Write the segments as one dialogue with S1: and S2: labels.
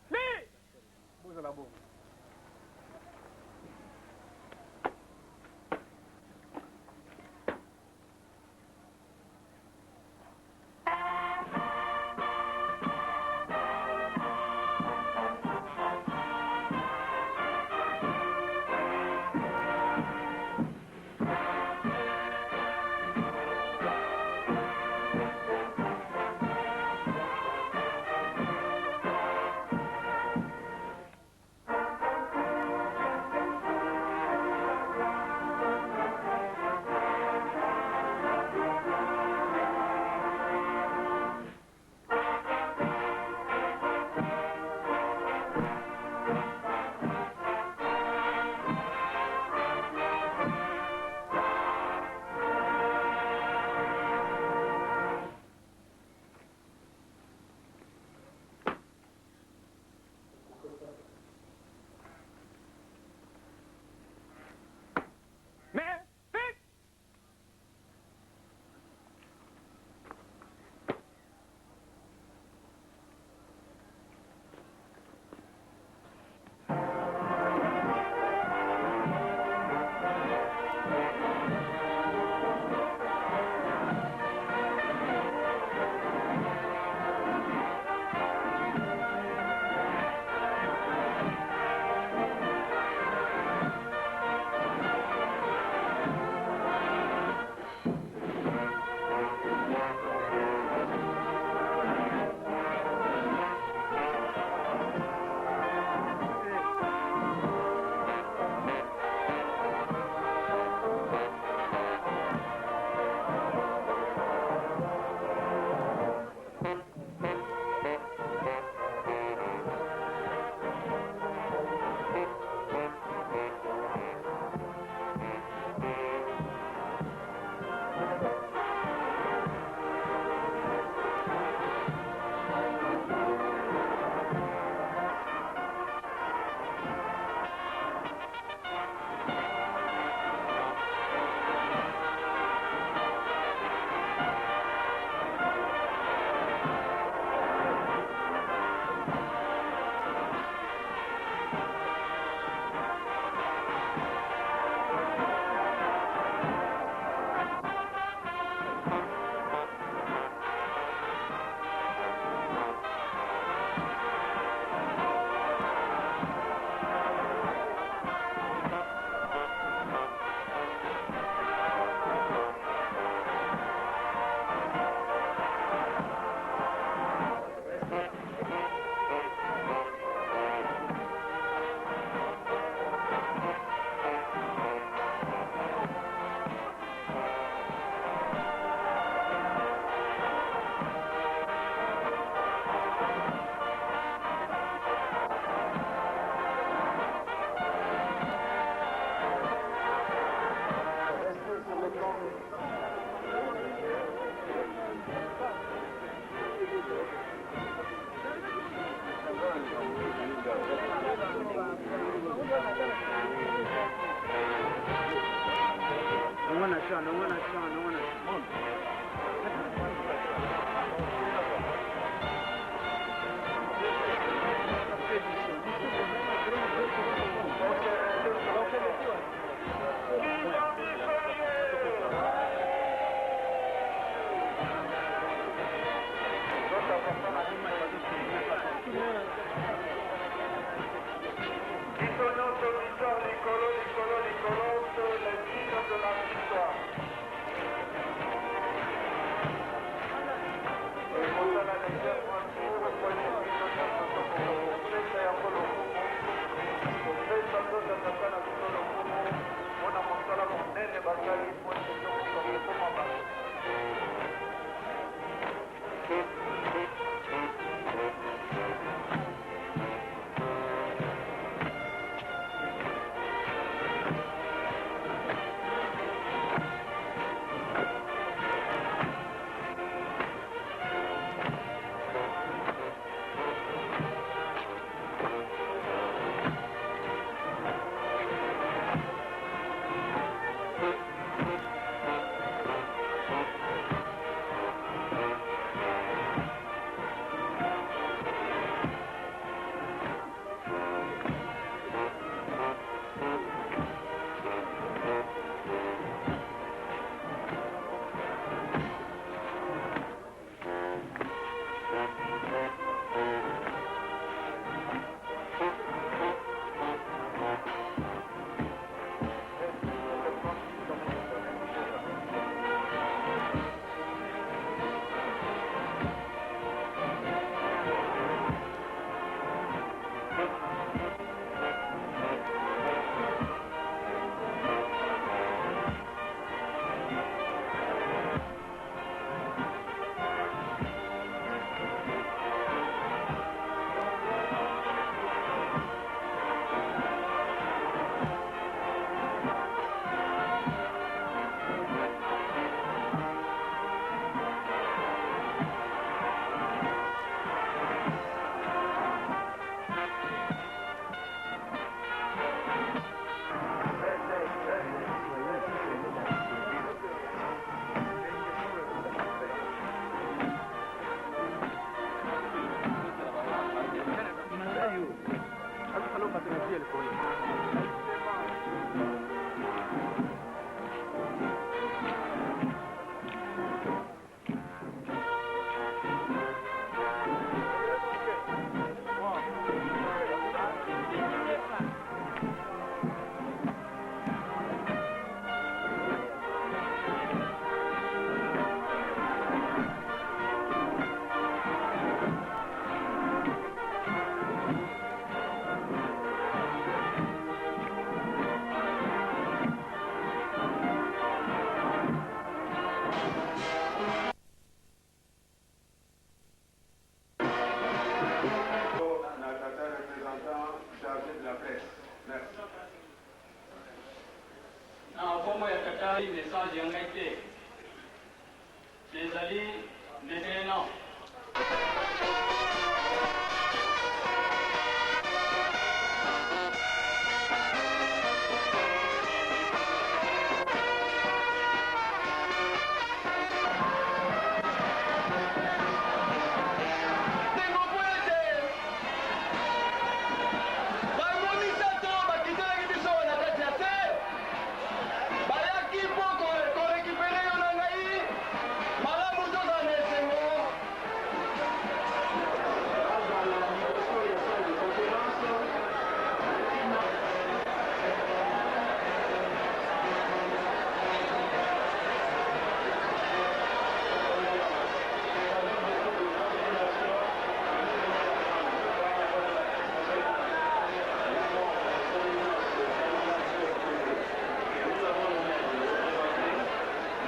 S1: Li! Bozala bongo.
S2: image ya ngai te. Ezali maintenant.
S3: Ndeko mpo ete bango misato bakitelaki biso na kati ya se, bayaki mpo korécupérer yo na ngai. Malamu tozala na esengo.
S4: Azala liboso ya salle de conférence.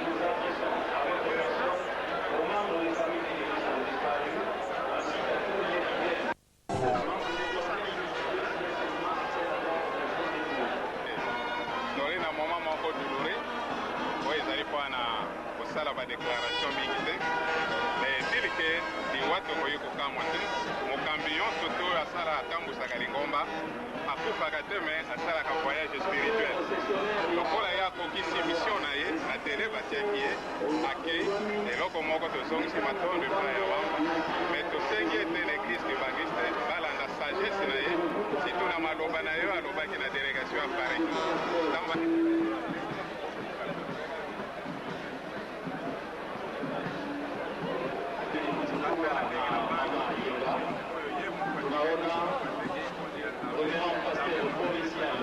S5: Nous adressons avec compassion aux membres des familles des personnes disparues, ainsi qu'à tous les fidèles.
S6: Toli na moment moko douloureux oyo ezali mpona kosala badéclaration mingi te, mais esili ke liwa tokoki kokamwa te. Mokambi nyonso to oyo asala, atambwisaka lingomba, akufaka te, mais asalaka voyage spirituel. Lokola ye akokisi mission na ye na tele, batiaki ye, akei. Eloko moko, tozongisi matondo epai ya Wamba, mais tosengi ete na église kimbanguiste balanda sagesse na ye, surtout na maloba na ye oyo alobaki na délégation ya Paris ntango.
S5: Tunaona révérend pasteur provincial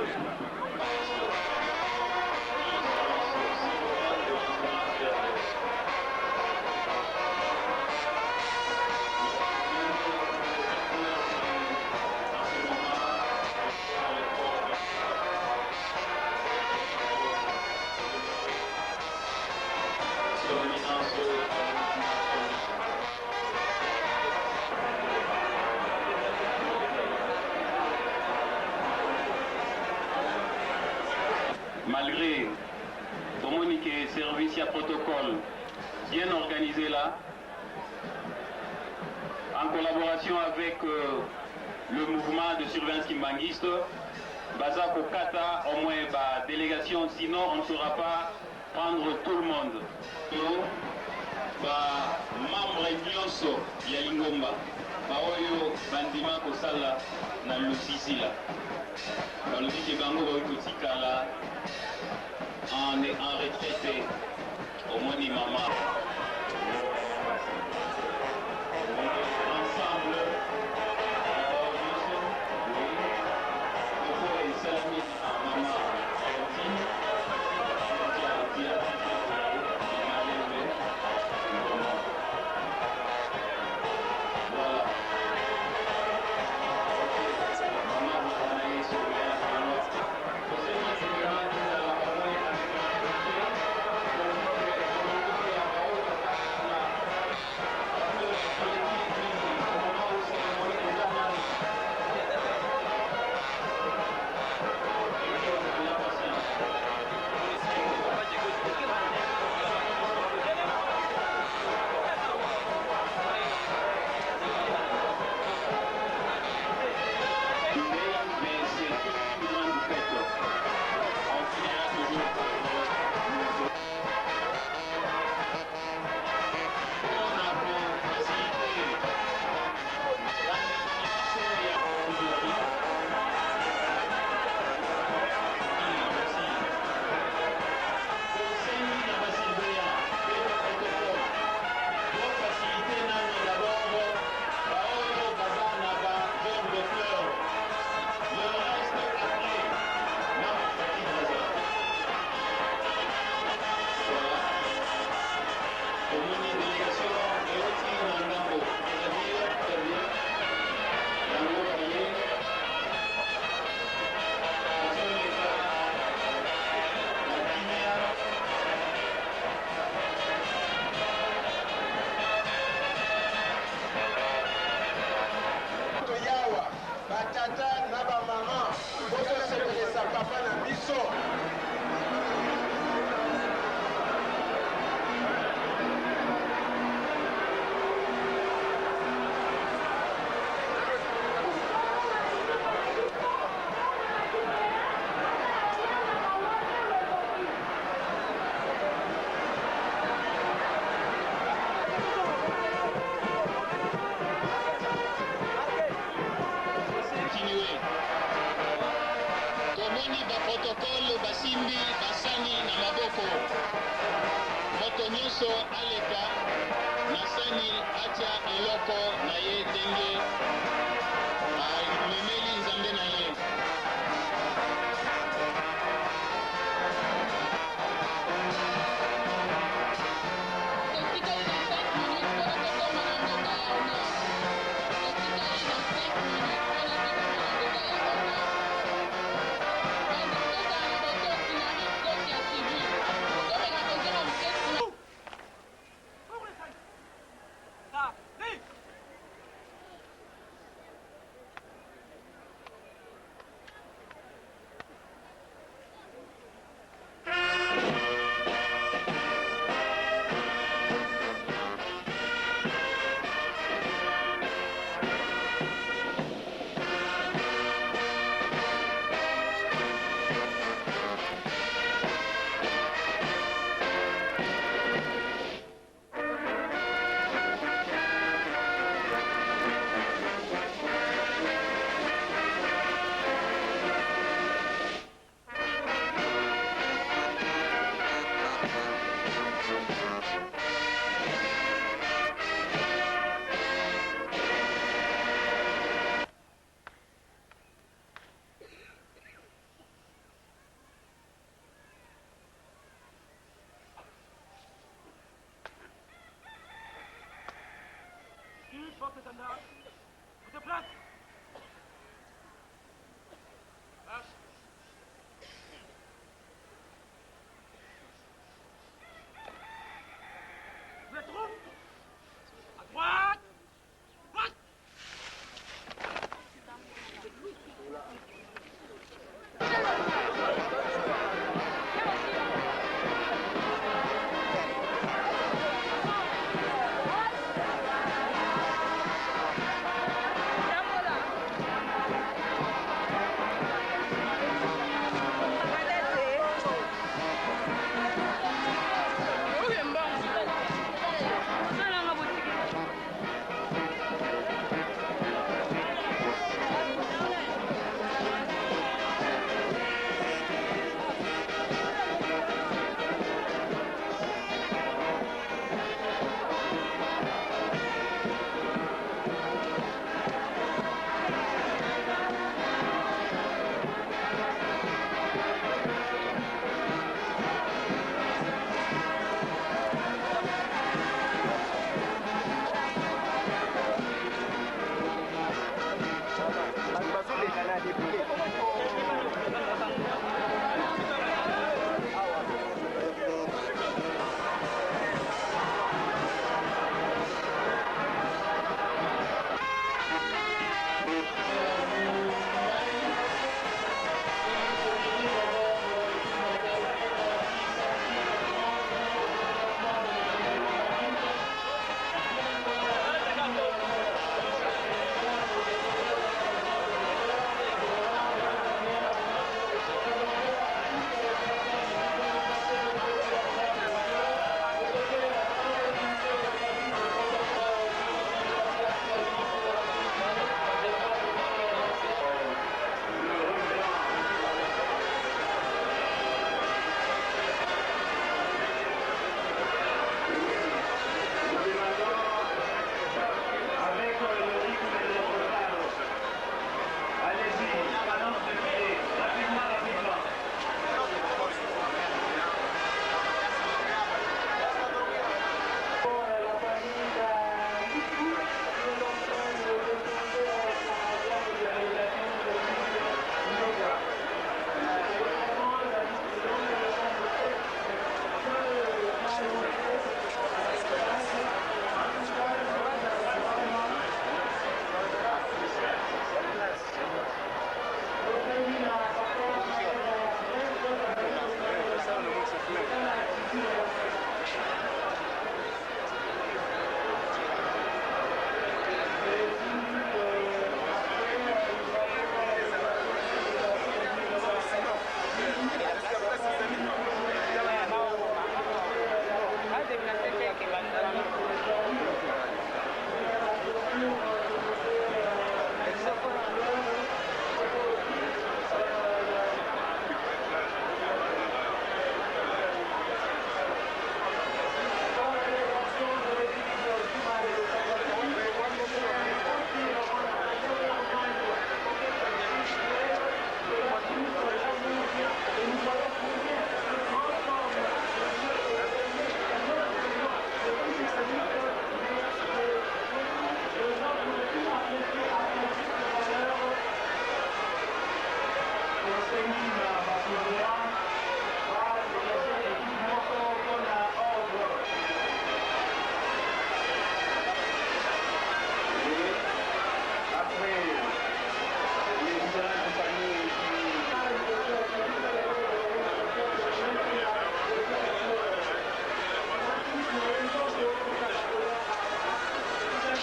S5: Son Éminence. Malgré tomoni ke service ya protocole bien organisé là, en collaboration avec le mouvement de surveillance kimbanguiste, baza kokata au moins ba délégation, sinon on ne saura pas prendre tout le monde. Ba membre nyonso ya lingomba baoyo bandima kosala na lusisila, balobi ke bango bakoki kotikala en retraité. Omoni mama ensemble nyonso oko esalami na mama Valentine Tia Malembe. Vraiment, voilà. Ok, mama kozala ye surveillance. Tosengi vraiment ezala au moins avec.
S7: moto aleka na sani atia eloko na ye ndenge amemeli Nzambe na ye.
S8: Totikali na 5 minutes mpo na tokoma na ngonga ya 1h. Totikali na 5 minutes mpo na tokoma na ngonga ya 1h. Bandimi tozala na botosi na rive gauche ya tribune. Tomeka kozonga moke nsima.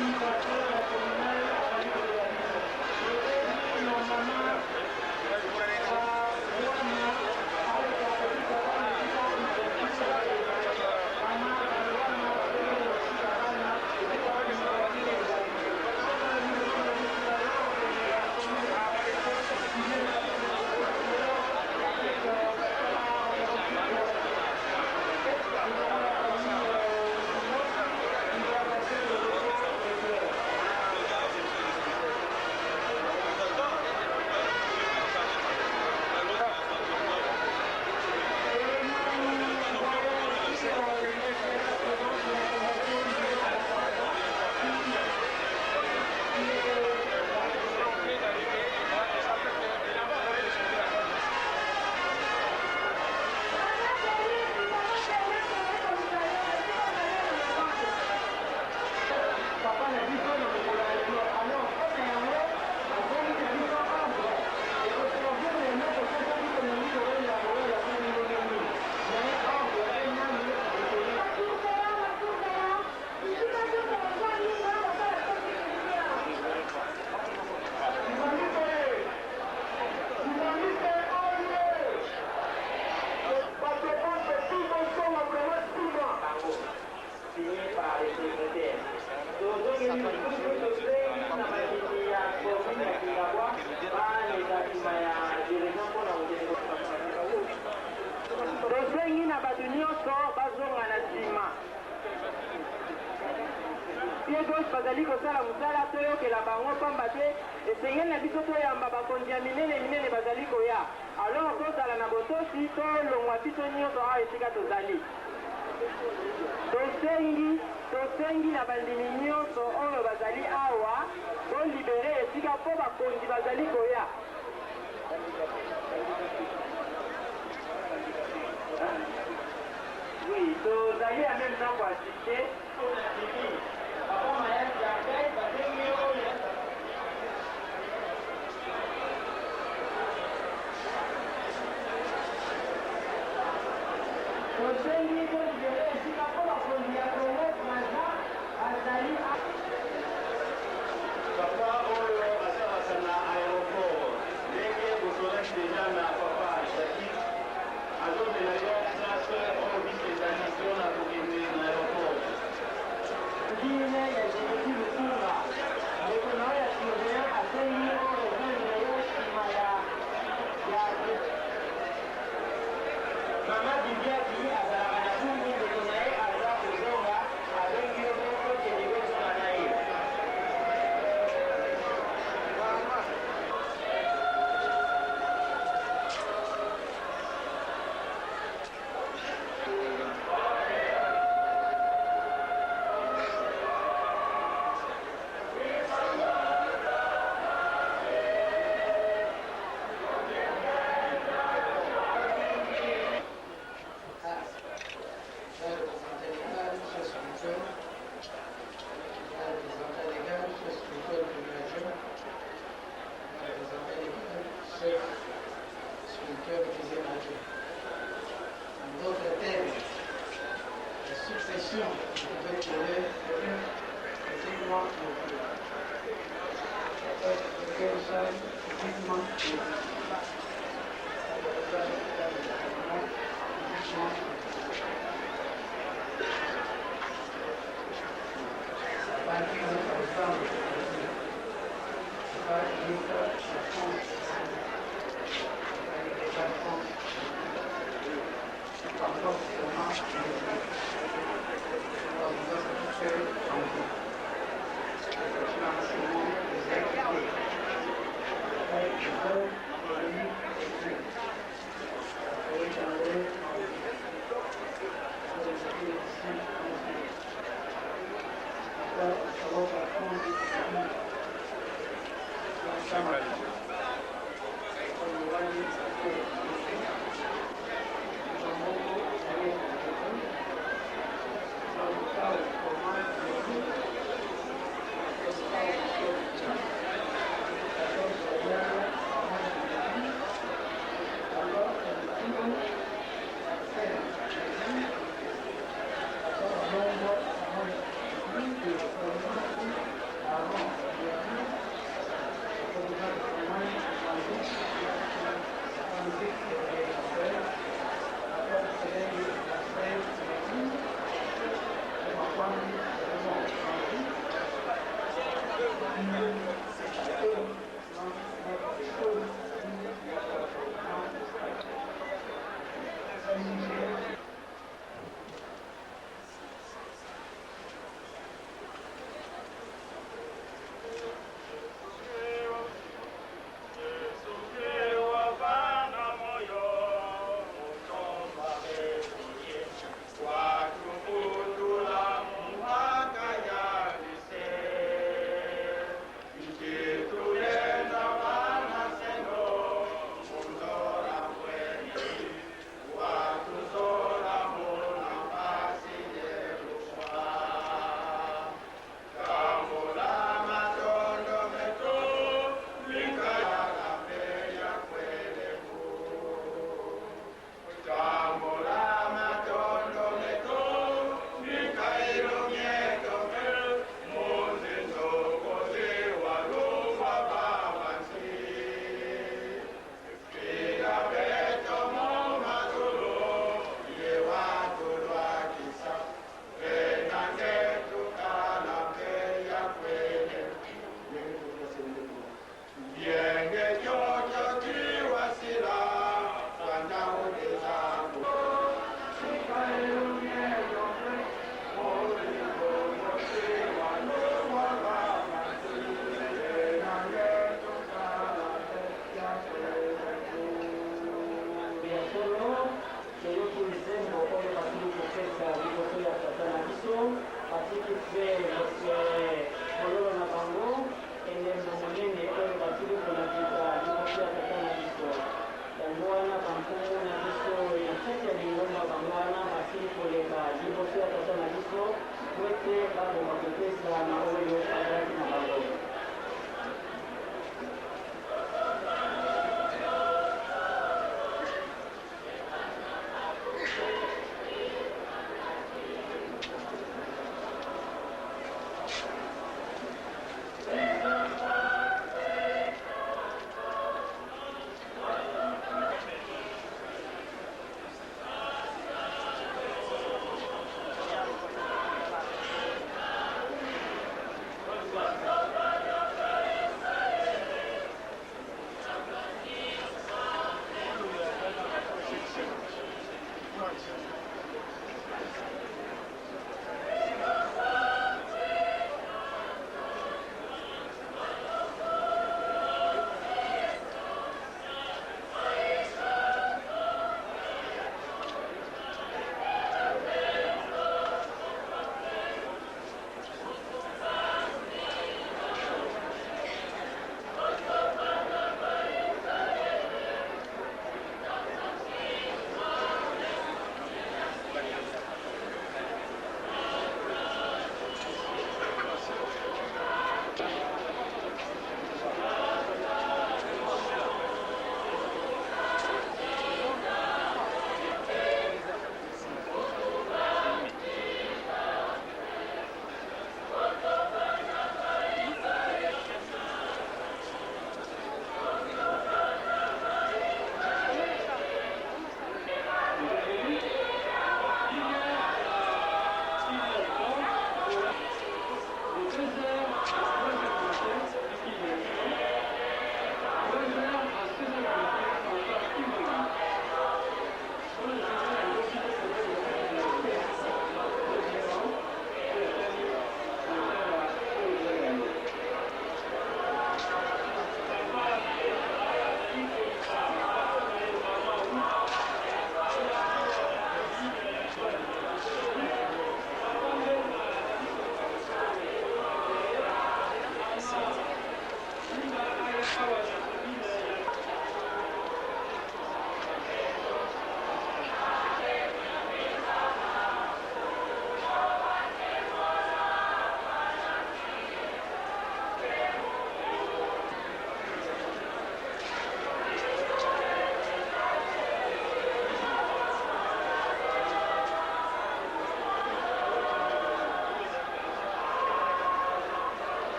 S9: Patron ya communal azali kolela bino. Tosengi na mama Mwana aleka kotika bana esika ouverture ezali. Mama Mwana babengi kotika bana esika ouverture ezali. Papa na biso na mokolo ya lelo alors mpo na yango azongi na biso ordre ekoservir na eloko te soki tolingi kowelela kowelela soki ndenge nini mais ordre pe nanu ekoya.
S4: Bango signé par le secrétaire. Tozongeli lisusu tosengi na bandimi ya commune ya Kingabwa baleka nsima ya dirigeant mpo na kokende Tosengi na bato nyonso bazonga na nsima. Pied gauche bazali kosala mosala, toyokela bango pamba te esengeli na biso toyamba bakonzi ya minene minene bazali koya. Alors tozala na botosi, tolongwa biso nyonso awa esika tozali. Tosengi, tosengi na bandimi nyonso oyo bazali awa bo liberer esika mpo bakonzi bazali koya. Oui, tozali en meme temps ko assister. Papa Mayasi accueil babengi yo oyo. Tosengi bo libere esika mpo bakonzi ya Congo Brazza bazali awa.
S10: Papa oyo asalaka na aeroport ndenge bosolaki dejà na papa Jackie azozela yo place oyo bus ezali pona kokende na aeroport.
S4: Cuisine ya Jeremie Lukunga, ndeko na yo ya surveillant asengi o rejoindre ye sima ya ya. Mama Bibiaki azalaka na Bumbu, ndeko na ye aza kozonga, abengi yo po okende kozonga na ye.
S9: Makabo bakopesa na oyo azalaki na bango.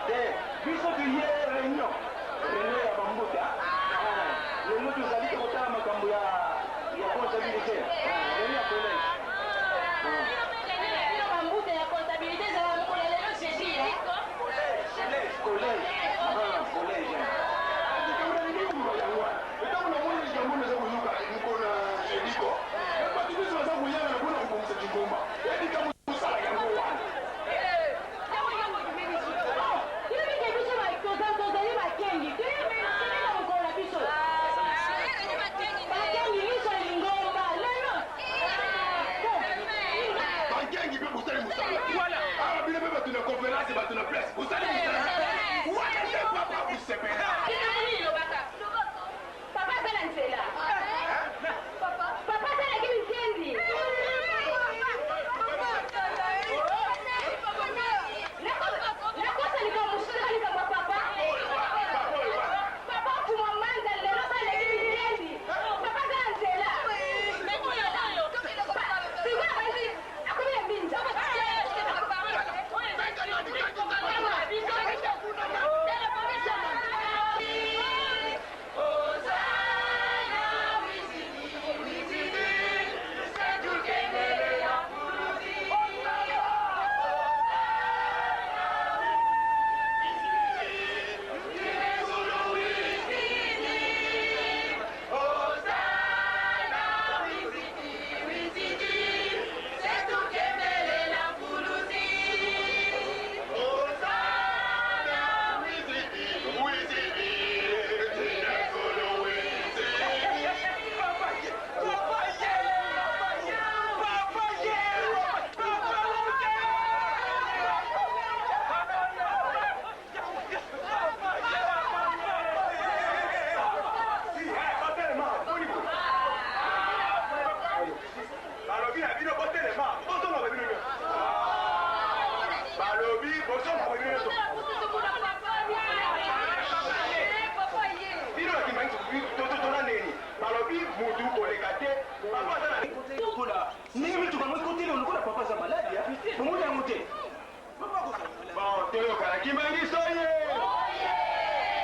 S3: Te, biso toye reunion. Reunion ya bambuta. Lelo tozali tokotala makambo ya ya comptabilité. Reunion ya collège.
S8: Bino bambuta ya comptabilité ezala mokolo ya lelo jeudi.
S3: Collège, collège. Ah, collège.
S11: Ntango namoni likambo oyo eza koyoka mokolo na jeudi ko bato nyonso baza koyangana mpona kobongisa lingomba ya likambo kosala yango wana.
S8: Toyebi ke biso tozali bakengi, toyebelaka mokolo na biso bakengi liso ya lingomba lelo.
S11: Bakengi mpe bosali mosala awa, bino mpe bato na conférence, bato na place, bosali mosala wana nde papa kosepela.
S8: Papa aza na nzela, papa asalaki mitendi. Nakosa likambo mosusu, eza likambo ya papa. Papa Fuma Manza lelo asalaki mitendi, papa aza na nzela. Sikoyo banzi akomi na mbinza.
S3: Balobi na bino botelema, bozonga bino nyonso. Balobi bozonga bino nyonso. Bino bakimbangi tona ndeni balobi mutu koleka te, papa aza na
S12: Kola ndenge mituka yango ekoteli lokola papa aza maladi, bomoni yango te.
S3: Bon, toyokana. Kimbangi soye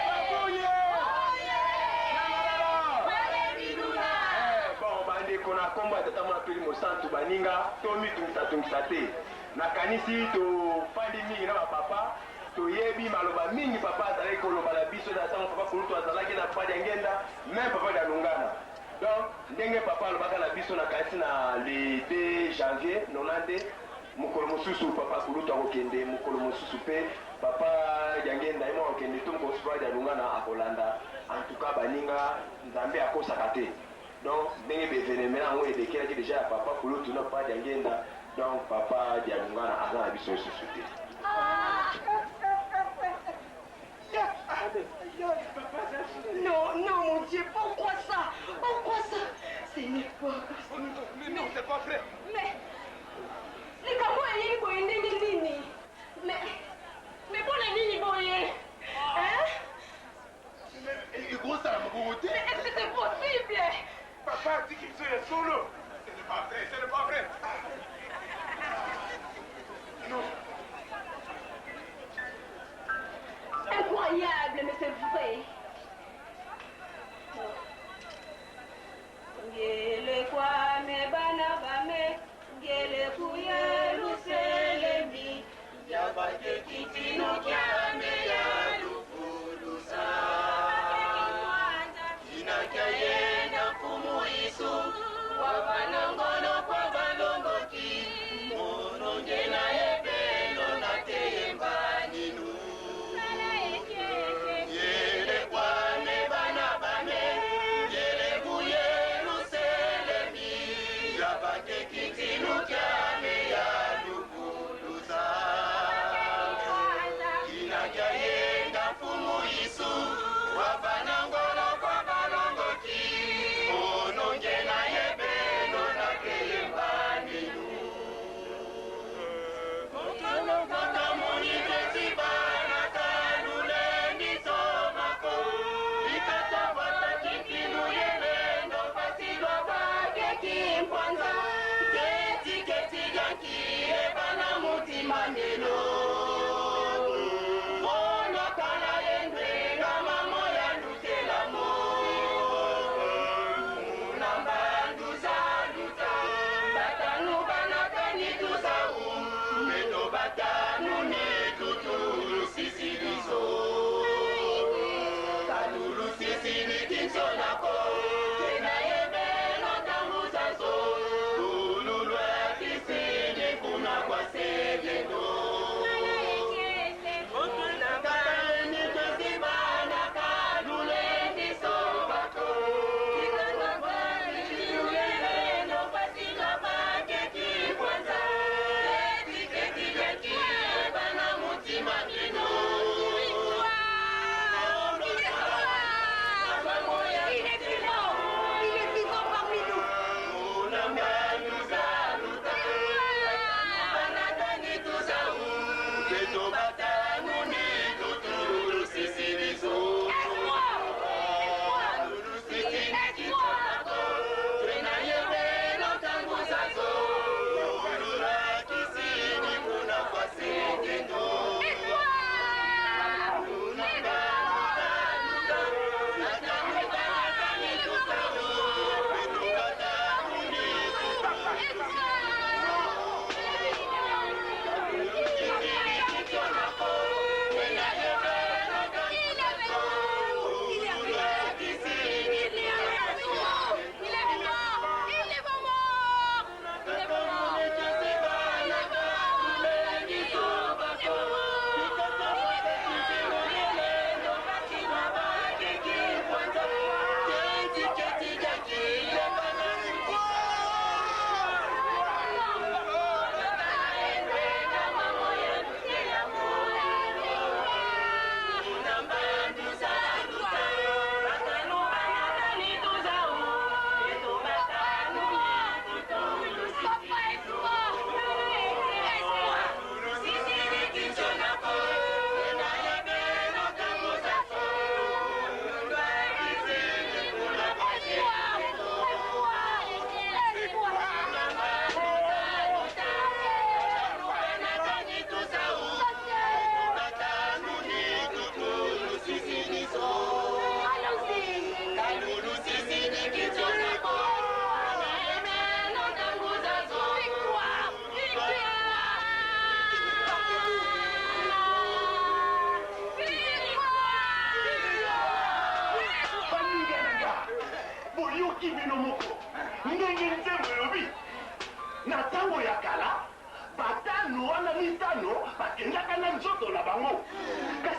S3: baboye. Bon, bandeko, na nkombo ya Tata, Mwana, Peli Mosantu, baninga, tomitungisa-tungisa te. Nakanisi tofandi mingi na bapapa, toyebi maloba mingi papa azalaki koloba na biso na ntango papa Kulutu azalaki na papa Diangenda, même papa Dialungana. Donc ndenge papa alobaka na biso, nakanisi na le 2 janvier 92, mokolo mosusu papa Kulutu akokende, mokolo mosusu mpe papa Diangenda ye moko akokende, to mokolo mosusu papa Dialungana akolanda. En tout cas, baninga, Nzambe akosaka te. Donc ndenge baévénement yango elekelaki déjà ya papa Kulutu na papa Diangenda, donc papa Dialungana aza na biso lisusu te.
S13: Non, non, mon Dieu, pourquoi ça? Pourquoi ça? Ce n'est pas possible.
S1: Mais non, c'est pas vrai.
S8: Mais likambo eyei boye ndenge nini? Mais mpona nini boye? Hein?
S11: Ekosala mokoko te.
S8: Mais est-ce que c'est possible?
S1: Papa atiki biso ya solo. Ce n'est pas vrai, ce n'est pas vrai. Non.
S8: Incroyable, mais c'est vrai. Ngele kwame bana bame ngele ku Yerusalemi yabake kitino kyame ya lufulusa
S7: inakayenda mfumu isu wabanangolo kwa balongoki monongela ebelo na teyemba ninu yele.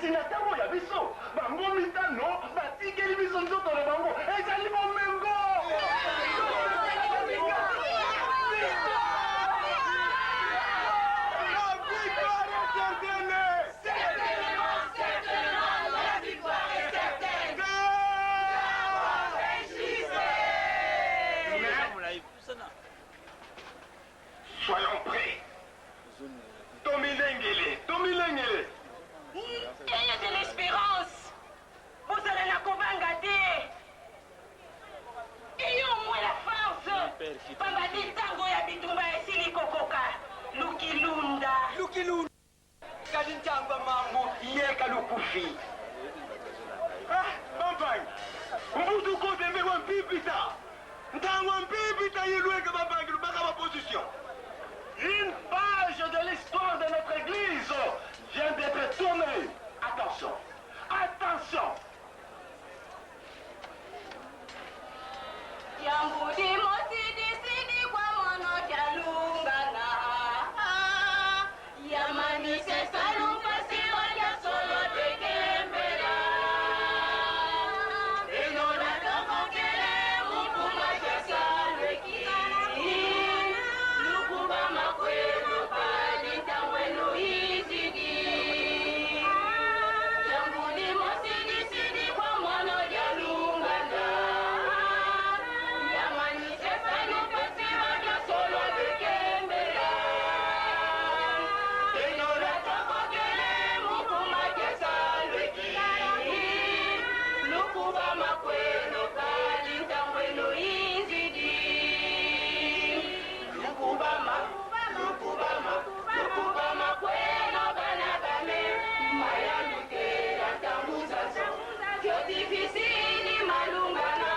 S3: Kasi na ntango ya biso, bango mitano batikeli biso nzoto na bango ezali bomengo!
S1: La victoire est certaine!
S8: Certainement, certainement, la victoire est certaine.
S3: Soyons prêts! Tomilengele, tomilengele!
S13: Ayez de l'espérance. Bozala na kobanga te. Ayons au moins la force. Pamba te ntango ya bitumba esili kokoka. Lukilunda.
S9: Lukilunda. Kadi ntangwa mambu yeka lukufi.
S3: Ah, bampangi mbutu kote mbe wa mpipita ntangwa mpipita yilweke bampangi lubaka ba position. Une page de l'histoire de notre église vient d'être tournée. Attention, attention.
S8: Yambudi mosidisidi kwa mono kyalungana yamanise salupasi walya solo tekembela enola tokokele mukuma kyasalweki lukuba makwelu palitangwenu izidi yambudi mosidisidi kwa mono kyalungana Difficile malungana.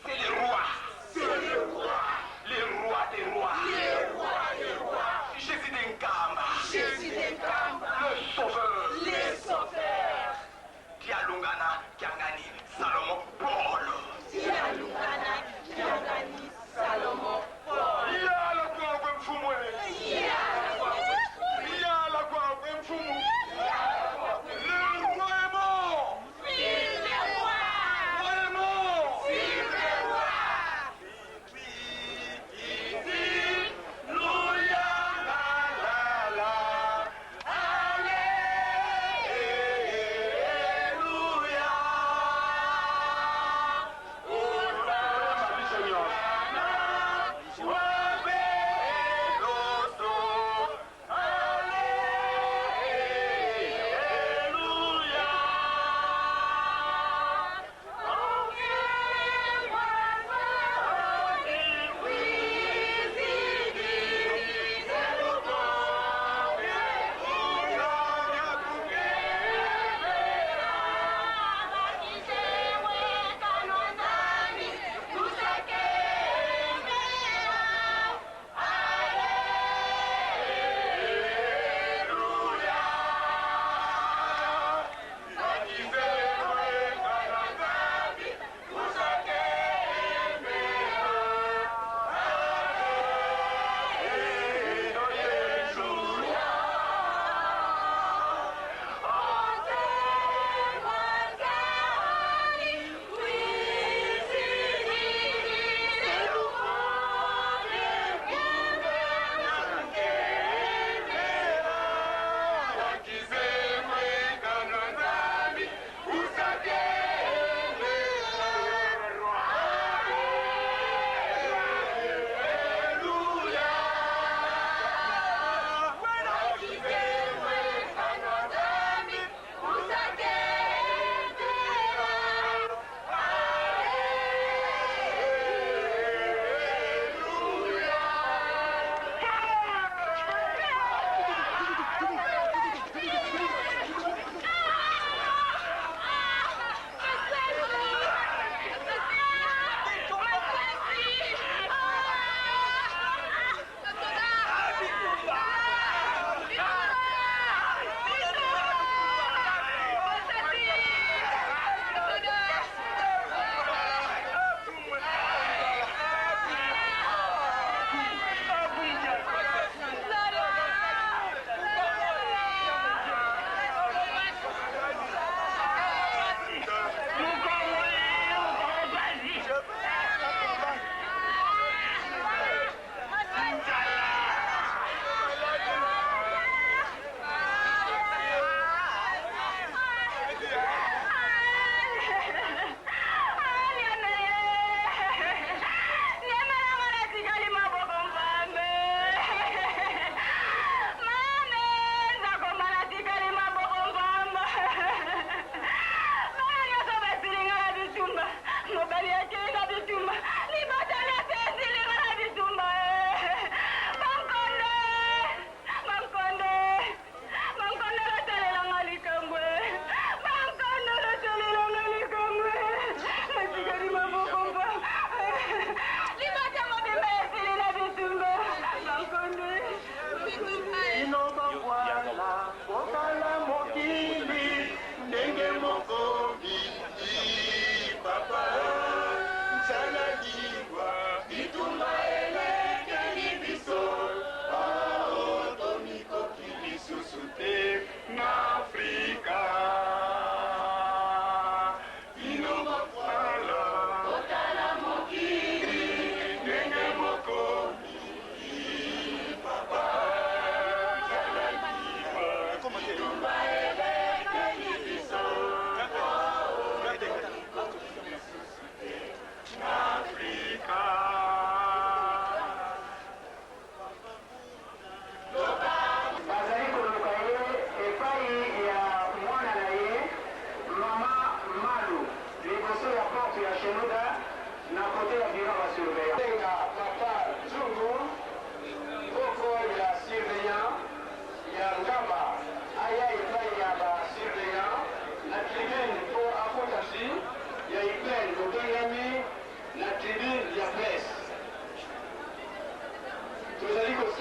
S3: C'est le roi. C'est le roi. Le roi des rois. Le roi des rois. Jésus d'Nkamba.
S8: Jésus d'Nkamba.
S3: Le sauveur.
S8: Le sauveur.
S3: Dialungana, Kiangani, Salomon, Paul.
S8: Dialungana, Kiangani, Salomon,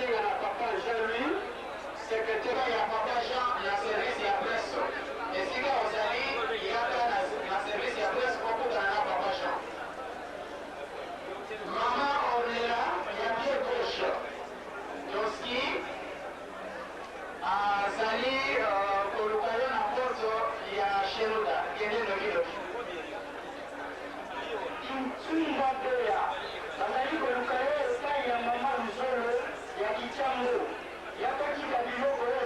S9: Tokosenga na papa Jean-Louis, secretaire ya papa Jean na service ya presse. Esika ozali, yaka na, na service ya presse okutana na papa Jean. Mama Ornella ya pied gauche. Doski azali uh, koluka yo na porte ya Sheruda. Kende noki noki.
S4: Ntumba Beya, bazali koluka yo epai ya mama Luzolo ya Kichango. Yaka tika biloko oyo.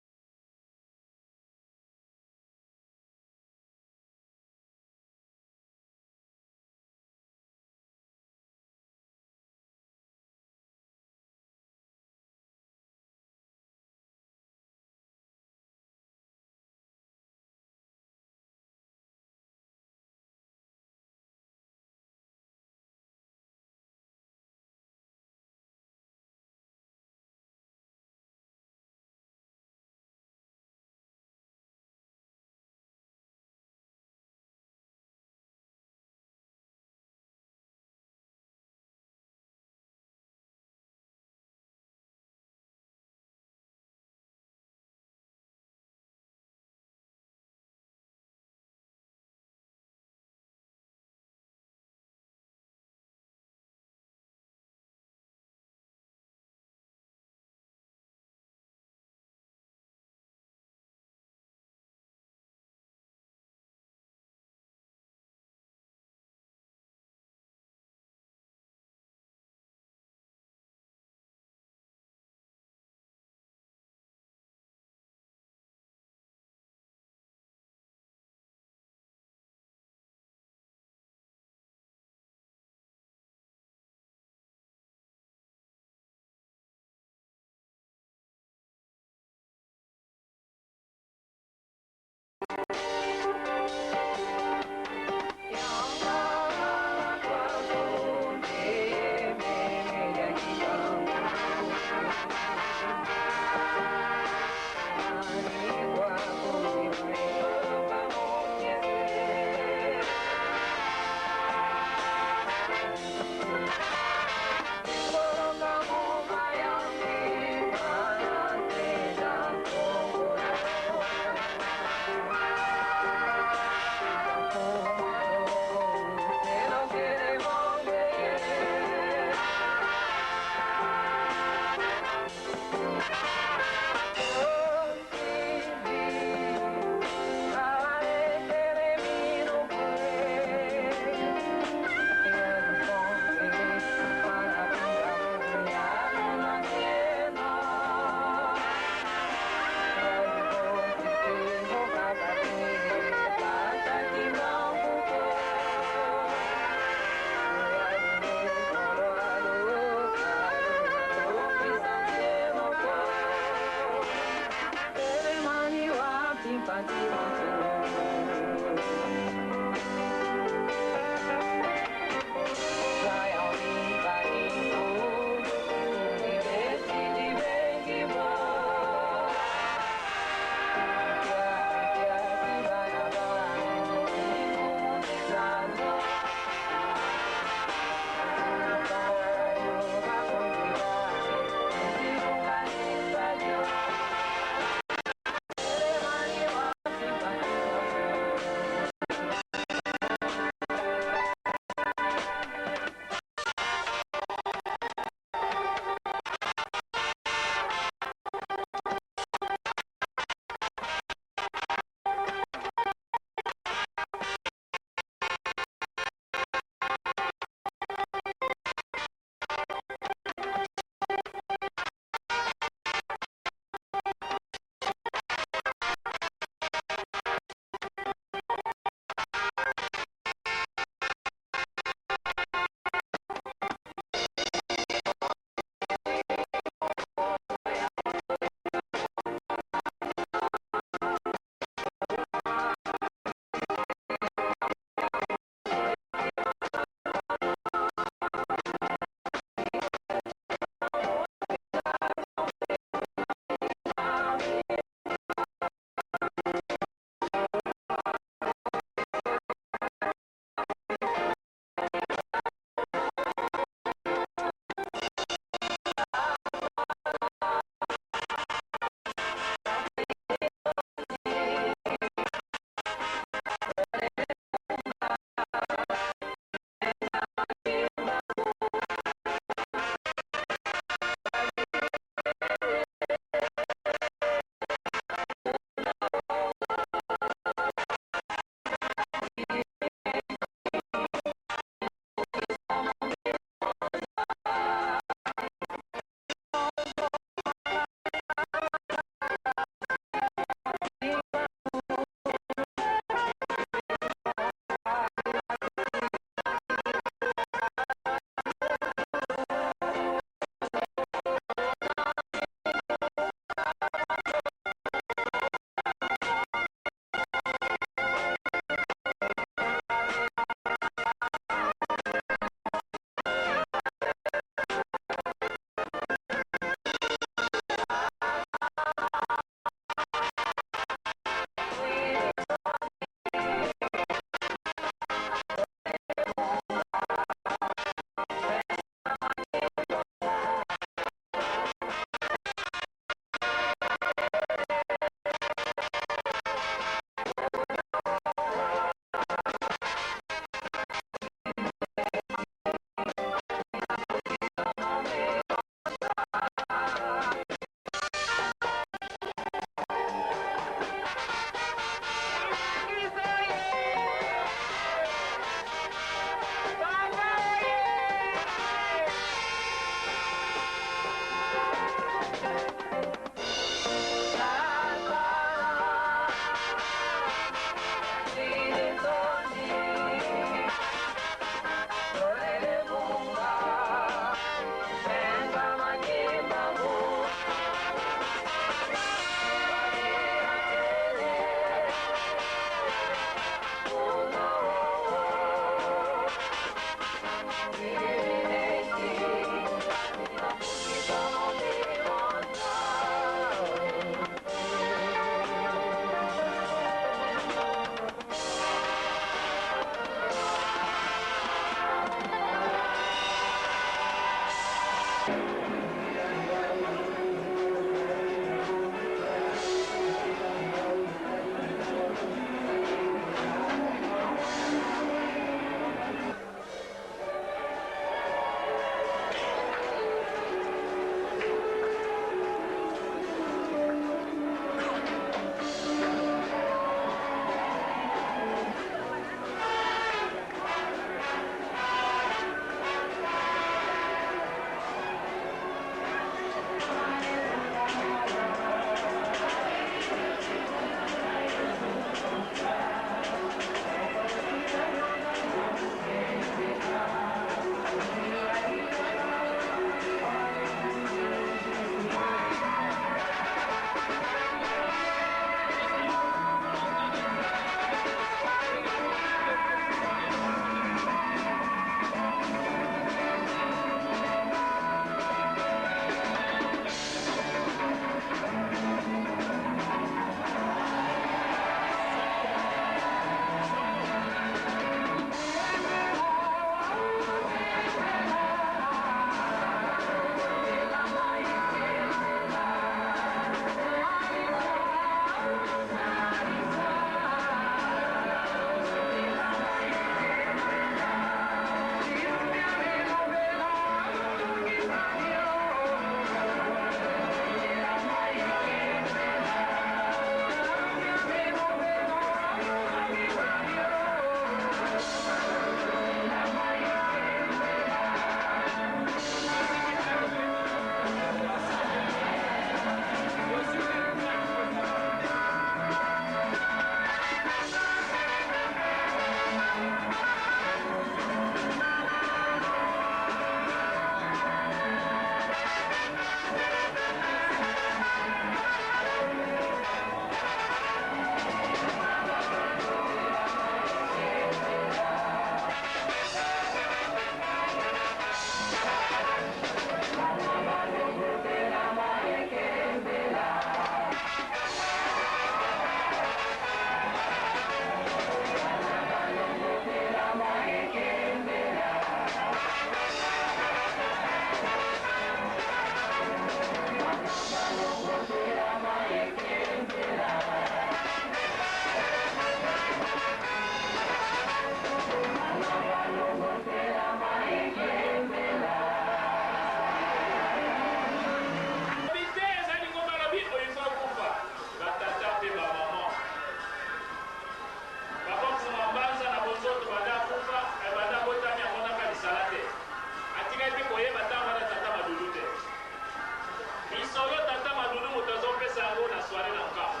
S14: yango na soiree na Nkambo.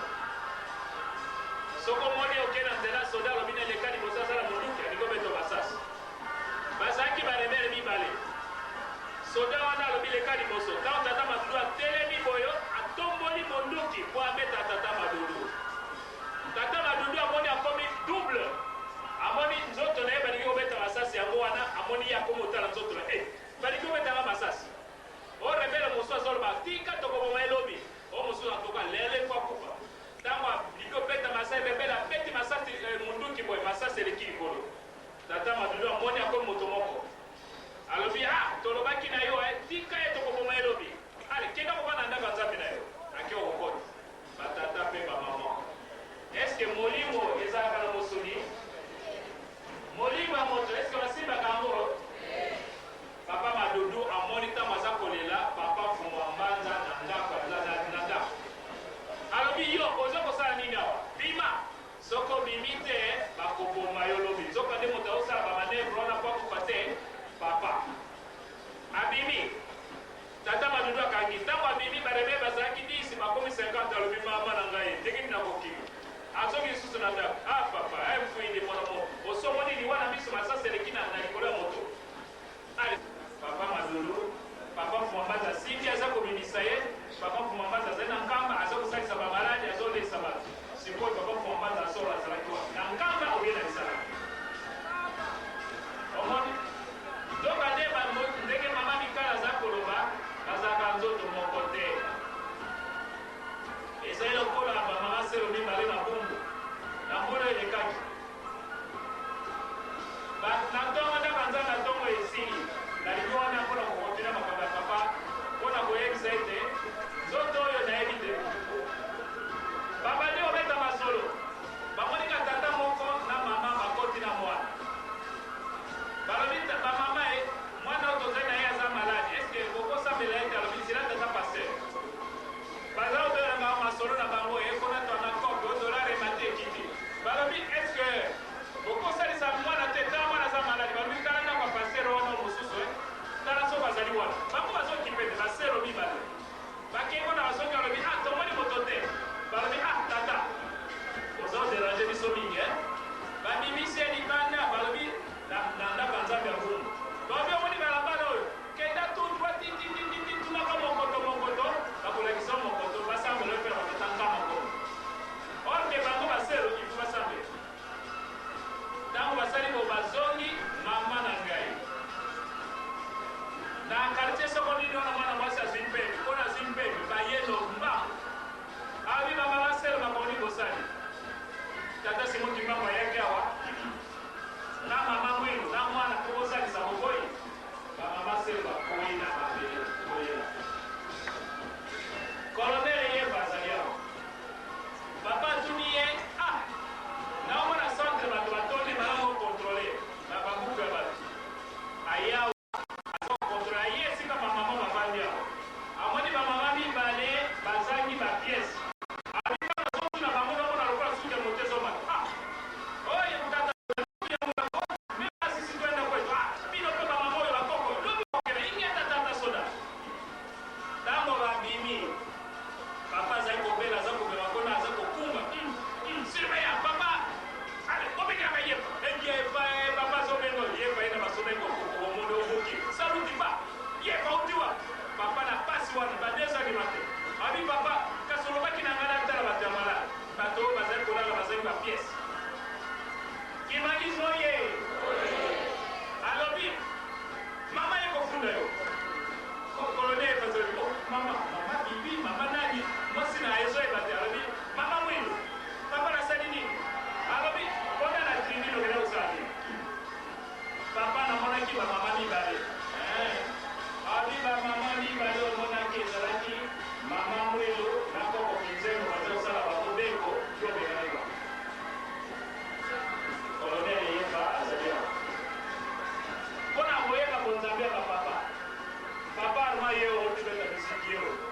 S14: Soki omoni oke na nzela soda alobi na leka liboso asala monduki alingi obeta masasi. Bazalaki ba rebelle mibale. Soda wana alobi leka liboso. Ntango tata Madudu atelemi boyo atomboli monduki mpo abeta tata Madudu. Tata Madudu amoni akomi double. Amoni nzoto na ye balingi kobeta masasi yango wana amoni ye akomi otala nzoto na eh balingi kobeta nga masasi. O rebelle mosusu azoloba tika tokoboma ye lobi. O mosusu antuka lelo efo akufa. Ntango alingi kobeta masasi rebelle abeti masasi eh, munduki boye masasi eleki likolo. Tata Madudu amoni akomi moto moko. Alobi ah tolobaki na yo eh, tika ye tokoboma ye lobi. Ale kenda kovanda na ndako ya Nzambe na yo. Ake okokota. Ba tata pe ba maman. Est ce que molimo ezalaka na mosuni? Molimo ya moto est ce que basimbaka yango? Papa Madudu amoni ntango aza kolela papa Mfumu wa Mbanza na ndako na, na, na ndako. Alobi yo oza kosala nini awa? Bima! Soki obimi te bakoboma yo lobi. Nzoka nde moto azosala ba manevre wana mpo akufa te papa. Abimi. Tata Madudu akangi. Ntango abimi ba rebelle bazalaki 10 bakomi 50 alobi mama na ngai ndenge nini nakokima. Azongi lisusu na ndako. Ah papa, eh mfuindi mwana mo osomoni liwa na miso masasi eleki na, na likolo ya moto. Ale papa Madudu, papa Mfuma Mbanza asimbi aza kobimisa ye. Papa Mfuma Mbanza azali na Nkamba aza kosalisa ba maladi azolesa bato. Sikoyo papa Mfuma Mbanza solo azalaki wapi? Na Nkamba ou bien na Lisala? Omoni? Nzoka nde ba ndenge mama Mikala aza koloba bazalaka nzoto moko te. Ezali lokola ba mama Selo mibale na Bumbu na mbula elekaki. Ba na ntongo ndako ya Nzambe ya ntongo esili. Nalingi wana mpo na kokontinue makambo ya papa mpo na koyebisa ete nzoto oyo nayebi te. Babandi kobeta masolo. Bamoni ka tata moko na mama bakoti na mwana. Balobi ba mama e mwana oyo tozali na ye aza malade est ce que bokosambela ye te? Alobi zela tata pasteur. Baza kobela bango masolo na bango e kona to na cope o dollar emati ekiti. Balobi est ce que bokosalisa mwana te? Tala mwana aza malade. Balobi tala ndako ya pasteur wana oyo mosusu e tala soki azali wana. Bango bazokipe te baselo mibale. Bakei kuna bazongi alobi ah tomoni moto te. Balobi ah tata ozo deranger biso mingi eh. Babimisi ye libanda balobi na, na ndako ya Nzambe ya Bumbu. Balobi omoni balabala oyo kenda tout droit ti ti ti ti ti tunaka mokoto mokoto bakolakisa yo mokoto basambela yo mpe na batata nkama komi. Or que bango baselo il faut basambela. Tango basali bo bazongi mama na ngai na quartier soko nini wana mwana mwasi azwi mpembe mpo na azwi mpembe baye no mbangu abi ba mama selo makambo nini bosali tata Simon Kimbangu ayaki awa na mama Mwilu na mwana mpo bosalisa boboyi ba mama selo bakoyi na mabele koyela colonel Yeva azali awa Papa atuni ye ah nao mona centre bato batondi malamu o controle na ba buku ya bato aye awa aza ko controle aye esika ba maman bavandi awa amoni ba maman mibale bazangi ba pièce alobi ntango azotuna bango naomona lokola suki ya moto ezomata ah oyo tata ya molako me basisi toenda kwetu ah bino mpe ba mama oyo bakoko lobi okende ingeta tata soda ntango babimi Papa azali kobela aza komema kuna aza kokumba hum hum surveillant papa ale kobengelaka yepa eh yepa eh papa azobenga oyo yepa ye na basona ekokoko omoni obuki saluti pa yepa outi wapi papa na pasi wana ba 2 heures du matin abi papa kasi olobaki na ngai natala bato ya malade bato oyo bazali kolala bazali ba pièce kimangisi oye alobi Mama ye kofunda yo. Colonel Evans alobi oh mama, mama Bibi, mama nani, mwasi na ye ezoyeba te alobi mama Mwilu, papa nasali nini? Alobi kota na tribune okenda kosala nini? Papa namonaki ba mama mibale. Eh. Alobi ba mama mibale omonaki ezalaki mama Mwilu na koko Kinzengo baza kosala ba mobeko yo obengani bango. Colonel Yemba azali awa. Mpo na koyeba bonzambe ya ba papa. Papa Armand ye oyo tobeta miziki ye oyo.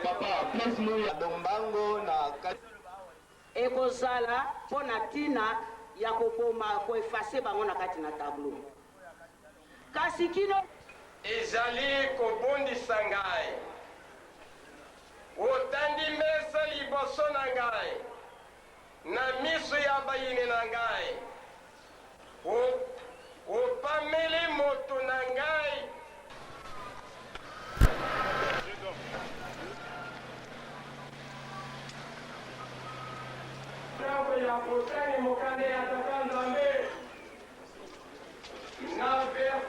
S7: Papa Blaise Muya.
S15: Lombango na
S16: Ekozala mpo na ntina ya koboma, ko effacer bango na kati na tableau. Kasi kino.
S17: Ezali kobondisa ngai. Otandi mesa liboso na ngai, na miso ya bayini na ngai. Opameli moto na ngai.
S18: Ntango ya botangi mokanda ya Tata Nzambe na verse.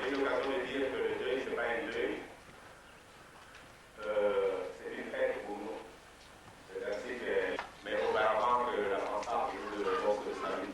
S6: J'ai eu l'occasion de dire que le deuil, ce n'est pas un deuil. C'est une fête pour nous. C'est ainsi que, mais auparavant que la fanfare joue le morceau de salut.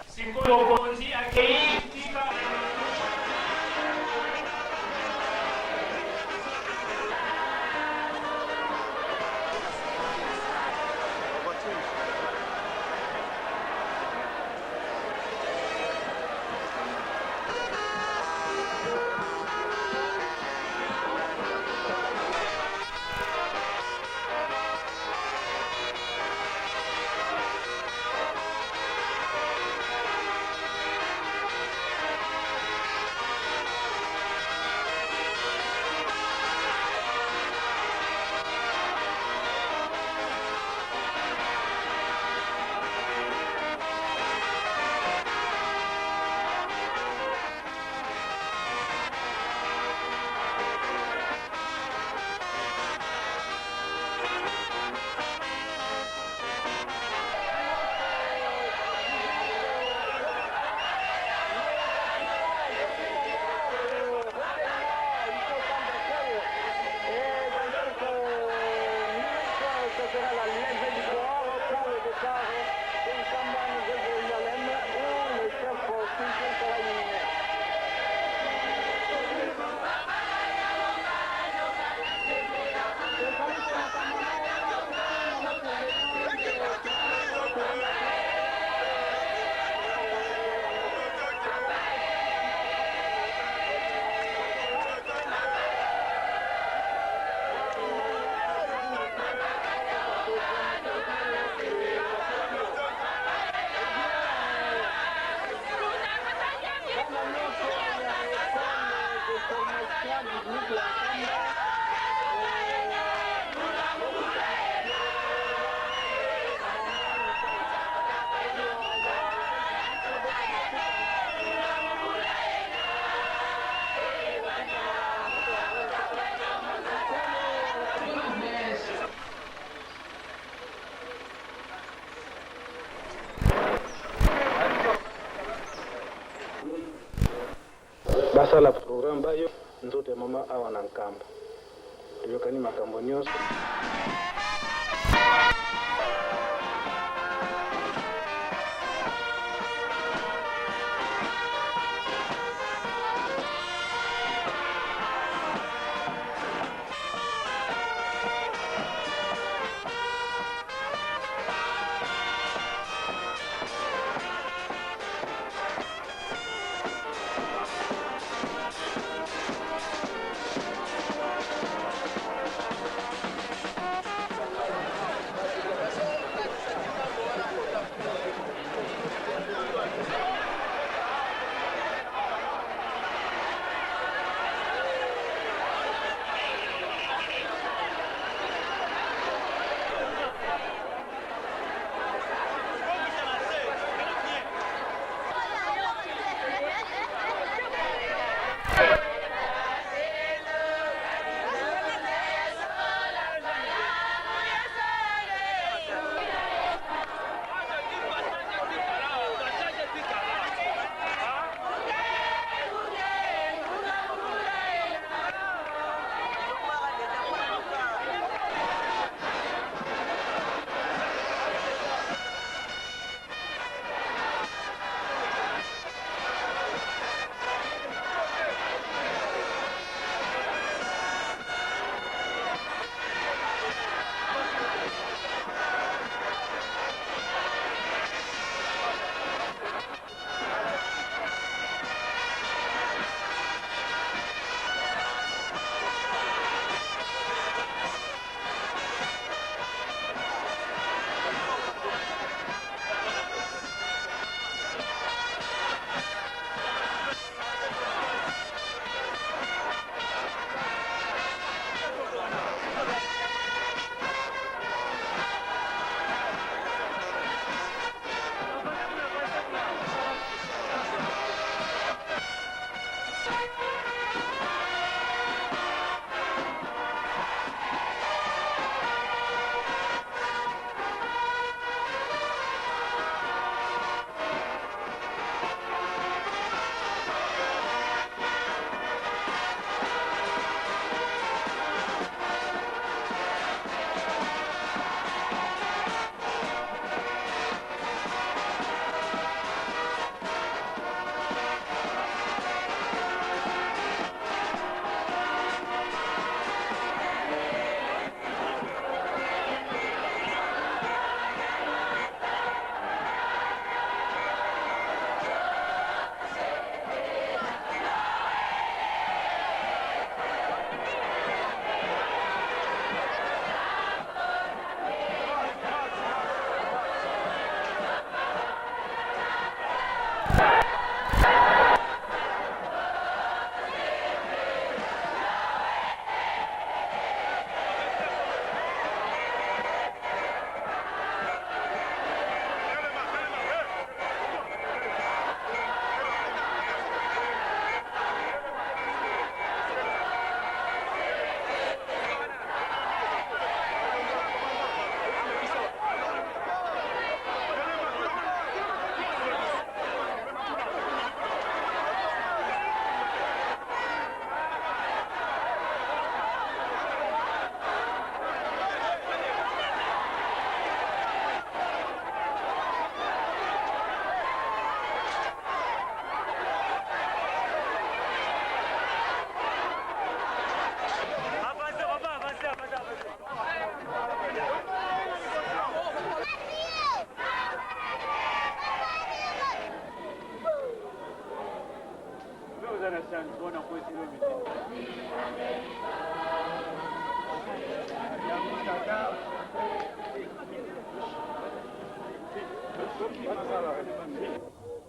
S14: Sikoyo mokonzi akei tika.
S19: Basala programme bayo nzoto ya mama awa na Nkamba. Toyokani makambo nyonso.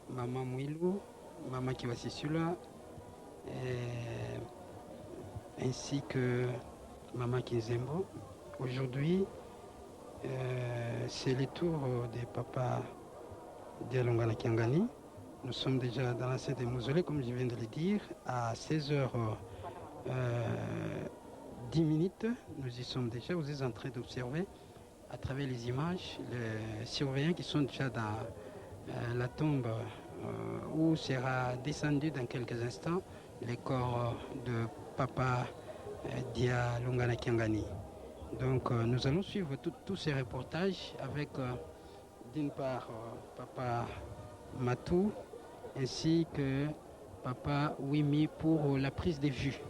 S15: Maman Mouilou, Maman Kiwasisula, ainsi que Maman Kinzembo. Aujourd'hui, c'est le tour des papas Dialungana Kiangani. Nous sommes déjà dans la des mausolées, comme je viens de le dire, à 16h10 minutes. Nous y sommes déjà. Vous êtes en train d'observer à travers les images les surveillants qui sont déjà dans la tombe où sera descendu dans quelques instants le corps de papa Dialungana Kiangani. Donc nous allons suivre tous ces reportages avec d'une part papa Matou ainsi que papa Wimi pour la prise de vue.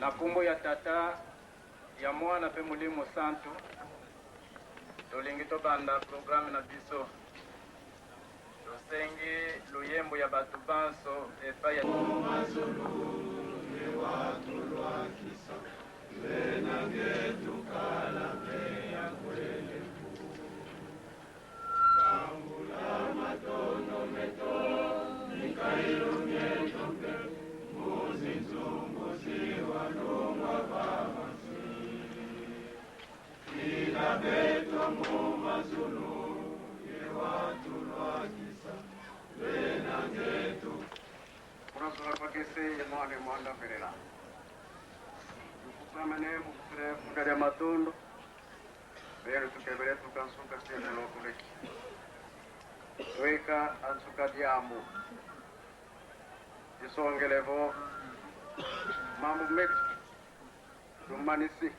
S19: Na nkombo ya Tata, ya Mwana mpe Molimo Santu, tolingi tobanda programme na biso. Tosengi loyembo ya bato banso epai ya
S20: Unasura kwakese mwane mwanda perera Tukusamene mufure fuga matondo Bero tukebere tukansuka sene lokuleki Tweka ansuka diamu Isongelevo Mambo metu Tumanisi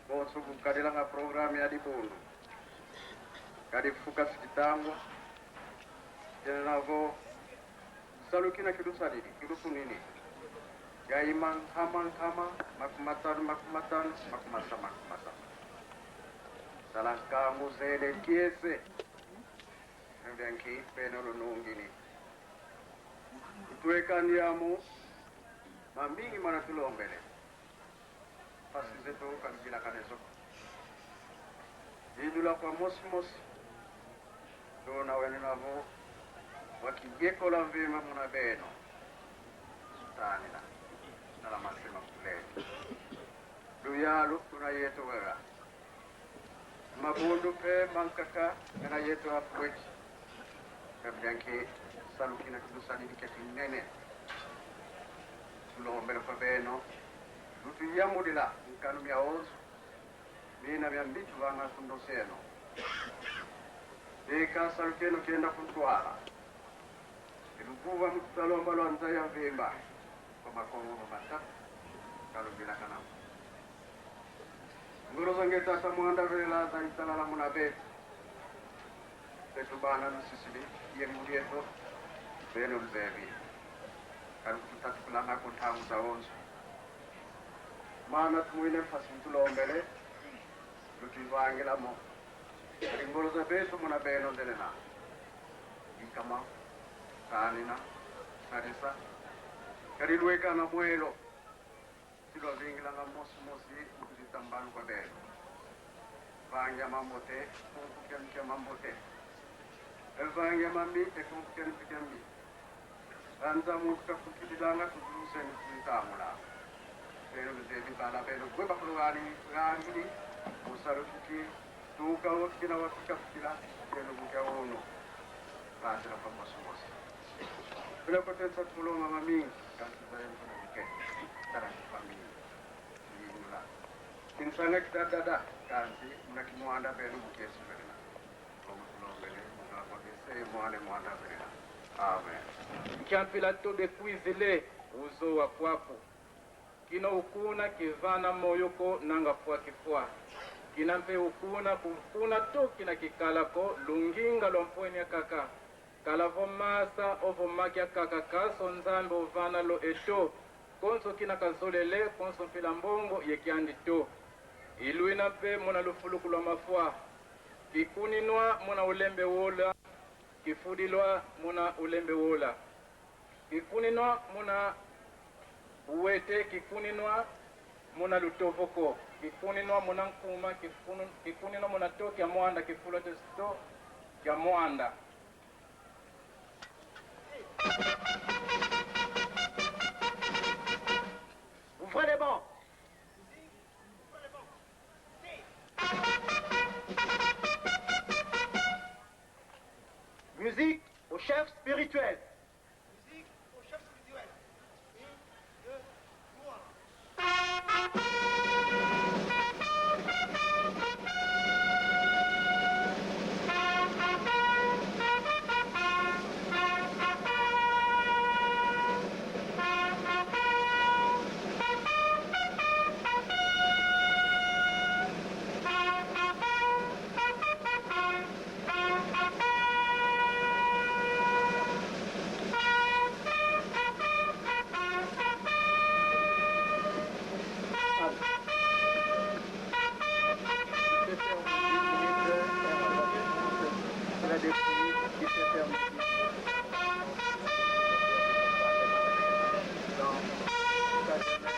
S20: Bonso kukalilanga programu ya dibundu Kalifuka sikitangwa Tenavo Salukina kilusalili kilufunini Yaima nkama nkama 50 50 60 60 Salankangu zele kiese Ndenki peno lunungini Kutwekandiamu Mamingi mana tulombele Pasi zetu kalibila kanezo Idula kwa mosi mosi Tona wene navo Wakigekola mvima muna beno Sutanila Nala masema kulele Luyalu tuna yetu wera Mabundu pe mankaka Mena yetu afuweki Kabyanki salukina kilusalili ke kinene Tulombele kwa beno Lutuyamulila nkanu mya ozu Mina mya mbitu vanga kundoseno Eka salukeno kenda kuntwala Ilukuva mkutalomba lwa nzaya vimba Kwa makongo mabata Kalumbila kanamu Ngoro zange tata mwanda vela za italala muna betu Betu bana nusisili Yengulieto Beno mzebi Kalukutatukulanga kuntangu za onzu Mana tumwine mfasi mtulombele Lutivangilamo Ngoro za betu muna beno ndelena Ikama Tanina Sarisa Kalilweka na mwelo Silwa vingilanga mosi mosi Mkuzitambanu kwa beno Vangya mambote Kumpukia mambote Vangya mami Kumpukia mpikia Anza muka kukidilanga kutuseni kuzitamula Beno mzebi bana beno Gweba kulugani Gangini Musarukiki Tuka wakina wakika fukila Beno buka ono Basira kwa mosi mosi Bila kotensa tuloma mamingi Kansi zayo mkono bike Tara kifamili Yingula Kinsanga kitadada Kansi Muna beno mukesi verena Lombele Muna kwakese Mwane mwanda verena Amen.
S19: Nkiampila tobe kwizile uzo wa pwapu kino ukuna kivana moyoko nanga fwa kifwa kina mpe ukuna kukuna to kina kikalako lunginga lwa mpweni ya kaka kala vo masa ovo makya kaka kaso nzambe ovana lo eto konso kina kazolele konso mpila mbongo yekiandi to ilwina mpe muna lufuluku lwa mafwa kikuninwa muna ulembe wola kifudilwa muna ulembe wola kikuninwa muna uwete kikuninwa muna lutovoko kikuninwa muna nkuma kikuninwa muna to kya mwanda kifulwa to kya mwanda
S10: Ouvrez les bancs. Musique au chef spirituel.
S12: Musique au chef spirituel. 1, 2, 3.
S19: Dans sa demeure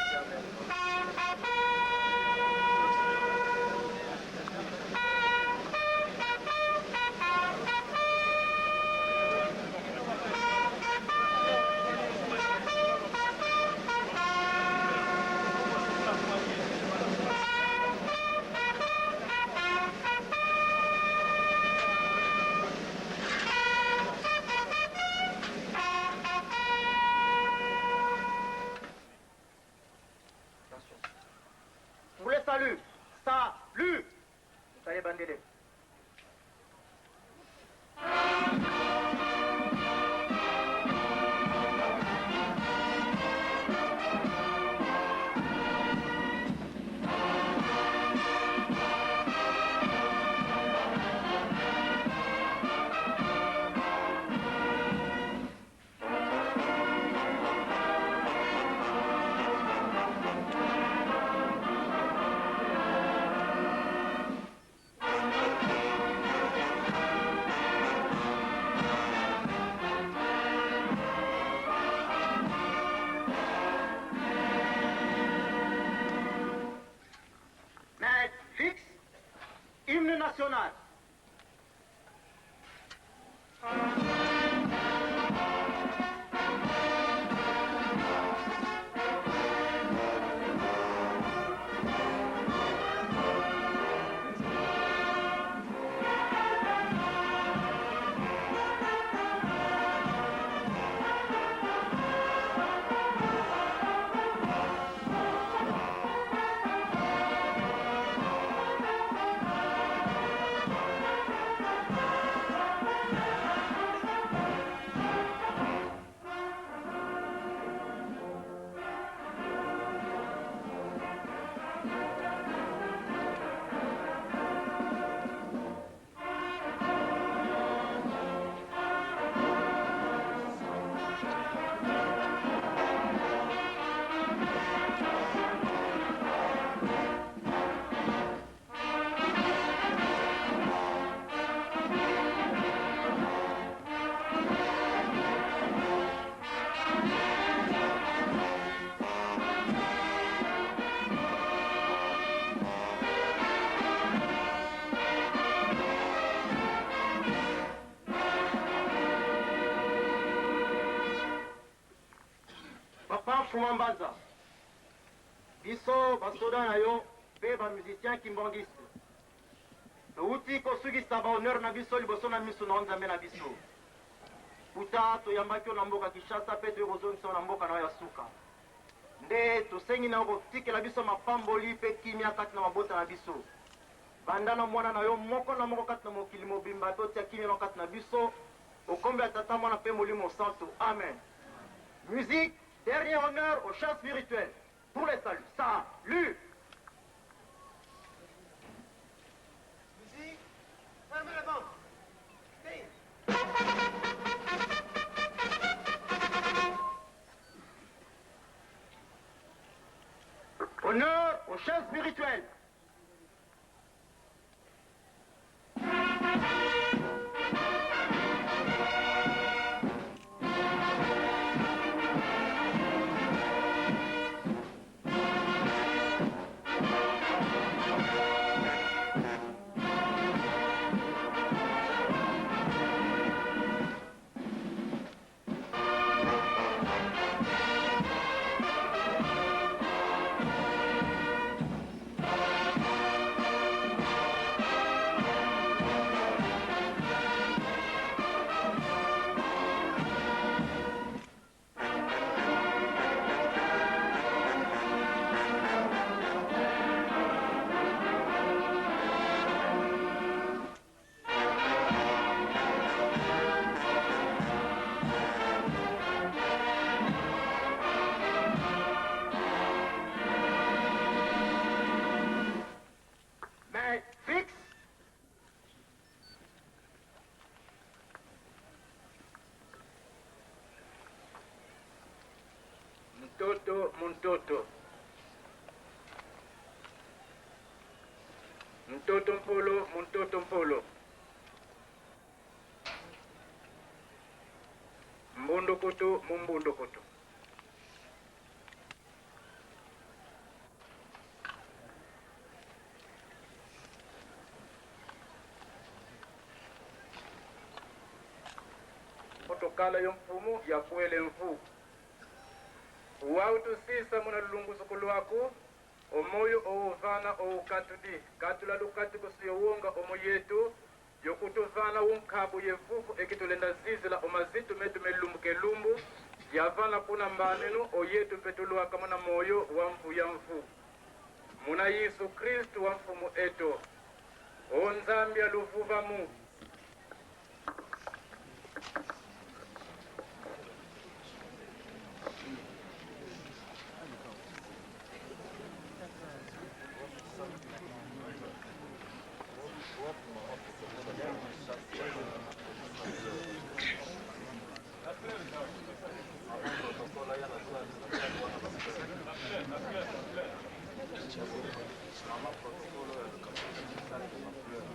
S19: éternellement.
S4: Pour le salut, salut Salut bandele. Maître fixe, hymne national. Papa Mfuma Mbanza, biso basoda na yo mpe ba musiciens kimbanguistes towuti kosukisa ba honneur na biso liboso na miso na yo Nzambe na biso. Uta toyambaki yo na mboka Kinshasa mpe toye kozongisa yo na mboka na yo ya suka. Nde tosengi na yo kotikela biso mapamboli mpe kimia kati na mabota na biso. Banda na mwana na yo moko na moko kati na mokili mobimba mpe otia kimia na yo kati na biso. Okombe ya Tata, Mwana mpe Molimo Santu. Amen. Musique, dernier honneur au chant spirituel. Pour le salut. Salut!
S9: Musique, fermez la bande. Stay.
S4: Honneur au chef spirituel. Mais fixe.
S19: Mtoto muntoto Mtoto mpolo muntoto mpolo. Mbundukutu mu mbundukutu. Motokala yo mfumu ya kuele mvu. Wautusisa muna lulunguzuku lwaku, omoyo ouvana oukatudi katula lukati kusiyowonga omo yetu yokutuvana wunkhabu yevuvu ekitulenda zizila omazitu metu melumbu kelumbu yavana kuna mbanenu oyetu mpetuluaka muna moyo wa mvu ya mvu muna Yesu Kristu wa mfumu eto o Nzambi ya luvuva mu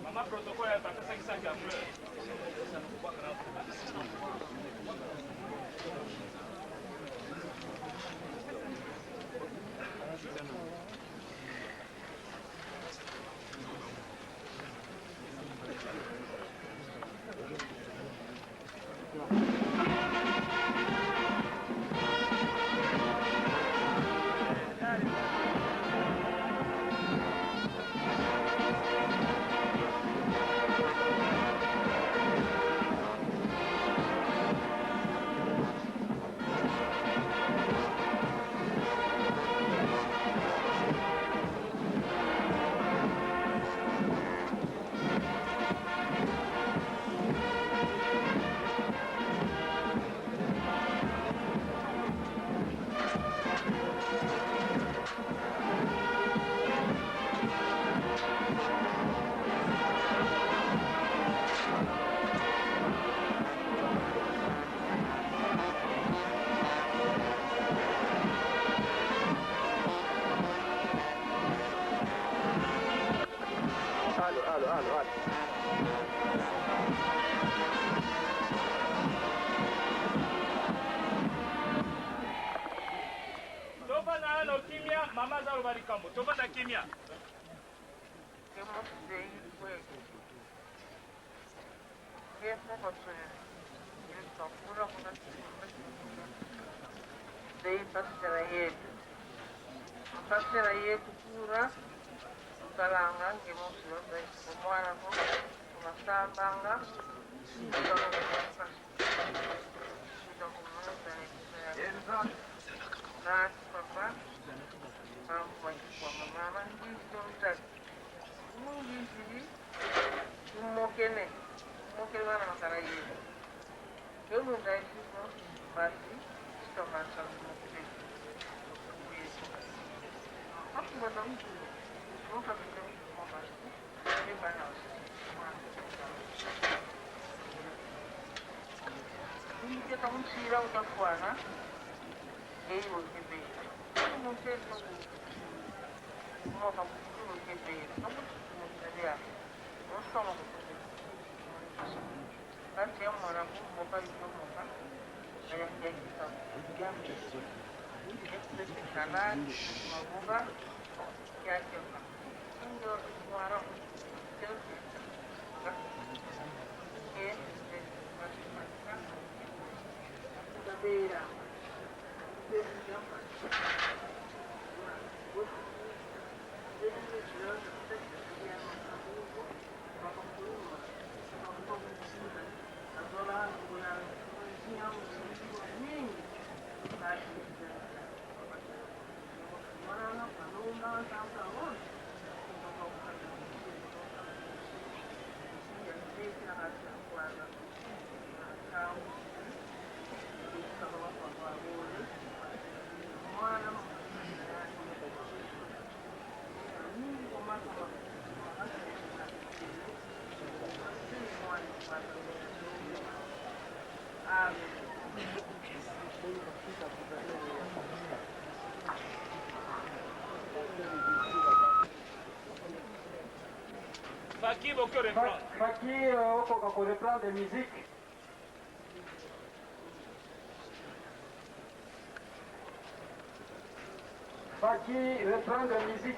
S14: Mama protocole bapesaki saki ya fleur.
S3: Allo, allo, allo, allo.
S14: Tofanda nano kimia, mama azaloba likambo. Tofanda kimia.
S21: Pasera yetu kura tukalanga ngemusi omwana kumasambanga nasi papa mama ngiitomtati mungisili tumokene tumokene bana makala yetu yolundaisiko basi sitokansa tumokene
S14: Faki boki reprendre.
S4: Faki okoka koreprendre musique.
S18: Baki reprendre musique.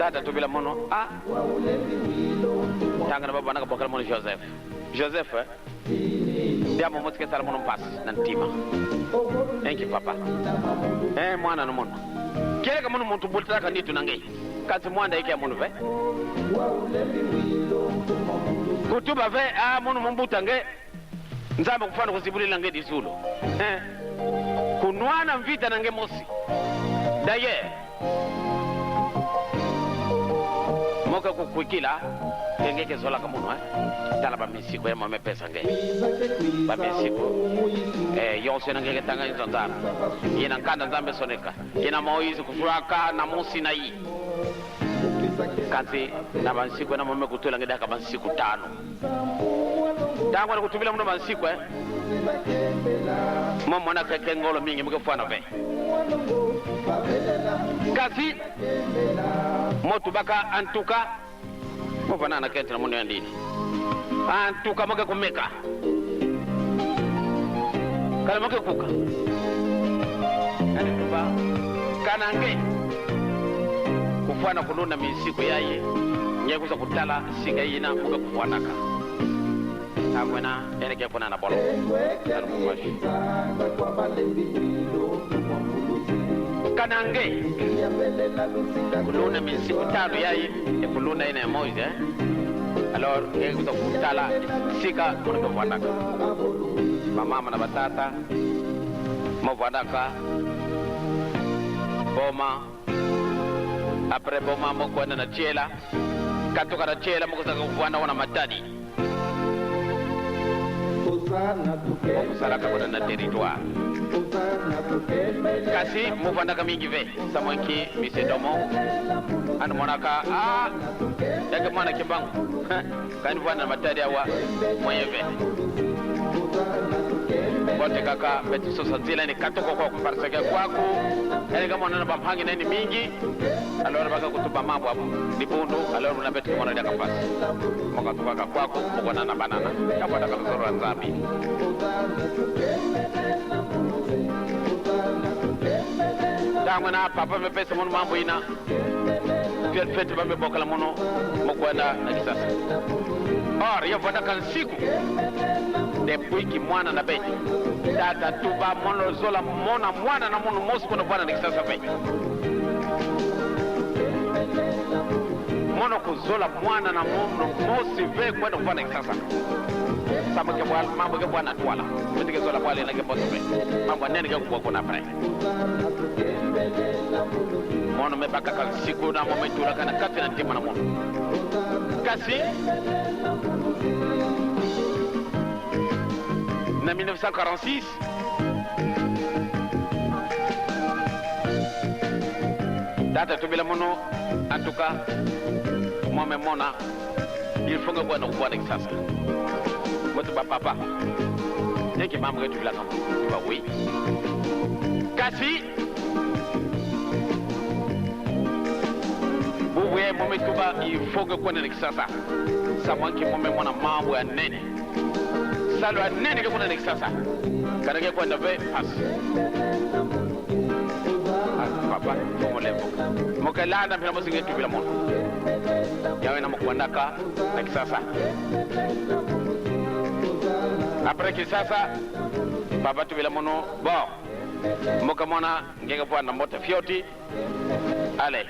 S5: Tata tubila mono a tanga na baba nakabwakala mono Joseph. Joseph eh? Ndiamo motike sala mono mpasi na ntima. Enki papa. Eh mwana no mono. Keleka mono muntu bulitaka nditu nange. Kasi mwanda ike ya mono ve. Kutuba ve a mono mumbuta nge. Nzambe kufana kuzibulila nge dizulu. Eh. Kunwana mvita nange mosi. D'ailleurs moka kukwikila kenge kezolaka muno eh? Tala bamisiko ya mamepesa nge bamisiko eh, yonse na ngeke tanga izo nzambe ina nkanda nzambe soneka ina moizi kufulaka na musi na yi kasi na bansiku na mame kutula nge daka bansiku tano tango na kutubila muno bansiku eh? Momona keke ngolo mingi mukefwana ve kasi motu baka antuka movanana kete na muno ya ndini antuka moke kumeka kala moke kuka anituba kanange kufwana kuluna misiku yaye nyekuza kutala sika yina muke kufwanaka akwena eneke kuna na bolo kanange kuluna misiku tano yayi ekuluna ina ya Moise eh? Alors ngekuza kutala sika muno kufwanaka bamama na batata muvandaka boma apres boma mokwenda na tiela katoka na tiela mokozaka kuvanda wana Matadi mokusalaka kuna na territoire kasi muvandaka mingi ve samwanki mise domo anu monaka a yake mwana kimbangu kani vanda na Matadi awa moyen ve bote kaka betusosa nzila ni katoko kwa parce que kwaku yani kama unaona bampangi nani mingi alors baka kutuba mambo hapo libundu alors una betu mona dia kapasi moka tukaka kwaku mokona na banana yapo taka mzoro wa nzambi tango na papa mepesa mono mambo ina fete bamebokala mono mokwenda na kisasa or yavandaka nsiku depuis ki mwana na beti tata tuba mono zola mona mwana na mono mosi kuna vwana na kisasa pe mono kuzola mwana na mono mosi ve kwenda kuvana kisasa sama ke bwana mambo ke bwana twala mtike zola bwale na ke boto pe mambo nene ke kubwa kuna pre mono mebaka ka siku na mo metula kana kati na ntima na mono kasi na 1946 tata tubila mono en tout cas mome mona il faut nga bwana kubwana kisasa moto ba papa yeke mambo ke tubila kama ba oui kasi bubuye mome tuba il faut que kwenda na kisasa samwanki mome mona mambo ya nene salo ya nene ke kuna na kisasa kana ke kwenda ve pasi papa fomolevo mokelanda mpela mosinge tubila mono yawe na mokwandaka na kisasa après kisasa papa tubila mono bon moka mona ngeke vwanda mbote fioti ale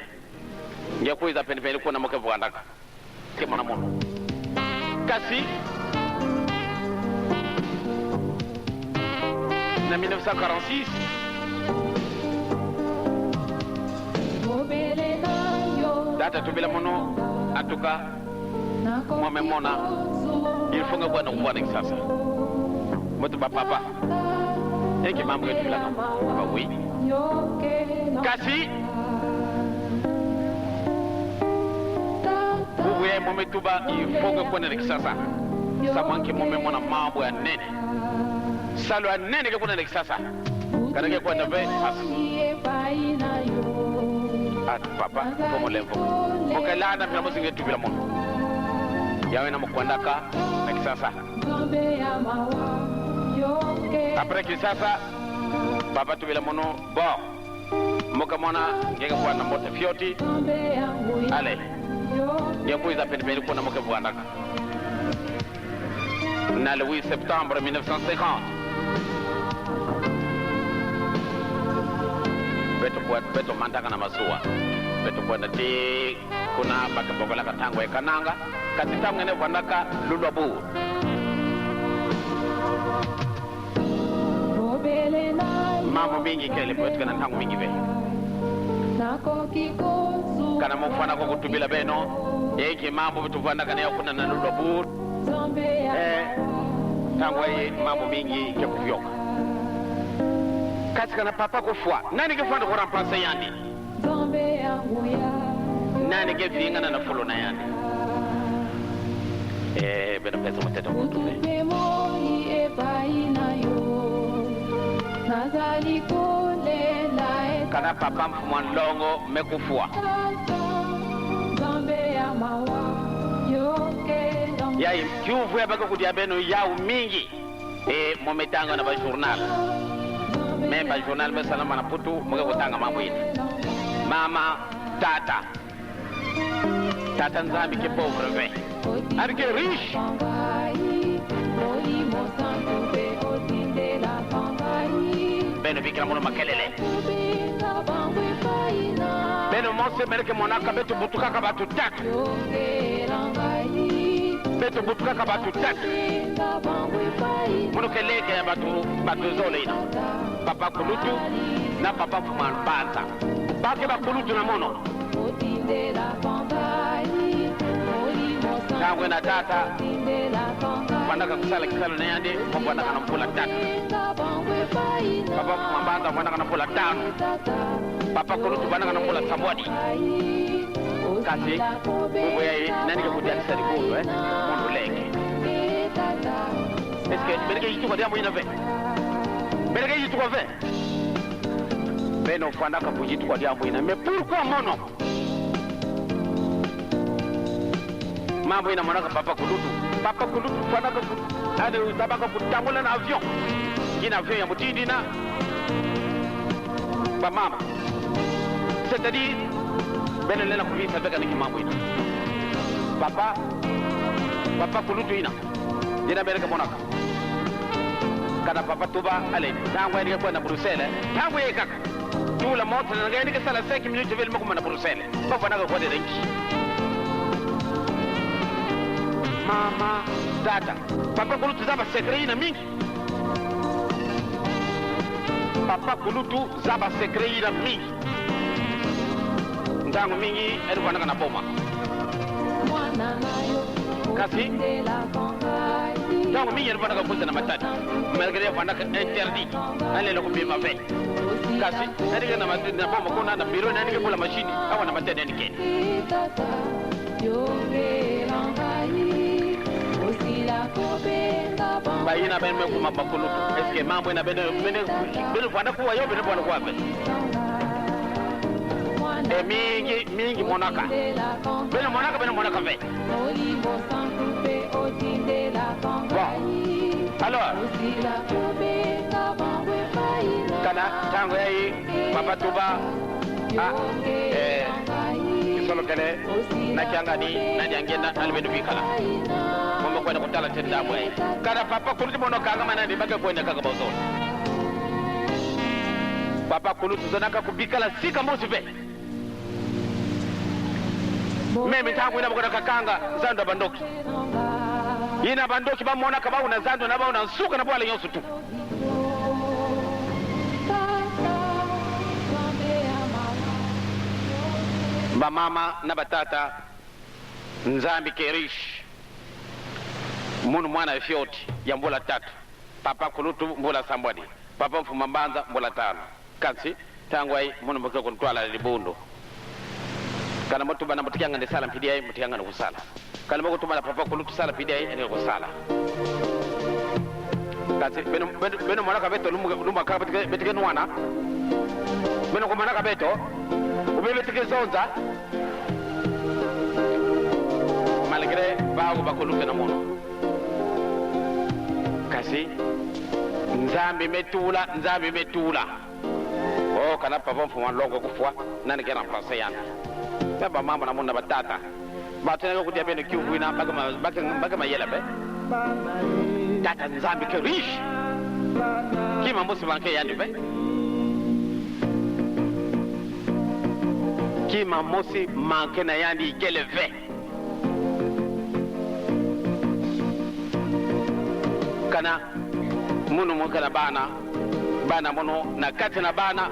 S5: ngekuiza penipeni kuna moke vwandaka ke mona mono kasi na 1946 tata tubila mono en tout cas mwame mona il faut nga bwana kubwana kisasa moto ba papa eke mambo ke tubila kama ba oui kasi bubuye mome tuba il faut que kwenda na kisasa samwanke mome mona mambo ya nene salo ya nene ke kwenda na kisasa kana ke kwenda ve pasi ah papa fomolevo mokelanda mpela mosinge tubila mono yawe na mokwandaka na kisasa après kisasa papa tubila mono bon Moka mona ngeke bwana mbote fioti. Ale. Ngekuiza penipeni kuna moke bwandaka. Na le 8 septembre 1950. Beto kwa beto mandaka na masuwa. Beto kwenda ti kuna bakabogola katango ekananga kasi tango ene bwandaka lulwabu. Mambo mingi kele kwetu kana ntango mingi be. Kana mufana ko kutubila beno eke mambo bituvanda kana yakuna na lulwabu. Tango ye mambo mingi ke kuvyoka. Kasi kana papa kufwa nani ke fanda ko remplacer yandi? Nani ke fingana na fulo na yandi? Bena pesa muteta kutuve. Kana papa mfumwa ndongo mekufua. Yai kiuvu ya baka kudia beno yau mingi. Mometanga na ba journal. Me ba journal me salama na putu muke kutanga mambo ina. Mama tata. Tata nzambi ke pauvre ve. Ari ke riche. Beno bikira mono makelele. Beno mose mereke monaka beto butukaka batu tatu. Beto butukaka batu tatu. Mono keleke ya batu batu zole ina. Papa kulutu na papa fumambanza. Bake bakulutu na mono. Tangwe na tata wandaka kusala kisalo na yande mungu wandaka na mpula tatu. Papa fumambanza wandaka na mpula tano. Papa kulutu wandaka na mpula sambwadi. Kasi mungu yayi nani ke kudia kisali kundu mundu leke. Eske bereke yituko dia mwina ve. Bereke yituko ve. Beno fandaka kujituko dia mwina. Mais pourquoi mono? Mambo ina mwanaka papa kulutu. Papa kulutu fandaka ku ade utabaka kutambula na avion. Kina avion ya mutindi na ba mama. C'est-à-dire beno lela kubisa beka niki mambo ina. Papa papa kulutu ina. Dina bereke monaka. Kana papa tuba ale tangu ndike kwenda Bruxelles. Tangu yeye kaka. Tula moto na ngende ke sala 5 minutes vile mko na Bruxelles. Papa naka kwa renki. Mama tata. Papa kulutu zaba secret ina mingi. Papa kulutu zaba secret ina mingi. Ntango mingi elikuwa na boma. Kasi ntango mingi elikuwa na na matati. Malgré elikuwa interdit. Ale loko bima ve. Kasi nalike na matati na boma kuna na bureau nalike kula machine awa na matati nalike. Bayina bene kuma bakulutu. Eske mambo ina bene bene bene fanda kuwa yo bene fanda kuwa be. Mingi mingi monaka. Bene monaka bene monaka ve. Bon. Alors kana tango yayi papa tuba ah kisolo kele na kyangani na nyangenda alibeni bikala. Mombe kwenda kutala tenda bwe. Kana papa kulutu mono kanga manani bake kwenda kaka bozo. Papa kulutu zonaka kubikala sika mosi ve. Meme tangu ina bokona kakanga zando bandoki. Ina bandoki bamona kaba una zando na ba una nsuka na bwala nyonso tu. Ba mama na batata nzambi kerish. Munu mwana fioti ya mbula tatu. Papa kulutu mbula sambwadi. Papa mfuma mbanza mbula tano. Kasi tangu ai munu mboke kuntwala libundo. Kana moto bana mutianga ne sala mpidi ai mutianga ne kusala. Kana moko tubala papa kulutu sala pidi ai ne kusala. Kasi beno beno mwana kabeto lumu lumu ka betike betike nwana. Beno ko mwana kabeto ube betike zonza. Malgré bawo bakulutu na mono. Kasi nzambi metula nzambi metula. Oh kana papa mfumu wa longo kufwa nani ke remplacer yandi me ba mama na munu na batata bato nake kudia beno kiuvu ina bake ma- bake bake mayela be tata nzambi ke riche kima mosi banke yandi be kima mosi manke na yandi ikele ve kana munu mukala bana bana mono na kati na bana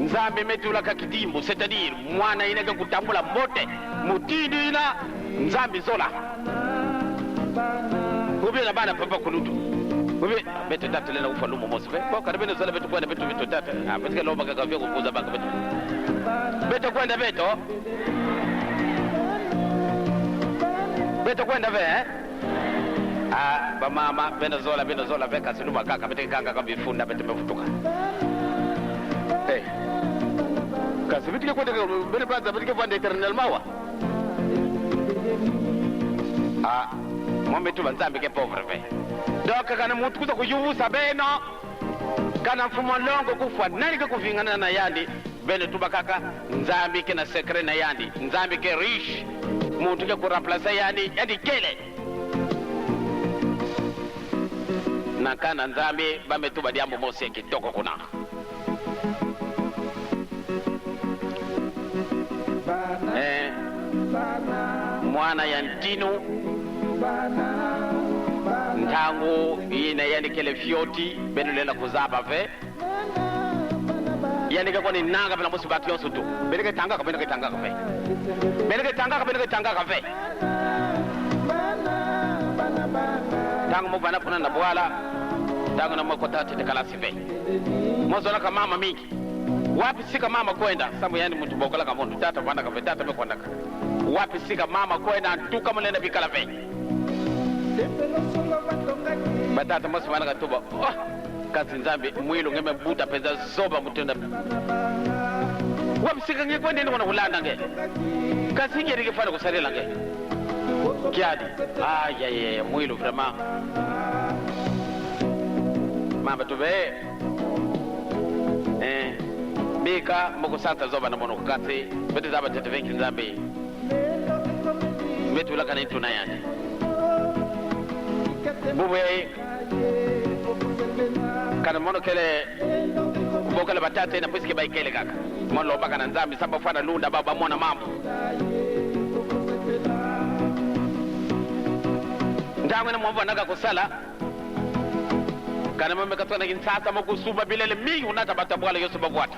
S5: nzambe metulaka kidimbu c'est-à-dire mwana ineke kutambula mbote mutindu ina nzambe zola ubie na bana papa kulutu ubie beto tata lena kufa lumo mosi be bo kana bene zola beto kwenda beto beto tata ah beto loba kaka vyo kukuza baka beto beto kwenda beto beto kwenda ve eh? Ah, bamama beno zola beno zola ve kasi luma kaka bete kanga kabifunda bete mefutuka eh kasi bitike kwenda bene plaza bitike kwenda eternel mawa ah mombe tu banzambe ke pauvre ve donc kana muntu kuza kuyuvusa beno kana mfumo longo kufwa nani ke kuvingana na yandi bene tuba kaka nzambi ke na secret na yandi nzambi ke riche muntu ke kuremplacer yandi yandi kele na kana nzambi bametuba diambo mosi ya kitoko kuna eh, mwana ya ntinu ntangu ina yandikele fyoti benulela kuzaba ve yandike koni nanga pela musi batu yonso tu beneke tangaka beneke tangaka ve beneke tangaka beneke tangaka ve ntango muvana puna na bwala ntango na mokota tete kalasi ve mozolaka mama mingi wapi sika mama kwenda sambu yani muntu bokolaka mundu tata vandaka ve tata mekwandaka wapi sika mama kwenda ntuka mulenda bikala ve batata mosi vandaka tuba oh, kasi nzambe mwilu ngeme buta penza zoba mutenda wapi sika nge kwenda ndikona kulanda nge kasi nge ndikifana kusalila nge kiadi ayayaya mwilu vraiment mamba tube eh, bika mukusansa zoba na mono kasi bete zaba tete venki nzambe betulaka na intuna yandi bube kana mono kele bokele batata ina puisque baikele kaka mono lobaka na nzambe samba fana lunda ba bamona mambo ntango ina mwambo anaka kusala kana mame katona kinsasa mokusuba bilele mingi unata batabwala yoso bakwata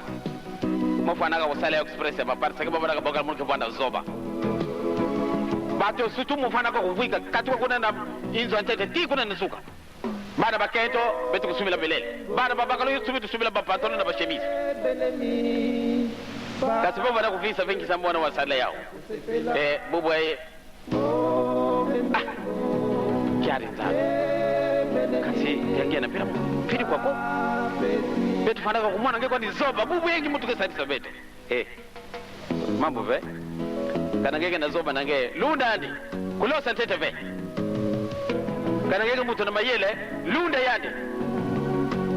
S5: mofanaka kusala express ya parce que babanaka bokala mono kivanda zoba bato surtout mofanaka kuvwika katuka kuna na inzo antete ti kuna nisuka bana bakento beti kusumila bilele bana babakalo yoso betu kusumila bapantalo na bashemise kasi bo bana kuvisa vingi sambona wasala yao eh bubwe ah kyari nzambe kasi yangena pira piri kwako betu fanaka kumwana ngekwa ni zoba bubu yengi mutu kesalisa bete eh mambo ve kana ngeke na zoba nange lunda ndi kulosa ntete ve kana ngeke mutu na mayele lunda yandi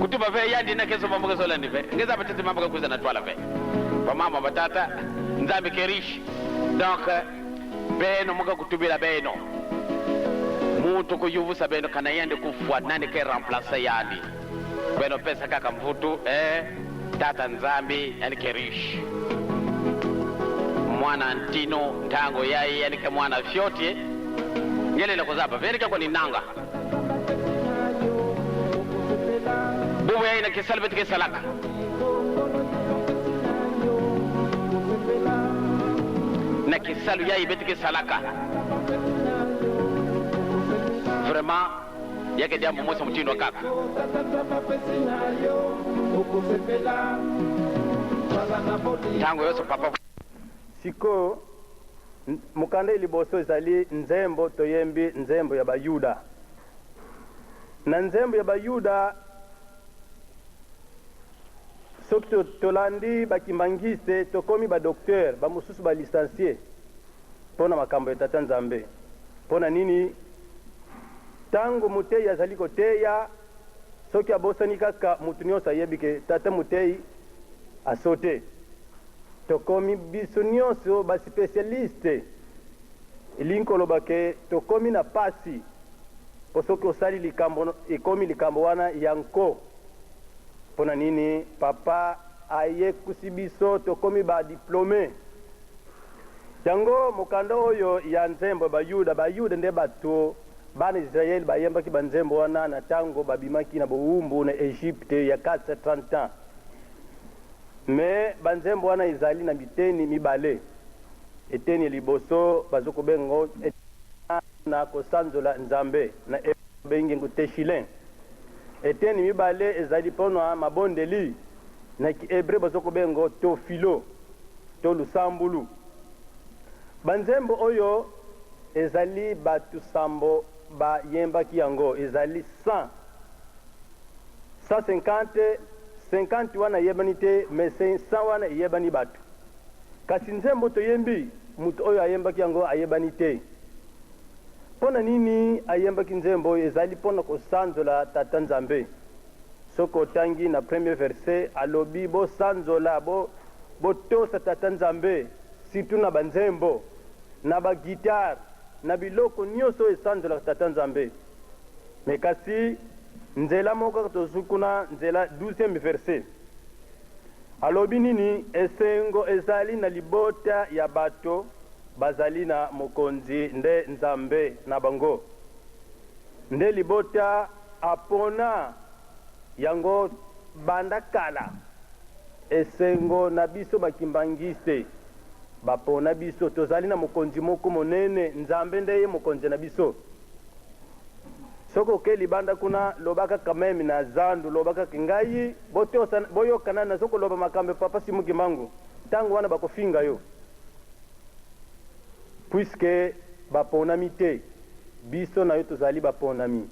S5: kutuba ve yandi na kezo mambo kezo landi ve ngeza batete mambo kakuza na twala ve bamama batata nzambe ke riche donc beno muka kutubila beno muntu kuyuvusa beno kana yandi kufwa nani ke remplacer yandi beno pesa kaka mvutu eh, tata nzambi yani ke riche mwana ntino ntango yai yani ke mwana fyoti ngelele kuzaba vene ke koni nanga bubu yai na kisal beti ke salaka na kisalu yai beti ke salaka vraiment yake diambo mosi mutindo kaka ntango yonso papa
S10: Sikoyo, mokanda ya liboso ezali nzembo toyembi nzembo ya Bayuda. Na nzembo ya Bayuda, soki to, tolandi ba kimbanguiste tokomi ba docteur, ba mosusu ba licencie mpo na makambo ya Tata Nzambe. Mpo na nini? Tango moteyi azali koteya, soki abosani kaka, moto nionso ayebi ke tata moteyi. Asote. Tokomi biso nionso ba specialiste. Elingi koloba ke tokomi na pasi po soki osali likambo ekomi likambo wana ya nko. Pona nini papa ayekusi biso tokomi ba diplome. Yango mokanda oyo ya nzembo ya Bayuda, Bayuda nde bato bana Israël bayembaki ba nzembo wana na tango babimaki na bowumbu na Egypte ya 430 ans. Mais ba nzembo wana ezali na biteni mibale. Eteni ya liboso bazo kobenga ngo na kosanzola Nzambe na babengi ngo Techilin. Eteni mibale ezali pona mabondeli na ki hebreu bazo kobenga ngo Tofilo to lusambulu. Ba nzembo oyo ezali batu sambo ba yembaki yango ezali 100 150 50 wana eyebani te mais 100 wana eyebani batu. Kasi nzembo toyembi, moto oyo ayembaki yango ayebani te. Mpo na nini ayembaki nzembo oyo? Ezali mpo na kosanzola Tata Nzambe. Soki otangi na premier verset, alobi, Bosanzola, bo, botosa Tata Nzambe, surtout na banzembo, na ba guitares, na biloko nionso oyo esanzolaka Tata Nzambe. Mais kasi nzela moko kaka tozwi kuna, nzela douzième verset. Alobi nini? Esengo ezali na libota ya bato bazali na mokonzi nde Nzambe na bango, nde libota apona yango banda kala. Esengo na biso ba kimbanguiste bapona biso, tozali na mokonzi moko monene, Nzambe nde ye mokonzi na biso. Soki oke libanda kuna loba kaka meme na zandu loba kaka ngai botosa boyoka nani nazo koloba makambo ya papa Simon Kimbangu tango wana bako finga yo puisque ba ponami te biso na yo tozali ba ponami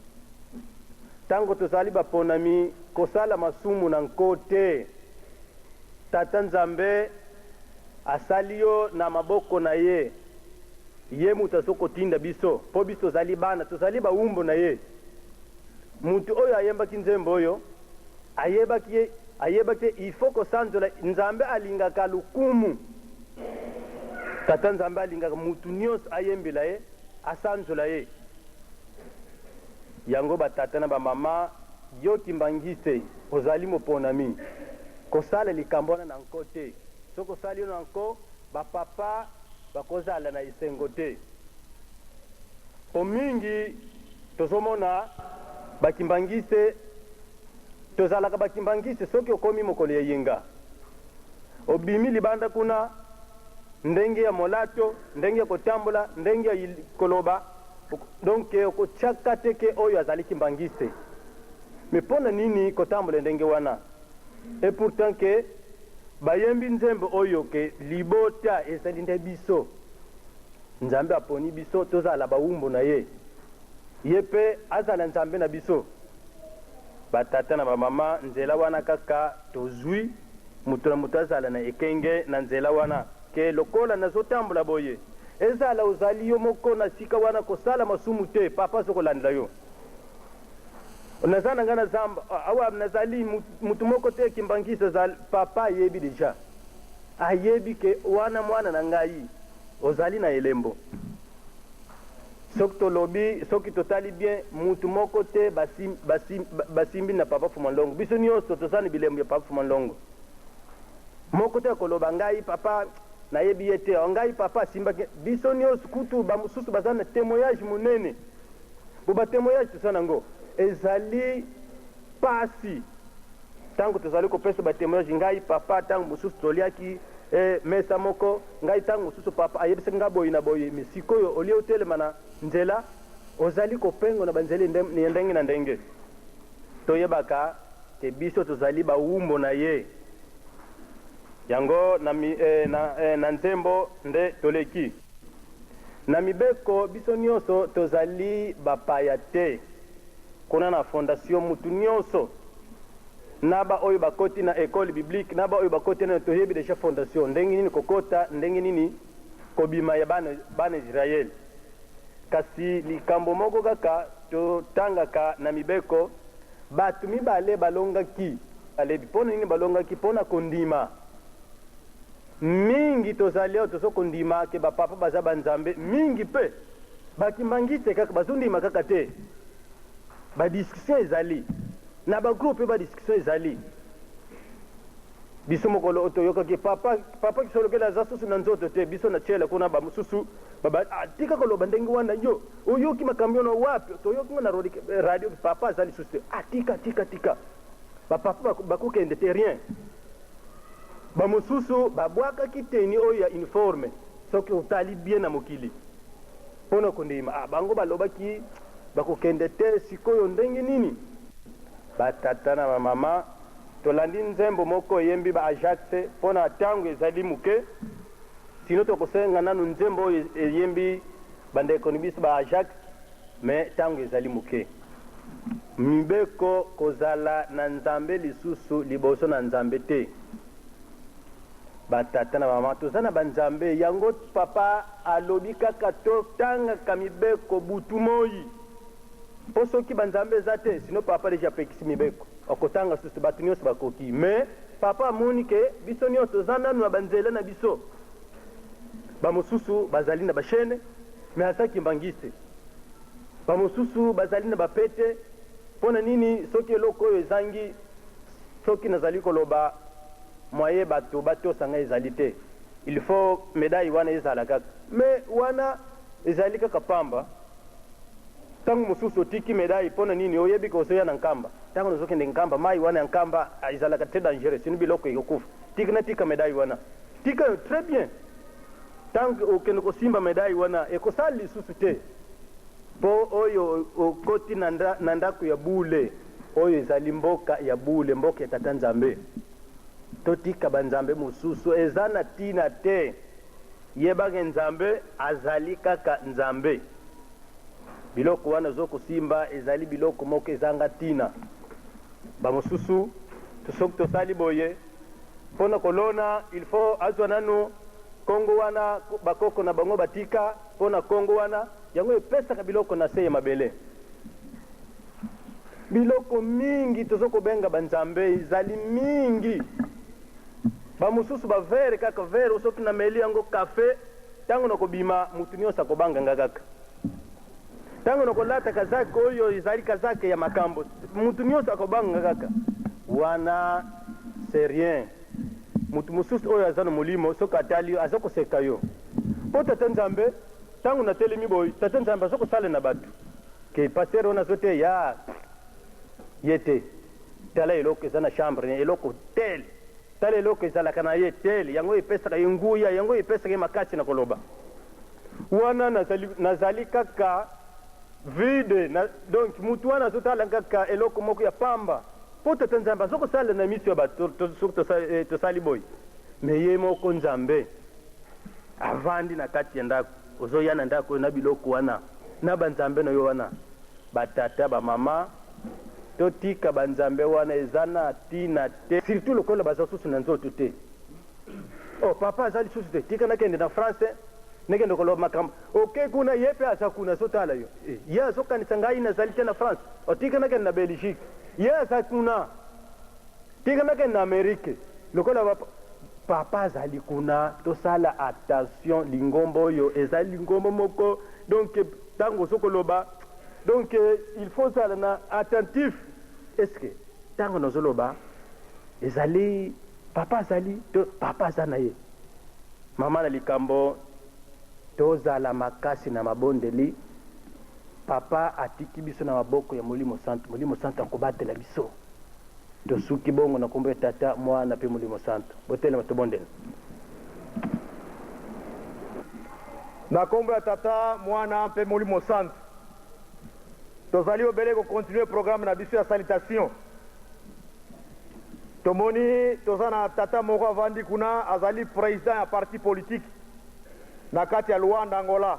S10: tango tozali ba ponami kosala masumu na nko te tata Nzambe asali yo na maboko na ye Ye mutu azo kotinda biso po biso tozali bana, tozali bawumbu na ye. Mutu oyo ayembaki nzembo oyo ayebaki ye, ayebaki ye il faut kosanzola Nzambe alingaka lokumu. Tata Nzambe alingaka mutu nionso ayembela ye, asanzola ye. Yango ba tata na ba mama, yo kimbanguiste ozali moponami, kosala likambo wana na nko te. Soki osali na nko, ba papa bakozala na esengo te po mingi tozomona ba kimbanguiste tozalaka ba kimbanguiste soki okomi mokolo ya eyenga obimi libanda kuna ndenge ya molato ndenge ya kotambola ndenge ya koloba donc okotiaka te ke oyo azali kimbanguiste mais pona nini kotambola ndenge wana et pourtant ke Bayembi nzembo oyo ke libota ezali nde biso. Nzambe aponi biso tozala bawumbu na ye, ye pe azala Nzambe na biso. Ba tata na ba mama nzela wana kaka tozui, moto na moto azala na ekenge na nzela wana ke lokola nazotambola boye, ezala ozali yo moko na sika wana kosala masumu te, papa azokolandela yo. Naza na nga na zamba awa nazali mutu moko te kimbanguiste azali papa ayebi dejà ayebi ke wana mwana na ngai ozali na elembo soki tolobi soki totali bien mutu moko te basimbi na papa fuma nlongo biso nionso toza na bilembo ya papa fuma nlongo moko te akoloba ngai papa nayebi ye te ngai papa asimbaki biso nionso kutu ba mosusu baza na temoignage munene Po ba temoignage toza nango ezali pasi tango tozali kopesa ba temoignage ngai papa tango mosusu toliaki eh, mesa moko ngai tango mosusu papa ayebisaki ngai boye na boye mais sikoyo olie otelema na nzela ozali kopengo na banzela ya ndenge na ndenge toyebaka ke biso tozali bawumbo na ye yango na, eh, na, eh, na nzembo nde toleki Na mibeko biso nionso tozali ba paya te kuna na fondation mutu nionso na ba oyo bakoti na ecole biblique na ba oyo bakoti na toyebi dejà fondation ndenge nini kokota ndenge nini kobima ya bana bana Israël kasi likambo moko kaka totangaka na mibeko batu mibale balongaki balebi pona nini balongaki pona kondima. Mingi tozali awa tozo kondima ke ba papa baza ba nzambe, mingi pe ba kimbanguiste kaka bazo ndima kaka te. Ba discussion ezali na ba groupe pe ba discussion ezali. Biso mokolo oyo toyokaki papa papa kisolokele aza susu na nzoto te, biso na tshela kuna ba mosusu ba ba ah, tika koloba ndenge wana yo oyoki makambo wana wapi? Toyoki ngo na radio papa aza lisusu te. Ah tika tika tika. Ba papa bakokende te rien. Ba mosusu babwakaki tenue oyo ya uniforme soki otali bien na mokili pona kondima ah bango balobaki bakokende te sikoyo ndenge nini? Ba tata na ba mama tolandi nzembo moko eyembi ba Ajax pona tango ezali muke sinon tokosenga nanu nzembo oyo eyembi ba ndeko na biso ba Ajax mais tango ezali muke. Mibeko kozala na Nzambe lisusu liboso na Nzambe te. Ba tata na ba mama toza na ba Nzambe yango papa alobi kaka to tangaka mibeko butu moyi po soki ba Nzambe eza te sinon papa dejà apekisi mibeko oko tanga susu batu nionso bakoki mais papa amoni ke biso nionso toza nanu na ba nzela na biso ba mosusu bazali na ba chaine mais aza kimbanguiste. Ba mosusu bazali na ba pete. Mpo na nini soki eloko oyo ezangi, soki nazali koloba moyen bato batosa ngai ezali te, il faut medaille wana ezala kaka. Mais wana ezali kaka pamba. Tango mosusu otiki medaille mpo na nini? Oyebi ke ozoya na Nkamba. Tango nazokende Nkamba, mayi wana ya Nkamba ezalaka très dangereux, sinon biloko ekokufa. Tika natika medaille wana. Tika yo très bien. Tant okende kosimba medaille wana ekosala lisusu te po oyo okoti na ndaku ya bule oyo ezali mboka ya bule mboka ya tata nzambe totika ba nzambe mosusu eza na tina te yeba ke nzambe azali kaka nzambe biloko wana ozo kosimba ezali biloko moko ezanga tina ba mosusu soki tosali boye Pona kolona il faut azwa nanu kongo wana ba koko na bango batika pona kongo wana yango epesaka biloko na se ya mabele. Biloko mingi tozo kobenga ba nzambe ezali mingi ba mosusu ba verre kaka verre soki na meli yango cafe tango na kobima mutu nionso akobanga nga kaka tango na kolata kazaka oyo ezali kazaka ya makambo mutu nionso akobanga nga kaka wana c'est rien mutu mosusu oyo aza na molimo soki atali yo aza koseka yo po tata nzambe tango na telemi boye tata nzambe aza kosala na batu ke pasteur wana azo teya ye te tala eloko eza na chambre na eloko tel tala eloko ezalaka na ye tel yango epesaka ye nguya yango epesaka ye makasi na koloba wana nazali, nazali kaka vide na, donc mutu wana azotala kaka eloko moko ya pamba Po Tata Nzambe aza kosala na miso ya bato soki tosali boye, mais ye moko Nzambe avandi na kati ya ndako, ozoya na ndako oyo na biloko wana na ba nzambe na yo wana. Ba tata ba mama totika ba nzambe wana eza na tina te, surtout lokola baza susu na nzoto te. Oh papa aza lisusu te, tika nakende na France nakende koloba makambo. Oke kuna ye pe aza kuna azotala yo, ye azokanisa ngai nazali te na France, oh tika nakende na Belgique. Ye aza kuna. Tika nakende na Amerique lokola ba papa azali kuna. Tosala attention lingomba oyo ezali lingomba moko donc tango ozo koloba donc il faut ozala na attentif est ce que tango nazo loba ezali papa azali to papa aza na ye mama na likambo tozala makasi na mabondeli. Papa atiki biso na maboko ya Molimo Santu. Molimo Santu akobatela biso. Tosuki bongo na kombo ya Tata, Mwana pe Molimo Santu. Botelema tobondela.
S2: Na kombo ya Tata, Mwana mpe Molimo Santu. Tozali obele ko continuer programme na biso ya salutation. Tomoni toza na tata moko avandi kuna azali president ya parti politique na kati ya Luanda, Angola.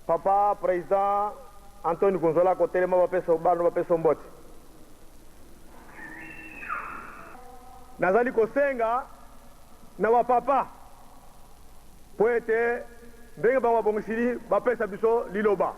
S2: Papa president Anthony Kunzola kotelema bapesa bano bapesa mbote. Nazali kosenga na ba papa mpo ete ndenge bango babongisili bapesa biso liloba.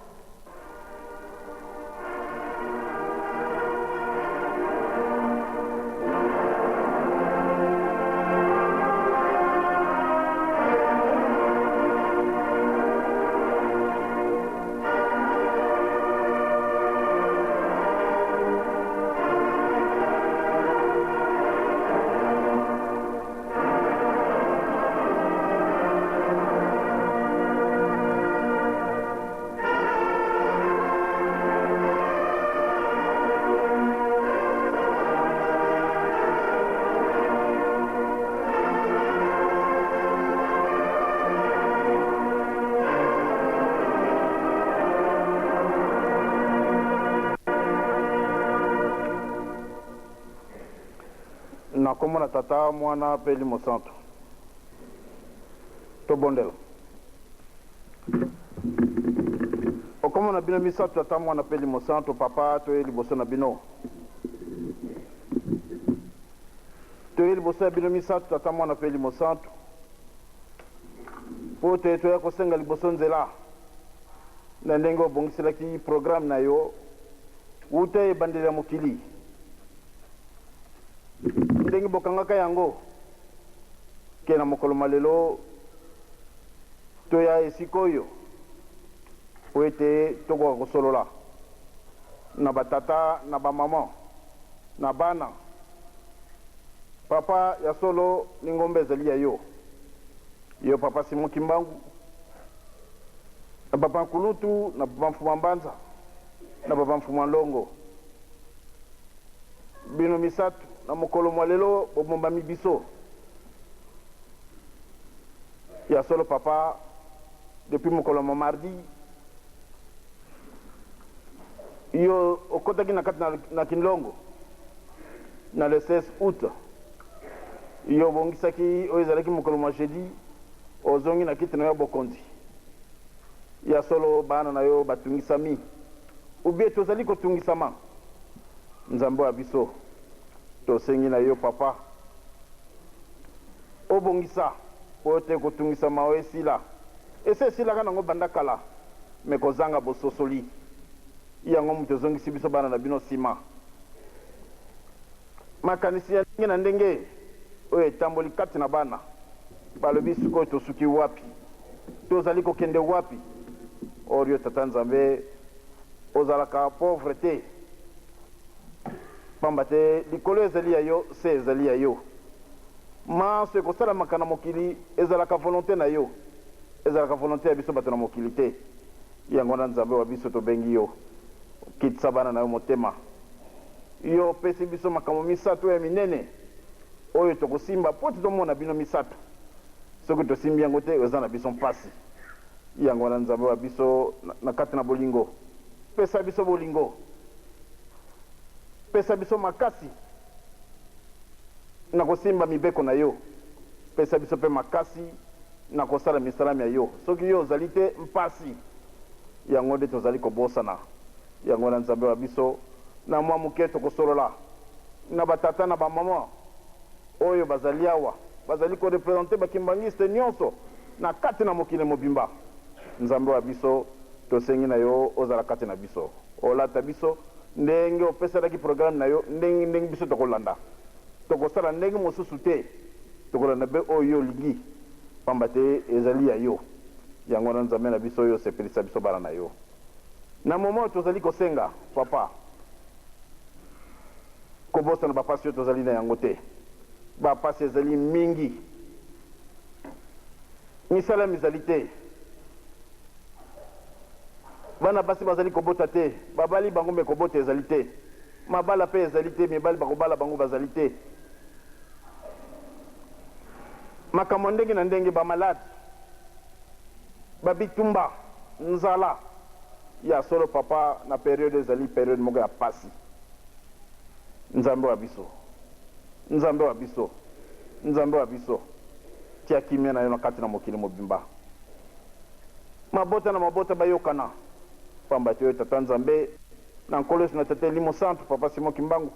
S2: Na nkombo na Tata, Mwana mpe Elimo Santu. Tobondela. Okombo na bino misatu, Tata, Mwana mpe Elimo Santu, Papa, toye liboso na bino. Toye liboso ya bino misatu, Tata, Mwana mpe Elimo Santu, mpo te toya kosenga liboso nzela na ndenge obongiselaki programme na yo wuta ebandeli ya mokili. Ndenge bokangaka yango ke na mokolo mwa lelo toya esika oyo mpo ete tokoka kosolola na batata na bamama na bana. Papa, ya solo lingomba ezali ya yo, yo Papa Simon Kimbangu na Papa Nkulutu na Papa Mfuma Mbanza na Papa Mfuma Nlongo. Bino misatu na mokolo mwa lelo bobombami biso. Ya solo papa, depuis mokolo mwa mardi yo okotaki na kati na, na Kinlongo na le 16 août, yo obongisaki oyo ezalaki mokolo mwa jeudi, ozongi na kiti na yo ya bokonzi. Ya solo bana na yo batungisami ou bien tozali kotungisama. Nzambe wa biso, tosengi na yo papa, obongisa po te kotungisama oyo esila. Esi esilaka nango banda kala, mais kozanga bososoli yango moto ezongisi biso bana na bino sima. Makanisi ya ndenge na ndenge oyo etamboli kati na bana, balobi sikoyo tosuki wapi? Tozali kokende wapi? Or yo Tata Nzambe Ozalaka pauvre te, pamba te likolo ezali ya yo, se ezali ya yo. Manso ekosalamaka na mokili ezalaka volonte na yo, ezalaka volonte ya biso bato na mokili te. Yango wana Nzambe wa biso tobengi yo, kitisa bana na yo motema. Yo opesi biso makambo misatu ya minene oyo tokosimba mpo te tomona bino misatu. Soki tosimbi yango te, eza na biso mpasi. Yango wana Nzambe wa biso na kati na bolingo, pesa biso bolingo, pesa biso makasi na kosimba mibeko na yo, pesa biso mpe makasi na kosala misala mya yo. Soki yo ozali te, mpasi. Yango nde tozali kobosana. Yango wana Nzambe wa biso, na mwa moke tokosolola na batata na bamama oyo bazali awa, bazali ko representer ba kimbanguiste nionso na kati na mokili mobimba. Nzambe wa biso, tosengi na yo ozala kati na biso, olata biso ndenge opesalaki programme na yo, ndenge ndenge biso tokolanda. Tokosala ndenge mosusu te, tokolanda be oyo yo olingi, pamba te ezali ya yo. Yango wana Nzambe na biso, yo sepelisa biso bana na yo. Na moment oyo tozali kosenga, Papa, Kobosana ba pasi oyo tozali na yango te. Ba pasi ezali mingi. Misala mizali te. Bana basi bazali kobota te. Babali bango me kobota ezali te. Mabala pe ezali te, mibali bakobala bango bazali te. Makambo ya ndenge na ndenge, ba malade, ba bitumba, nzala. Ya solo papa, na periode ezali periode moko ya pasi. Nzambe wa biso, Nzambe wa biso, Nzambe wa biso, tia kimia na yo na kati na mokili mobimba. Mabota na mabota bayokana, pamba te yo Tata Nzambe na Nkolo Yesu na Tata Elimo Santu, Papa Simon Kimbangu,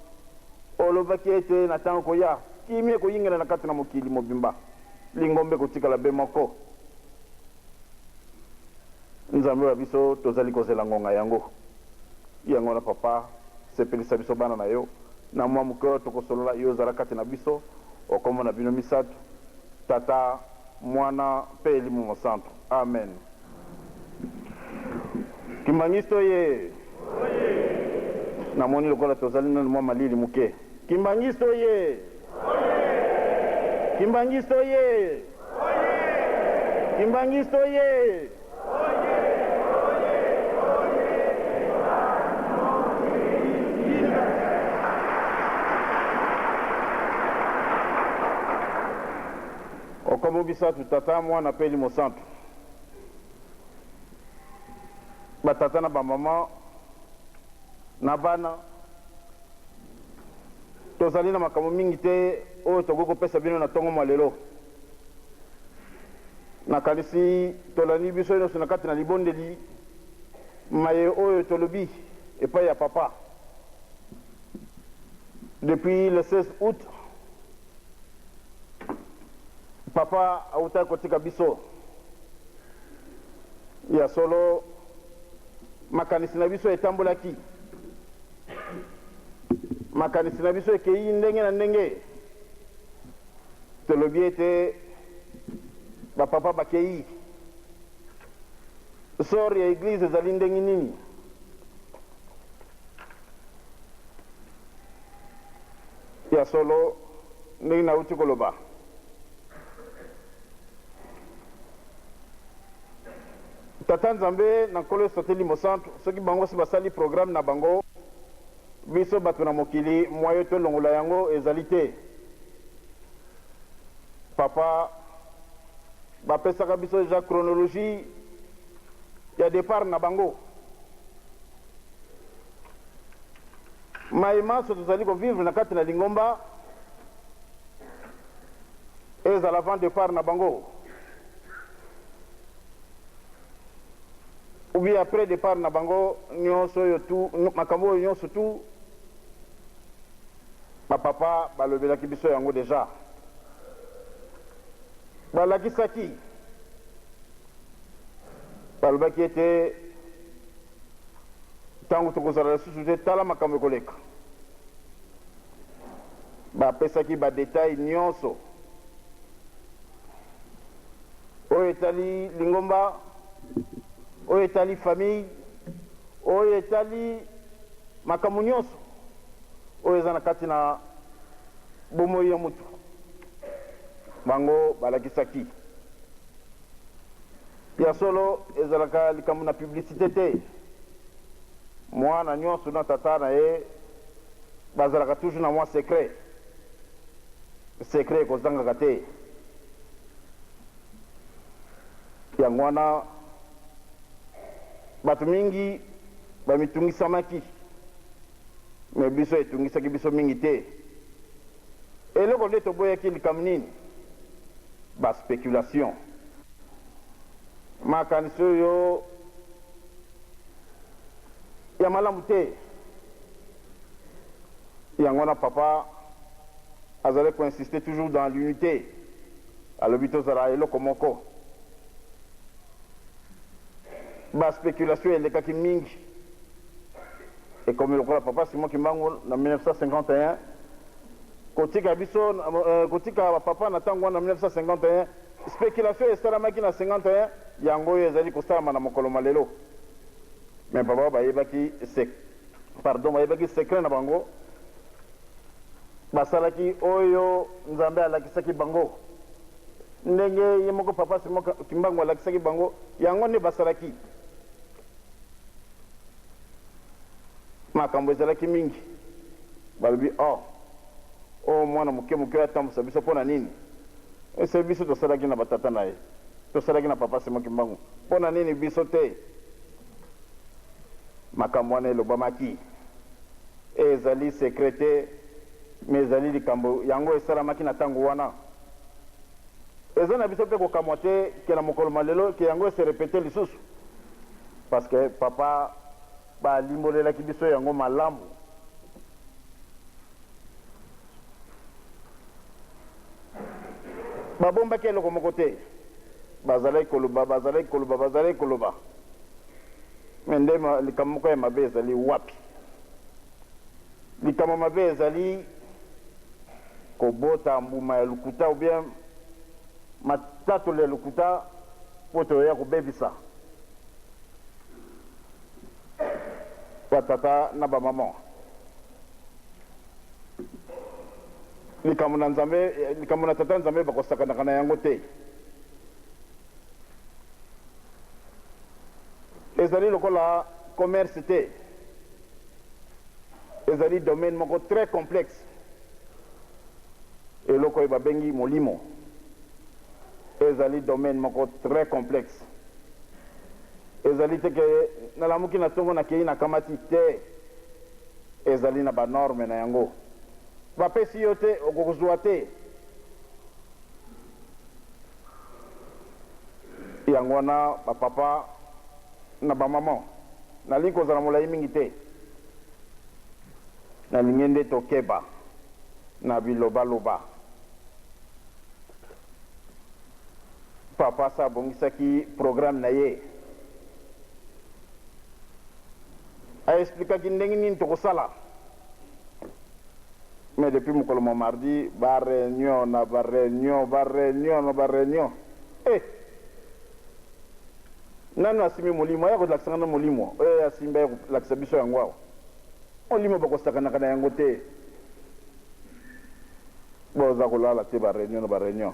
S2: olobaki ete na tango ekoya, kimia ekoyingela na kati na mokili mobimba, lingomba ekotikala be moko. Nzambe wa biso, tozali kozela ngonga yango. Yango wana, Papa, sepelisa biso bana na yo, na mwa moke oyo tokosolola, yo zala kati na biso, okomona bino misatu, Tata, Mwana, mpe Elimo Mosantu. Amen. Kimbanguiste oye! Namoni lokola tozali nanu mwa malili moke. Kimbanguiste oye! Kimbanguiste oye! Kimbanguiste oye! Okombo bisatu Tata, Mwana mpe Elimo Santu. Ba tata na ba mama na bana tozali na makambo mingi te. oyo tokoki kopesa bino na ntongo mwa lelo. Nakanisi tolandi biso nyonso na kati na libondeli maye oyo tolobi epai ya Papa. Depuis le 16 août, Papa awutaki kotika biso. Ya solo, makanisi na biso etambolaki. Makanisi na biso ekei ndenge na ndenge. Tolobi ete ba papa bakei. Sort ya eglise ezali ndenge nini? Ya solo, ndenge nauti koloba. Tata Nzambe na Nkolo Yesu Tata Elimo Santu, soki bango si basali programme na bango, biso bato na mokili moyen tolongola yango ezali te. Papa, bapesaka biso dejà chronologie ya depart na bango. Maye manso tozali ko vivre na kati na lingomba ezala avant depart na bango ou bien après depart na bango, nionso oyo tout, makambo oyo nionso tout ba papa balobelaki biso yango dejà. Balakisaki, balobaki ete ntango tokozala lisusu te, tala makambo ekoleka. Bapesaki ba details nionso oyo etali lingomba, oyo etali famille, oyo etali makambo nionso oyo eza na kati na bomoi ya mutu. Bango balakisaki. Ya solo, ezalaka likambo na publicite te. Mwana nionso na tata na ye bazalaka toujours na mwa secret. Secret ekozangaka te. Yango wana bato mingi bamitungisamaki, mais biso etungisaki biso mingi te. Eloko nde toboyaki likambo nini? Ba speculations. Makanisi oyo ya malamu te. Yango wana papa azalaki ko insister toujours dans l'unite. Alobi tozala eloko moko. Ba speculations elekaki mingi. Ekomi lokola papa Simon Kimbangu na 1951 kotika biso, kotika ba papa na tango wana na 1951. Speculation esalamaki na 51, yango oyo ezali kosalama na mokolo mwa lelo. Mais papa bayebaki sec, pardon, bayebaki secret na bango, basalaki oyo Nzambe alakisaki bango. Ndenge ye moko papa Simon Kimbangu alakisaki bango, yango nde basalaki. Makambo ezalaki mingi. Balobi, Oh, oyo mwana moke moke oyo atambusa biso mpo na nini? Ese biso tosalaki na ba tata na ye, tosalaki na papa Simon Kimbangu, mpo na nini biso te? Makambo wana elobamaki. Ezali secret te, mais ezali likambo yango esalamaki na tango wana. Eza na biso pe kokamwa te ke na mokolo ma lelo ke yango e se repeter lisusu parce que papa ba limbolelaki biso yango malamu. Babombaki eloko moko te. Bazalaki koloba, bazalaki koloba, bazalaki koloba. Mais nde likambo moko ya mabe ezali wapi? Likambo mabe ezali kobota mbuma ya lokuta ou bien matatoli ya lokuta mpo toya kobebisa ba tata na ba maman. Likambo na Nzambe, likambo na Tata Nzambe bakosakanaka na yango te. Ezali lokola commerce te. Ezali domaine moko très complexe. Eloko oyo babengi molimo ezali domaine moko très complexe. Ezali te ke nalamuki na tongo nakeyi nakamati te. Ezali na ba normes na yango. Bapesi yo te, okokozua te. Yango wana ba papa na ba maman, nalingi kozala molayi mingi te. Nalingi nde tokeba na bilobaloba. Papa asi abongisaki programme na ye. A explikaki ndenge nini tokosala. Mais depuis mokolo mwa mardi, ba reunion na ba reunion, ba reunion na ba reunion. Eh! Nanu asimbi molimo, aya kolakisa nga na molimo oyo ye asimbi, aya kolakisa biso yango awa. Molimo bakosakanaka na yango te. Boza kolala te ba reunion na ba reunion.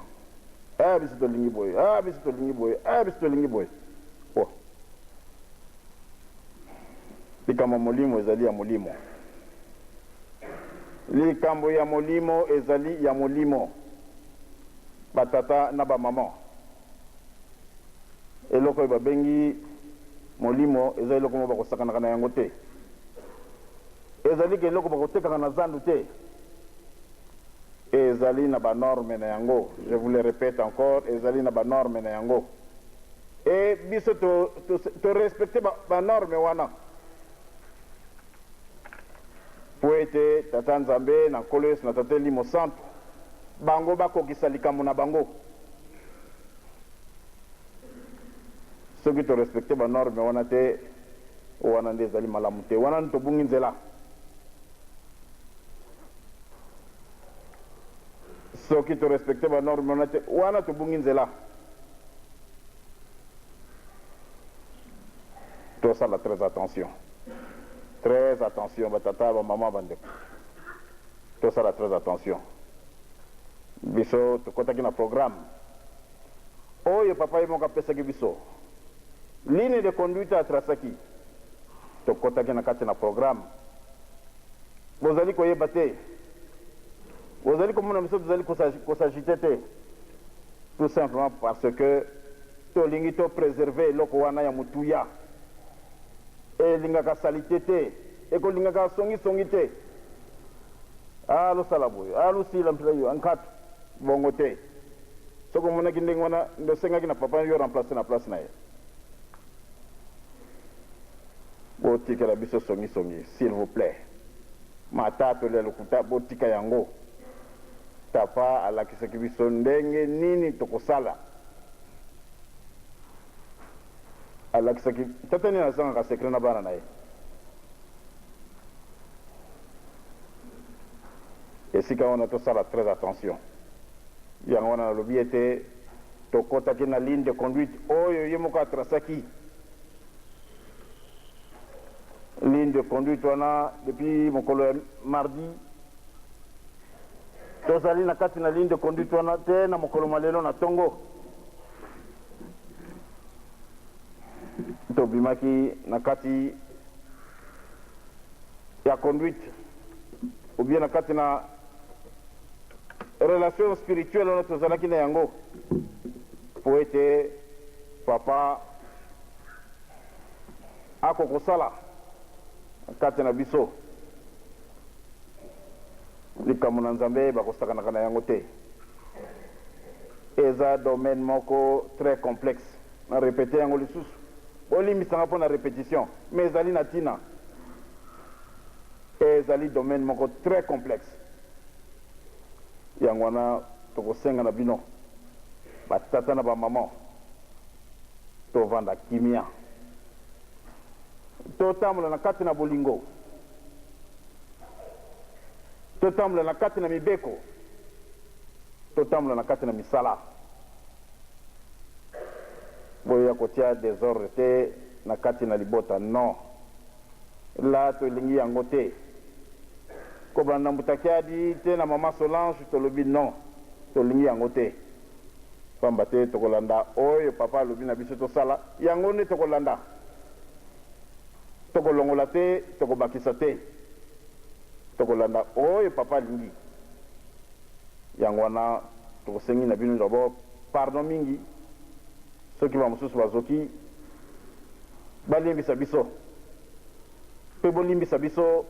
S2: Eh biso tolingi boye, ah biso tolingi boye, eh biso tolingi boye. Oh. Likambo ya molimo ezali ya molimo. Likambo ya molimo ezali ya molimo. Ba tata na ba maman. Eloko oyo babengi molimo eza eloko moko bakosakanaka na yango te. Ezali ka eloko bakotekaka na zandu te. Ezali na ba normes na yango, je vous le repete encore, ezali na ba normes na yango. Et biso to, to, to respecter ba, ba normes wana. Mpo ete Tata Nzambe na Nkolo Yesu na Tata Elimo Santu, bango bakokisa likambo na bango. Soki to respecter ba normes wana te, wana nde ezali malamu te. Wana nde tobungi nzela. Soki to respecter ba normes wana te, wana tobungi nzela. Tosala très attention. Très attention ba tata, ba mama, ba ndeko. Tosala très attention. Biso tokotaki na programme oyo papa ye moko apesaki biso. Ligne de conduite a tracaki. Tokotaki na kati na programme. Bozali koyeba te. Bozali komona biso tozali ko s'agiter te. Tout simplement parce que tolingi to preserver eloko wana ya motuya. Elingaka salite te. Ekolingaka songi songi te. Ah losala boye, ah losila mpila yo, nkatu. Bongo te. Soki omonaki ndenge wana nde osengaki na papa yo remplacer na place na ye. Botikela biso songi songi s'il vous plait. Matatoli ya lokuta botika yango. Papa alakisaki biso ndenge nini tokosala. Alakisaki tata nini azangaka secret na bana na ye. Esika wana tosala très attention. Yango wana nalobi ete tokotaki na ligne de conduite oyo ye moko a tracaki. Ligne de conduite wana depuis mokolo ya mardi tozali na kati na ligne de conduite wana te na mokolo mwa lelo na tongo tobimaki na kati ya conduite ou bien na kati na relation spirituelle wana tozalaki na yango mpo ete papa akokosala kati na biso likambo na Nzambe bakosakanaka na yango te. Eza domaine moko très complexe. Na repeter yango lisusu. Bolimbisa nga mpo na repetition, mais ezali na tina. Ezali domaine moko très complexe. Yango wana tokosenga na bino ba tata na ba maman tovanda kimia. Totambola na kati na bolingo. Totambola na kati na mibeko. Totambola na kati na misala. Boya kotia desordre te na kati na libota non. La tolingi yango te. Kobanda mbuta kiadi te na maman Solange tolobi non. Tolingi yango te. Pamba te tokolanda oyo papa alobi na biso tosala, yango nde tokolanda. Tokolongola te, tokobakisa te. Tokolanda oyo papa alingi. Yango wana tokosengi na bino d'abord pardon mingi soki ba mosusu bazoki, balimbisa biso. Pe bolimbisa biso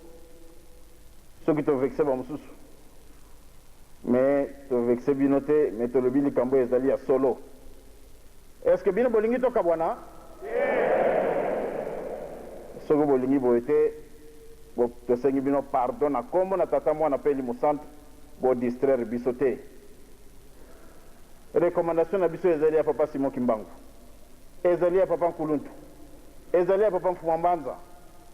S2: soki to vexer ba mosusu. Mais to vexe bino te, mais tolobi likambo oyo ezali ya solo. Est ce que bino bolingi tokabwana? Soki bolingi boye te, bo, tosengi bino pardon na kombo na Tata, Mwana pe Elimo Santu, bo distraire biso te. Recommandation na biso ezali ya Papa Simon Kimbangu, ezali ya Papa Nkuluntu, ezali ya Papa Mfumua Mbanza,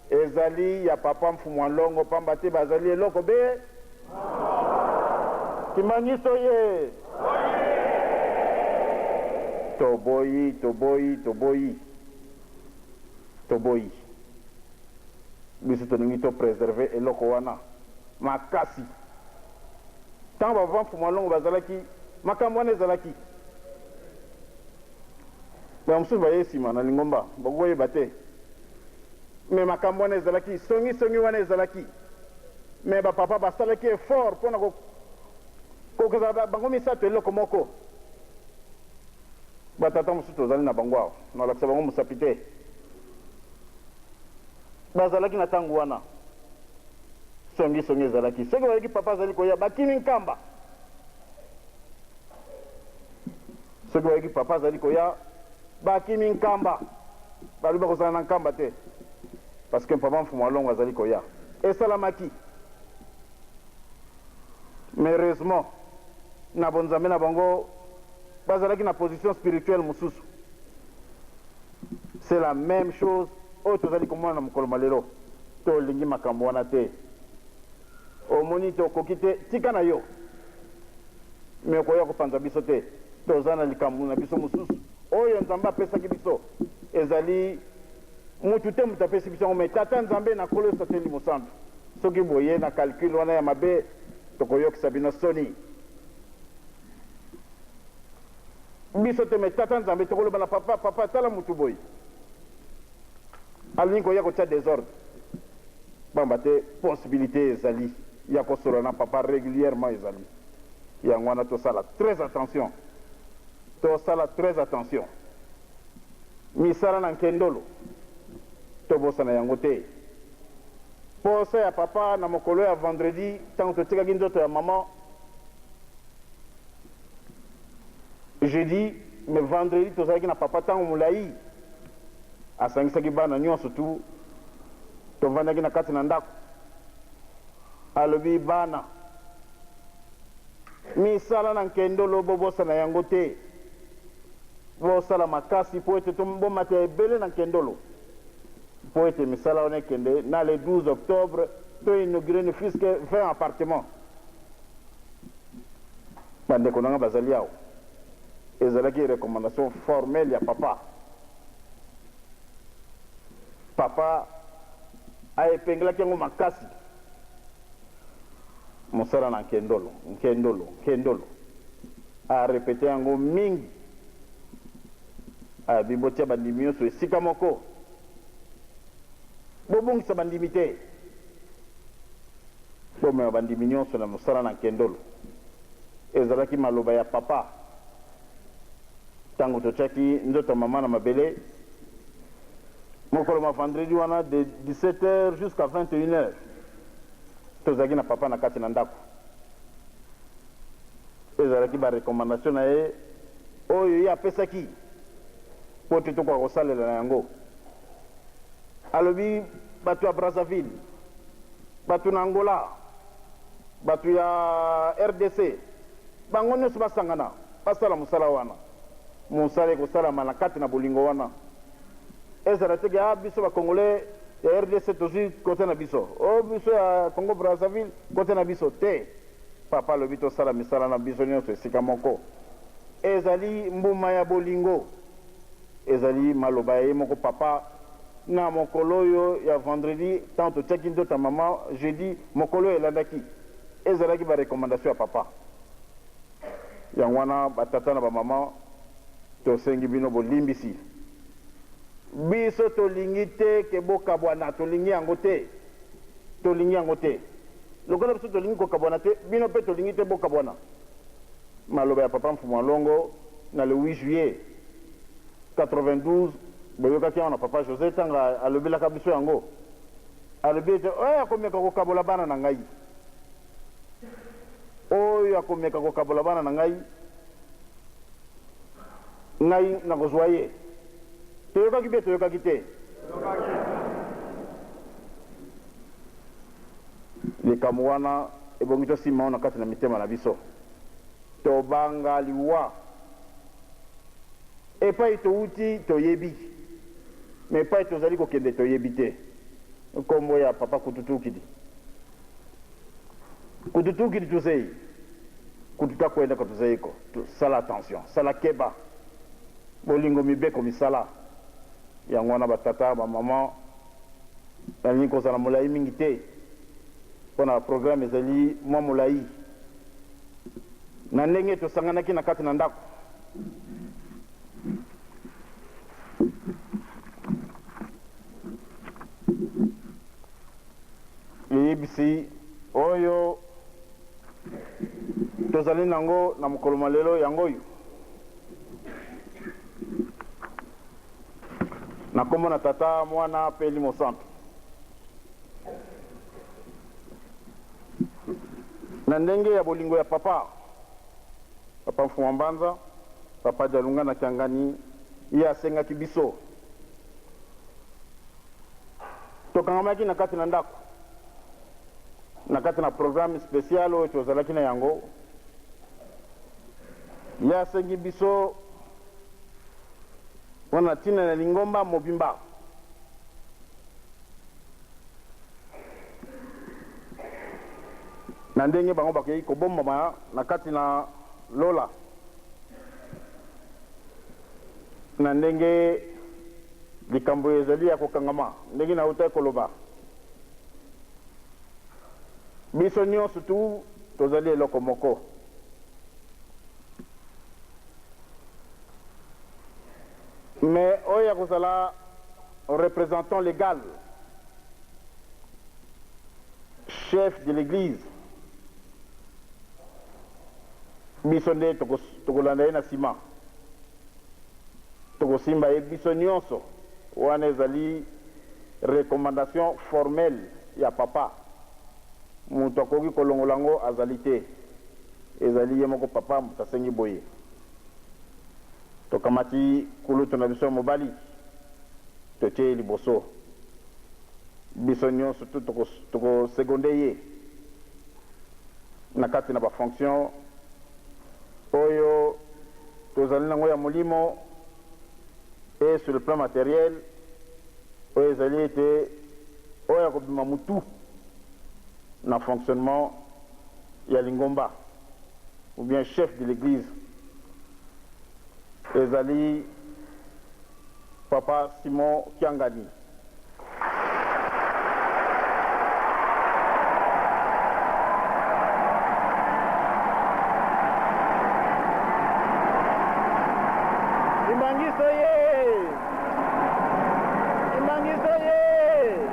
S2: Ezali ya papa mfumua nlongo pamba te bazali eloko be Kimbanguiste oye! Toboyi toboyi toboyi toboyi biso tolingi to preserver eloko wana makasi tango ba papa mfumua nlongo bazalaki makambo wana ezalaki ba mosusu baye sima na lingomba bakokoyeba te. Mais makambo wana ezalaki, songi songi wana ezalaki. Mais ba papa basalaki effort pona ko kokozala bango misato eloko moko. Ba tata mosusu tozali na bango awa, nalakisa bango mosapi te. Bazalaki na tango wana. Songi songi ezalaki. Soki bayoki papa azali koya, bakimi Nkamba. Soki bayoki papa azali koya, Bakimi Nkamba. Balobi bakozala na Nkamba te parce que Papa Mfumu Alongo azali koya. Esalamaki. Mais heureusement, na bonzambe na bango, bazalaki na position spirituelle mosusu. C'est la meme chose oyo tozali komona na mokolo mwa lelo. Tolingi makambo wana te. Omoni te okoki te, tika na yo. Mais okoya kopanza biso te. Toza na likambo na biso mosusu oyo Nzambe apesaki biso. Ezali mutu te mutu apesi biso yango, mais Tata Nzambe na Nkolo Yesu Ate Elimo Santu. Soki boye na calcul wana ya mabe, tokoyokisa bino soni. Biso te, mais Tata Nzambe. Tokoloba na Papa, Papa, tala mutu boye alingi koya kotia desordre. Pamba te possibilite ezali ya kosolola na Papa regulierement ezali. Yango wana tosala très attention. Tosala très attention. Misala na nkendolo, tobosana yango te. Posa ya papa na mokolo ya vendredi tango totikaki nzoto ya maman jeudi, mais vendredi tozalaki na papa tango molayi. Asangisaki bana nionso tout, tovandaki na kati na ndako. Alobi bana. Misala na nkendolo bobosana yango te. Bosala makasi mpo ete bomata ebele na nkendolo mpo ete misala wana ekende na le 12 octobre to inaugurer ne fut-ce que 20 appartements. Bandeko na nga bazali awa. Ezalaki recommandation formelle ya papa. Papa a epinglaki yango makasi. Mosala na nkendolo, nkendolo, nkendolo. A repeter yango mingi. Alobi botia bandimi nyonso esika moko. Bobungisa bandimi te. Bomema bandimi nyonso na mosala na nkendolo. Ezalaki maloba ya Papa tango totiaki nzoto ya mama na mabele. Mokolo ma vendredi wana de 17 heures jusqu'à 21 heures tozalaki na papa na kati na ndako. Ezalaki ba recommandations na ye oyo ye apesaki mpo te tokoka kosalela na yango. Alobi bato ya Brazzaville, bato na Angola, bato ya rdc bango nionso basangana basala mosala wana. Mosala ekosalama na kati na bolingo wana. Ezala te ke ah biso ba congolais ya rdc tozui cote na biso, oh biso ya Congo Brazzaville cote na biso te. Papa alobi tosala misala na biso nionso esika moko. Ezali mbuma ya bolingo. Ezali maloba ya ye moko papa na mokolo oyo ya vendredi tango totiaki nzoto ya mama jeudi mokolo oyo elandaki. Ezalaki ba recommandations ya papa. Yango wana ba tata na ba mama tosengi bino bolimbisi. Biso tolingi te ke bokabwana, tolingi yango te. Tolingi yango te. Lokola biso tolingi kokabwana te, bino pe tolingi te bokabwana. Maloba ya papa Mfumu Alongo na le 8 juillet 92, boyokaki yango na papa Jose tango alobelaka biso yango. Alobi ete oyo akomeka kokabola bana na ngai. Oyo akomeka kokabola bana na ngai, ngai nakozwa ye. Toyokaki mpe toyokaki te? Likambo wana ebongi tosimba yango na kati na mitema na biso. Tobanga liwa. Epai towuti toyebi, mais epai tozali kokende toyebi te. Nkombo ya Papa Kututukidi. Kututukidi tuzei. Kututakwenda katuzeiko. Sala attention, sala keba. Bolingo mibeko misala. Yango wana ba tata, ba maman, nalingi kozala molayi mingi te mpo na programme ezali mwa molayi. Na ndenge tosanganaki na kati na ndako. Liyebisi oyo tozali na yango na mokolo mwa lelo yango oyo. Na nkombo na Tata, Mwana mpe Elimo Santu. Na ndenge ya bolingo ya Papa, Papa Mfuma Mbanza, Papa Dialungana Kiangani, ye asengaki biso Tokangamaki na kati na ndako, na kati na programme special oyo tozalaki na yango. Ye asengi biso mpo na ntina na lingomba mobimba. Na ndenge bango bakei kobombama na kati na lola, na ndenge Likambo ezali ya kokangama, ndenge nautaki koloba. Biso nionso tout tozali eloko moko. Mais oyo akozala representant legal, chef de l'eglise, biso nde tokolanda ye na sima. Tokosimba ye biso nionso. Wana ezali recommandation formelle ya Papa. Mutu akoki kolongola yango azali te. Ezali ye moko Papa moto asengi boye. Tokamati kulutu na biso ya mobali, totie ye liboso. Biso nionso tout toko seconder ye na kati na ba fonctions oyo tozali nango ya molimo et sur le plan materiel, oyo ezali ete oyo akobima mutu na fonctionnement ya lingomba ou bien chef de l'eglise ezali Papa Simon Kiangani. Kimbanguiste oye! Kimbanguiste oye!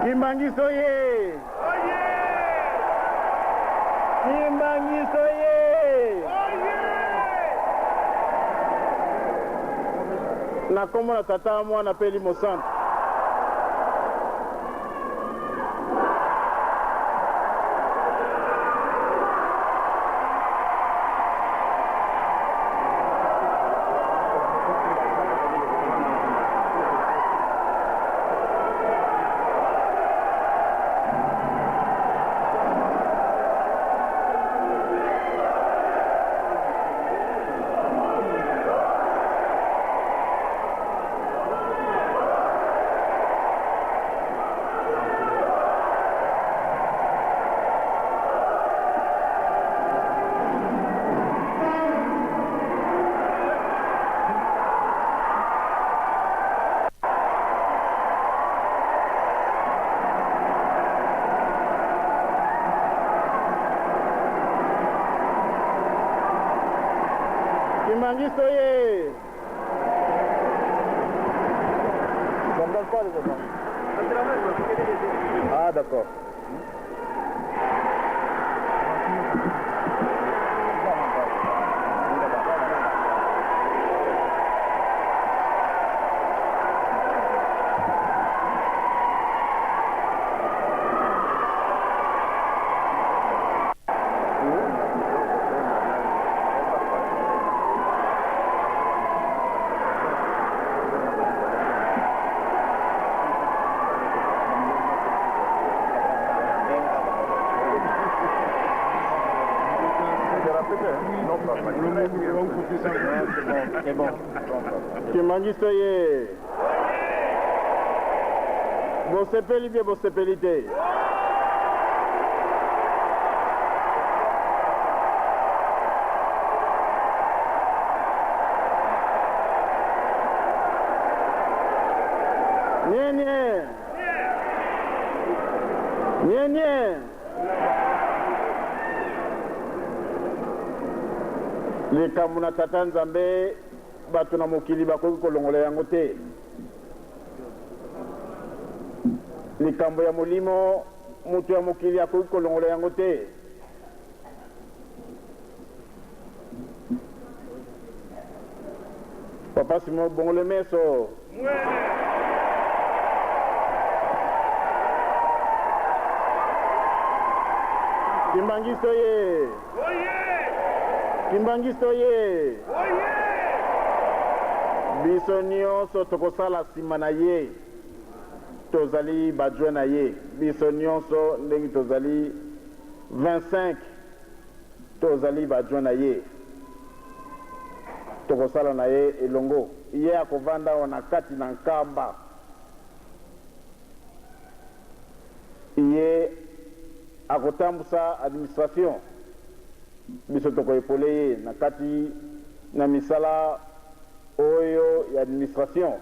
S2: Kimbanguiste oye! Kimbanguiste oye! Na kombo na Tata, Mwana pe Elimo Santu. Kimbanguiste oye! Ça ne donne pas les enfants. Ah d'accord. Kimbanguiste ye bosepeli bie bosepeli te. Nyenye nyenye likambo na tata Nzambe, bato na mokili bakoki kolongola yango te. Likambo ya molimo, moto ya mokili akoki kolongola yango te. Papa Simon bongole meso. Kimbanguiste oye! Kimbanguiste oye! Biso nionso tokosala sima na ye. Tozali ba adjoint na ye. Biso nionso ndenge tozali 25 tozali ba adjoint na ye. Tokosala na ye elongo. Ye akovanda awa na kati na Nkamba. Ye akotambusa administration. Biso toko epauler ye na kati na misala oyo ya administration.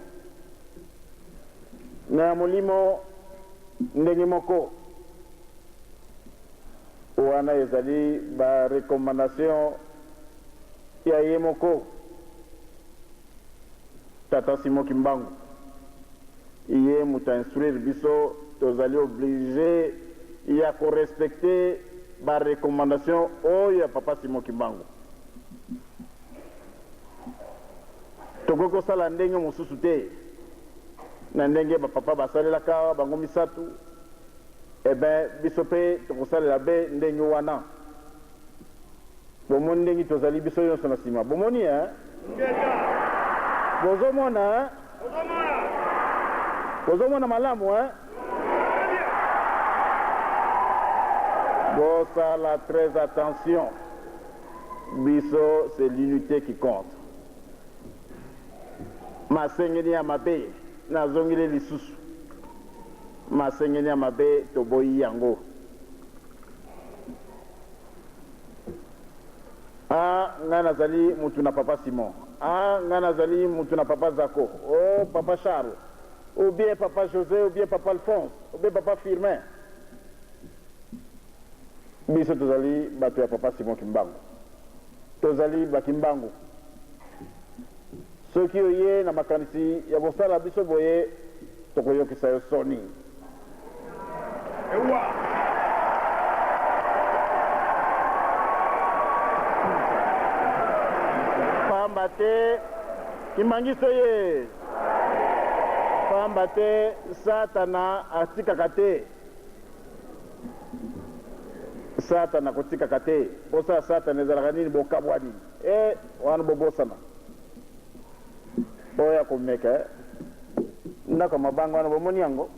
S2: Na ya molimo ndenge moko. Wana ezali ba recommandations ya ye moko Tata Simon Kimbangu. Ye moto a instruire biso, tozali oblige ya ko respecter ba recommandations oyo ya Papa Simon Kimbangu. Tokoki kosala ndenge mosusu te na ndenge ba papa basalelaka bango misatu, eh ben biso pe tokosalela be ndenge wana. Bomoni ndenge tozali biso yonso na sima. Bomoni hein? Bozomona hein? Bozomona malamu hein? Bosala très attention. Biso c'est l'unité qui compte. Masengeni ya mabe nazongeli lisusu. Masengeni ya mabe toboyi yango. Ah ngai nazali mutu na papa Simon ah ngai nazali mutu na papa Zako oh papa Charles ou bien papa Jose ou bien papa Alphonse ou bien papa Firmin biso tozali bato ya papa Simon Kimbangu tozali ba Kimbangu soki oye na makanisi ya kosala biso boye tokoyokisa yo soni.
S1: Ewa.
S2: Pamba te Kimbanguiste oye! Pamba te Satana atikaka te. Satana akotikaka te. Posa ya Satana ezalaka nini? Bokabwani. Eh, wana bobosana. Oyo akomeka eh. Ndako ya mabanga wana bomoni yango?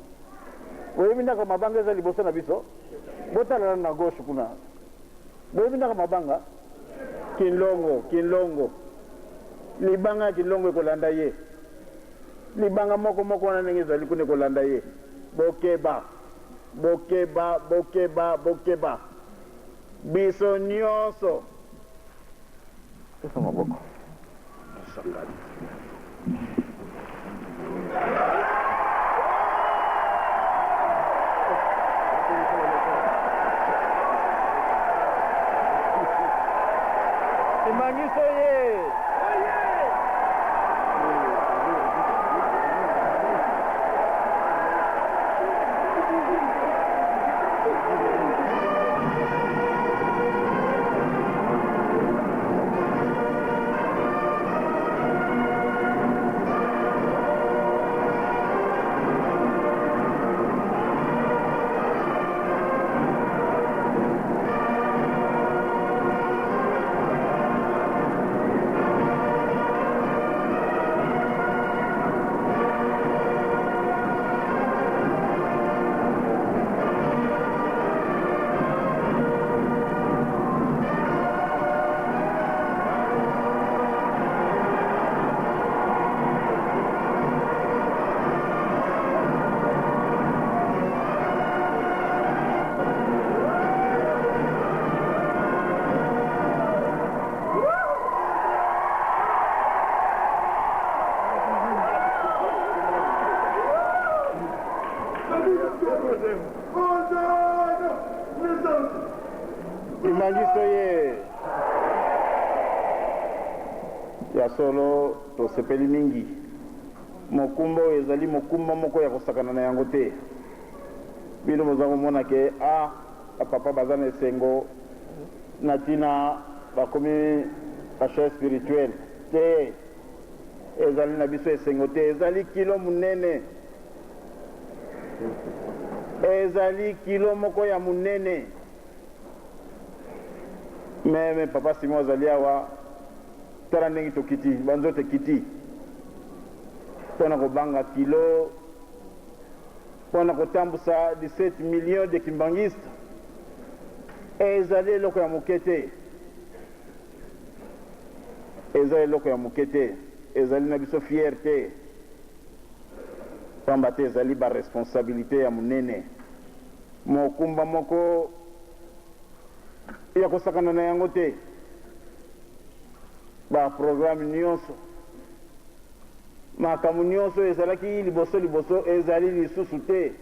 S2: Boyebi ndako ya mabanga eza liboso na biso? Botala nanu na gauche kuna. Boyebi ndako ya mabanga? Kinlongo, Kinlongo. Libanga ya Kinlongo ekolanda ye. Libanga moko moko wana ndenge ezali kuna ekolanda ye. Bokeba, bokeba, bokeba, bokeba. Biso nionso. Pesa maboko. Tosangani. Kimbanguiste oye! Kimbanguiste ye! Ya solo, tosepeli mingi. Mokumba oyo ezali mokumba moko ya kosakana na yango te. Bino boza komona ke ah, ba papa baza na esengo na tina bakomi ba chef spirituel te. Ezali na biso esengo te, ezali kilo monene. Ezali kilo moko ya monene. Meme papa Simon azali awa, tala ndenge tokiti, ba nzoto ekiti mpo na kobanga kilo, mpo na kotambusa 17 millions de kimbanguistes. Ezali eloko ya moke te. Eza eloko ya moke te. Ezali na biso fier te. Pamba te ezali ba responsabilites ya monene. Mokumba moko ya kosakana na yango te. Ba programmes nionso, makambo nionso oyo ezalaki liboso liboso ezali lisusu te.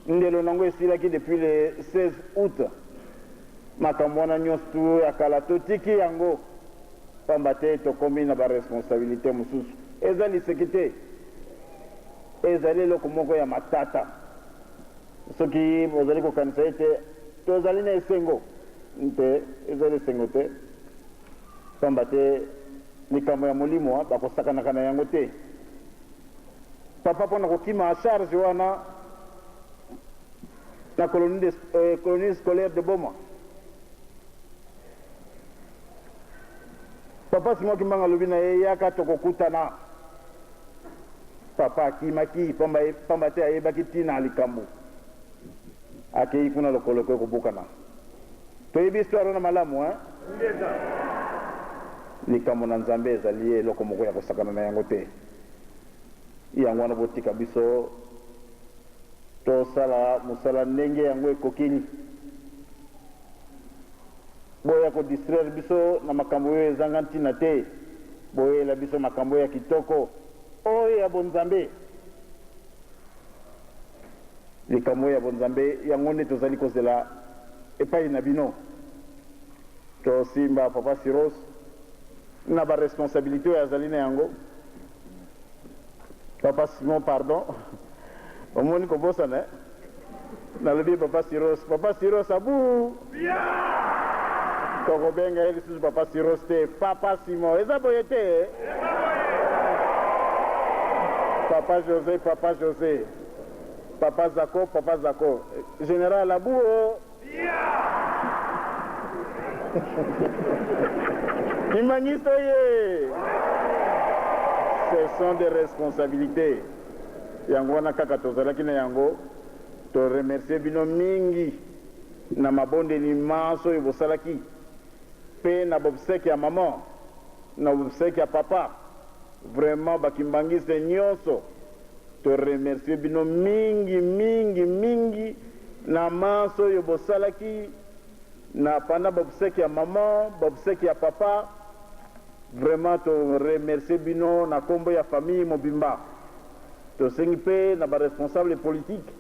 S2: Ndelo na yango esilaki depuis le 16 aout. Makambo wana nionso tout ya kala totiki yango pamba te tokomi na ba responsabilites mosusu. Eza liseki te, ezali eloko moko ya matata. Soki bozali kokanisa ete tozali na esengo, nte, ezali esengo te, pamba te likambo ya molimo bakosakanaka na yango te. Papa mpo na kokima charge wana na colonie, de, eh, colonie scolaire de Boma. Papa Simon Kimbangu alobi na ye yaka tokokutana. Papa akimaki pamba, pamba te ayebaki ntina ya likambo. Akei kuna lokolo ekoki kobukana. Toyebi histoire wana malamu hein? Likambo na Nzambe ezali eloko moko ya kosakana na yango te. Yango wana botika biso Tosala mosala ndenge yango ekokeli. Boya ko distraire biso na makambo oyo ezanga ntina te. Boyela biso makambo ya kitoko, oyo ya bonzambe. Likambo oyo ya bonzambe, yango nde tozali kozela epai na bino. Tosimba Papa Siros na ba responsabilites oyo azali na yango. Papa Simon pardon omoni kobosana eh? Nalobi papa Siros, papa Siros abu tokobenga ye lisusu papa Siros te, papa Simon eza boye te eh? Papa Jose, papa Jose, papa Zako, papa Zako, general abu oh. Kimbanguiste oye! Ce sont des responsabilités. Yango wana kaka tozalaki na yango, to remercier bino mingi na mabondeli manso oyo bosalaki pe na bobsèque ya maman, na obsèque ya papa. Vraiment ba kimbanguiste nionso To remercier bino mingi mingi mingi na manso oyo bosalaki na pendant b'obseques ya maman, b'obseques ya papa, vraiment to remercier bino na kombo ya famille mobimba. Tosengi pe na ba responsables politiques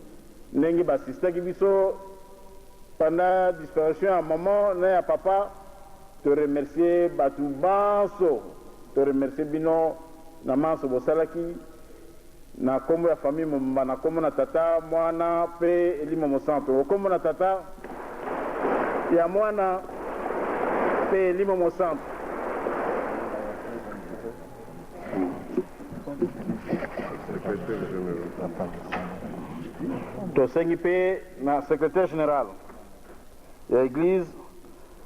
S2: ndenge ba assistaki biso pendant disparition ya maman na ya papa, to remercier batu banso, to remercier bino na manso bosalaki. Na kombo ya famille mobimba, na kombo na Tata, Mwana, pe Elimo Mosantu. O kombo na Tata, ya Mwana, pe Elimo Mosantu. Tosengi pe na Secretaire general ya Eglise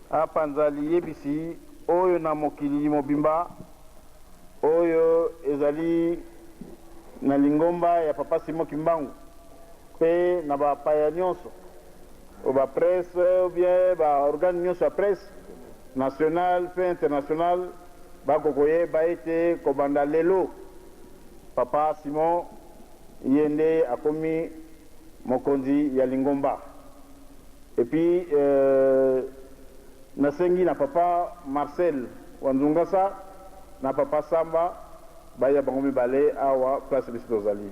S2: apanza liyebisi oyo na mokili mobimba. Oyo ezali na lingomba ya Papa Simon Kimbangu pe na ba paya nionso, ba presse ou bien ba organes nionso ya presse nationale pe internationale bako koyeba ete kobanda lelo Papa Simon ye nde akomi mokonzi ya lingomba. Et puis nasengi na papa Marcel Wanzungasa na papa Samba baya bango mibale awa place biso tozali.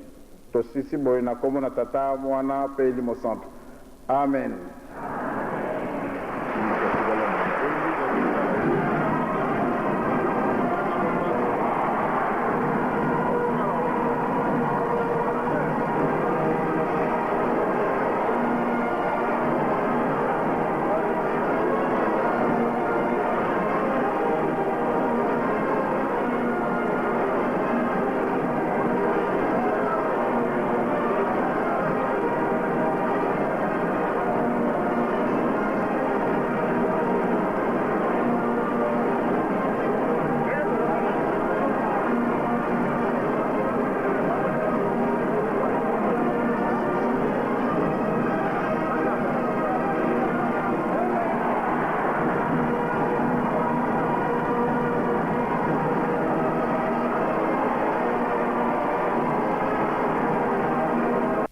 S6: Tosisi boye na kombo na Tata, Muana, pe Elimo Santu. Amen.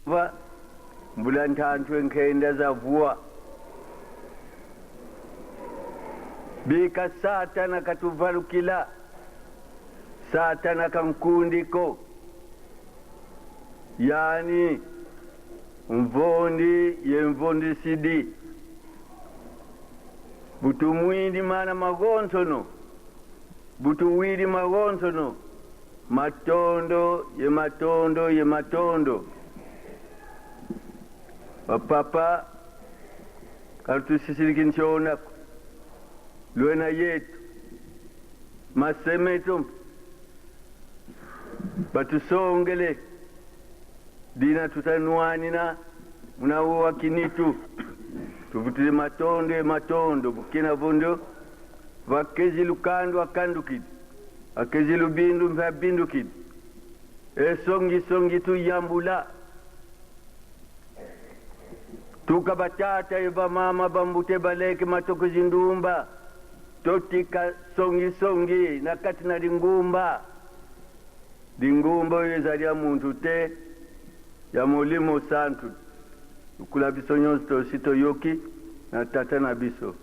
S11: Va mbula nthanthwe nkhenda za vua bika Satana katuvalukila Satana kankundiko yani mvondi ye mvondisidi butumwindi mana magonsono butuwili magonsono matondo ye matondo ye matondo bapapa kalutusisilikinshonako lwena yetu masemeto batusongele dina tutanwanina munawo kinitu tuvutile matondo ye matondo bukina vondo vakezi lukandu akandukidi akezi lubindu mpe abindukidi esongisongi tuyambula tuka batata ye bamama bambute baleke matokozi ndumba totika songisongi na kati na lingumba lingumba oyo ezali ya muntu te ya molimo santu lukula biso nyonso tosi toyoki na tata na biso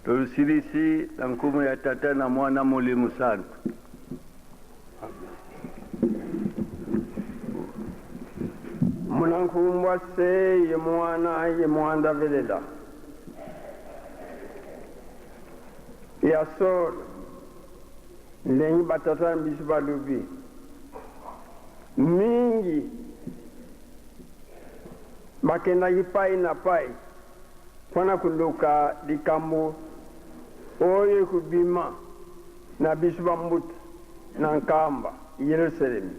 S11: tosilisi na nkumu ya tata na mwana molimo santu.
S17: Munankumbwa se ye mwana ye mwanda velela ya solo ndenge batata na biso balobi mingi bakendaki pai na pai mpo na koluka likambo oyo ekobima na biso bambuta na Nkamba, Yelusalemi.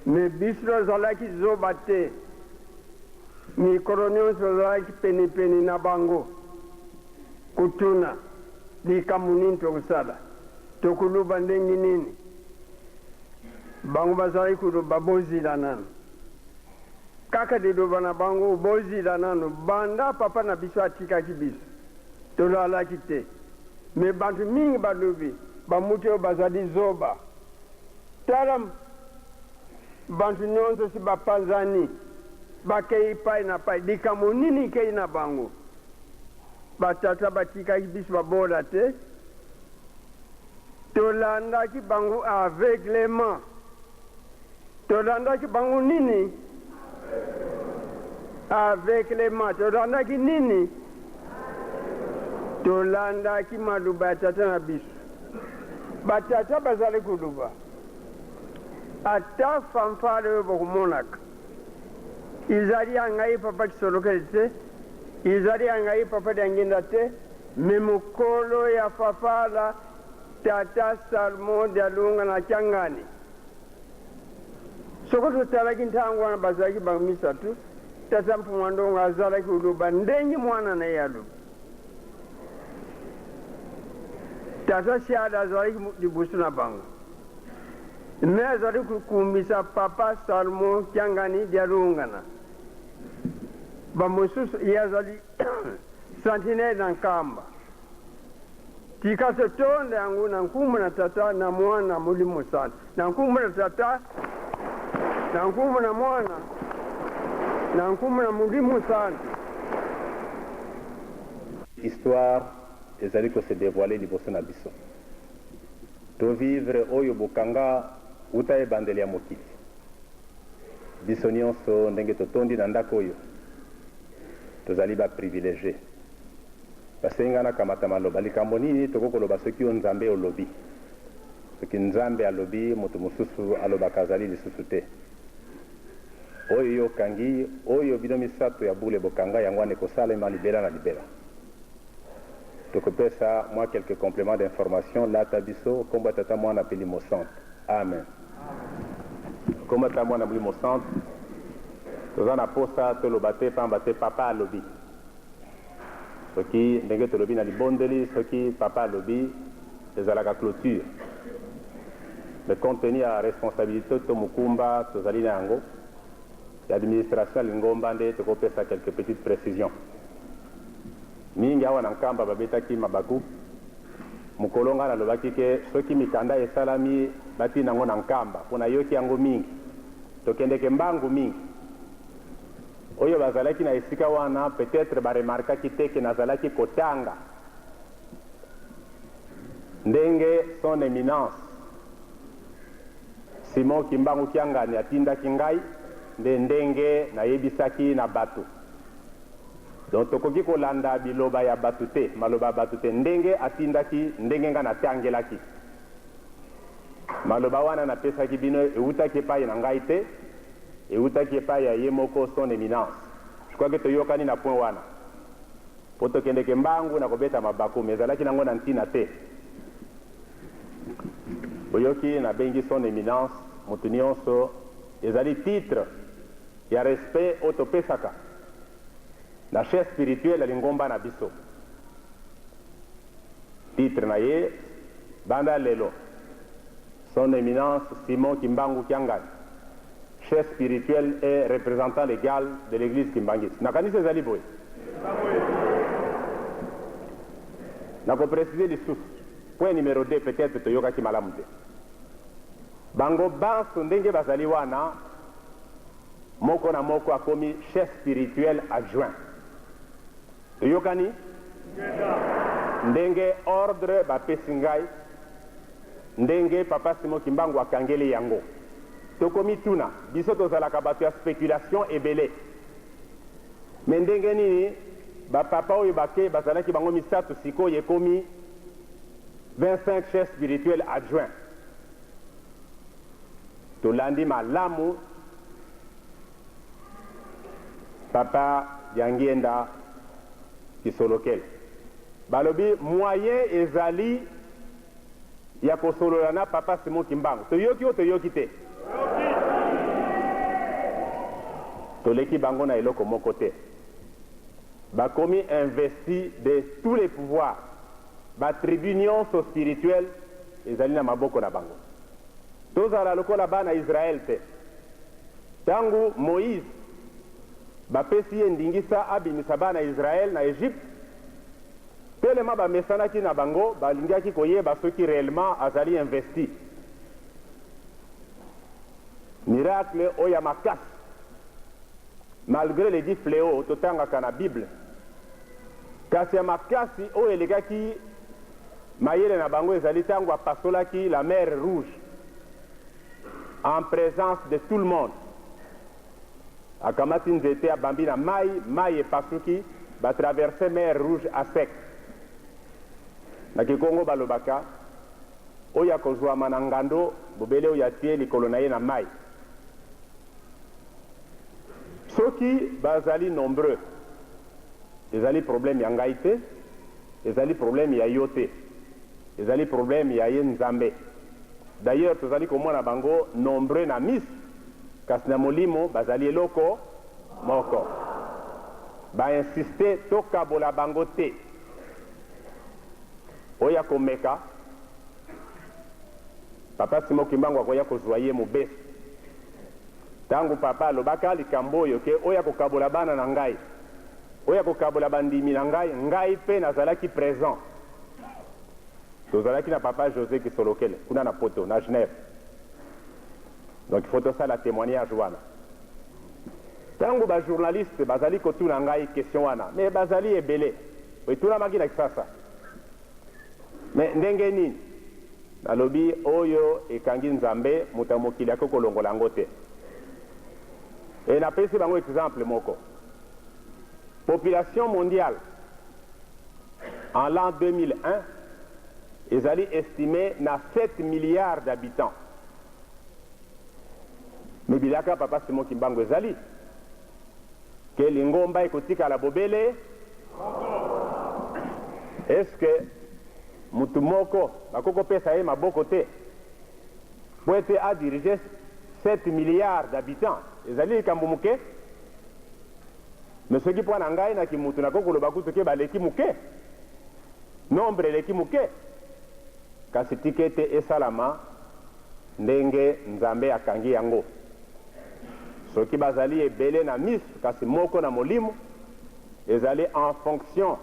S17: Me biso tozalaki zoba te, mikolo nyonso tozalaki penepene na bango kotuna likambo nini tokosala, tokoloba ndenge nini. Bango bazalaki koloba bozila nanu. Kaka liloba na bango bozila nanu, banda papa na biso atikaki biso, tolalaki te. Me bantu mingi balobi ba mutu oyo bazali zoba. Tala bantu nionso si bapanzani bakeyi pai na pai likambo nini keyi na bango? Ba tata batikaki biso babola te? Tolandaki bango aveuglement. Tolandaki bango nini? Aveuglement. Tolandaki nini? Tolandaki maloba ya tata na biso. Batata bazali koloba ata fanfare oyo bokomonaka izali ya ngai papa Kisolokele te, izali ya ngai papa Diangienda te, me mokolo ya fafala tata Salmon Dialunga na Kiangani. Soko totalaki ntango wana bazalaki bango misatu, tata Mfumua Ndongo azalaki koloba ndenge mwana na ye alobi. Tata Siada azalaki liboso na bango, me azali kokumbisa papa Salomon Kiangani Dialungana. Bamosusu ye azali sentinelle na Nkamba. Tika totonda yango na nkumbu na Tata, na Mwana, na Molimo Santu. Na nkumbu na Tata, na nkumbu na Mwana, na nkumbu na Molimo Santu.
S22: Histoire ezali ko se devoiler liboso na biso. To vivre oyo bokanga wuta ebandeli ya mokili. Biso nionso ndenge totondi na ndako oyo, tozali ba privilegies. Basengi ngai nakamata maloba. Likambo nini tokoki koloba soki yo Nzambe olobi? Soki Nzambe alobi, moto mosusu alobaka azali lisusu te. Oyo yo okangi, oyo bino misato ya bule bokanga, yango wana ekosalema libela na libela. Tokopesa mwa quelques complements d'information. Lata biso, kombo ya Tata, Mwana pe Limo Santu. Amen. Kombo ya Tata, Mwana, Molimo Santu. Toza na posa toloba te pamba te Papa alobi. Soki ndenge tolobi na libondeli, soki Papa alobi, ezalaka cloture. Mais compte tenu ya responsabilite to mokumba tozali na yango ya administration ya lingomba nde tokopesa quelques petites precisions. Mingi awa na Nkamba babetaki mabaku mokolo ngai nalobaki ke soki mikanda esalami batinda yango na Nkamba mpo nayoki yango mingi. Tokendeke mbangu mingi. Oyo bazalaki na esika wana peut-etre ba remarkaki te ke nazalaki kotanga ndenge son eminence Simon Kimbangu Kiangani atindaki ngai nde ndenge nayebisaki na batu. Donc tokoki kolanda biloba ya batu te, maloba ya batu te, ndenge atindaki ndenge ngai natangelaki. Maloba wana napesaki bino ewutaki epayi na ngai te, ewutaki epayi ya ye moko son eminence. Je crois que toyokani na point wana. Po tokendeke mbangu na kobeta mabaku mais ezalaki nango na ntina te. Boyoki nabengi son eminence mutu nionso ezali titre ya respect oyo topesaka na chef spirituel ya lingomba na biso. Titre na ye banda lelo Son Eminence Simon Kimbangu Kiangani, chef spirituel et representant legal de l'eglise kimbanguiste. Nakanisi ezali boye. Nako preciser lisusu point numero deux peut-etre toyokaki malamu te. Bango banso ndenge bazali wana moko na moko akomi chef spirituel adjoint. Toyokani? Ndenge ordre bapesi ngai, ndenge Papa Simon Kimbangu akangeli yango. Tokomituna, biso tozalaka bato ya speculation ebele. Mais ndenge nini ba papa oyo bake bazalaki bango misatu sikoyo ekomi 25 chefs spirituels adjoints? Tolandi malamu Papa Diangienda Kisolokele. Balobi moyen ezali ya kosolola na Papa Simon Kimbangu. Toyoki o toyoki te? Toleki bango na eloko moko te. Bakomi investi de tous les pouvoirs. Ba tribus nionso spirituelles ezali na maboko na bango. Tozala lokola bana Israël te. Tango Moïse bapesi ye ndingisa abimisa bana Israël na Egypte, telema bamesanaki na bango, balingaki koyeba soki reellement azali investi. Miracle oyo ya makasi, malgre les dix fleaux totangaka na Bible, kasi ya makasi oyo elekaki mayele na bango ezali tango apasolaki la mer rouge en presence de tout le monde. Akamati nzete abambi na mayi, mayi epasuki, ba traverser mer rouge à sec. Na kikongo balobaka, oyo akozuama na ngando bobele oyo atie likolo na ye na mayi. Soki bazali nombreux, ezali problème ya ngai te, ezali problème ya yo te, ezali problème ya ye Nzambe. D'ailleurs tozali komona bango nombreux na misu, kasi na molimo bazali eloko moko. Ba insister tokabola bango te. Oyo akomeka, Papa Simon Kimbangu akoya kozua ye mobesu. Tango Papa alobaka likambo oyo ke oyo akokabola bana na ngai, oyo akokabola bandimi na ngai, ngai pe nazalaki present. Tozalaki na Papa Jose Kisolokele kuna na poto, na Genève. Donc il faut tosala temoignage wana. Tango ba journalistes bazali kotuna ngai question wana, mais bazali ebele, etunamaki na Kisasa. Mais ndenge nini? Nalobi oyo ekangi Nzambe, moto ya mokili akoki kolongola yango te. E napesi bango exemple moko. Population mondiale en l'an 2001 ezali estimee na 7 milliards d'habitants. Mais bilaka Papa Simon Kimbangu ezali que lingomba ekotikala bobele Est-ce que mutu moko bakoki kopesa ye maboko te mpo ete a diriger 7 milliards d'habitants? Ezali likambo moke? Mais soki mpo na ngai na kimutu nakoki koloba kutu ke baleki moke, nombre eleki moke. Kasi tika ete esalama ndenge Nzambe akangi yango. Soki bazali ebele na miso kasi moko na molimo, ezali en fonction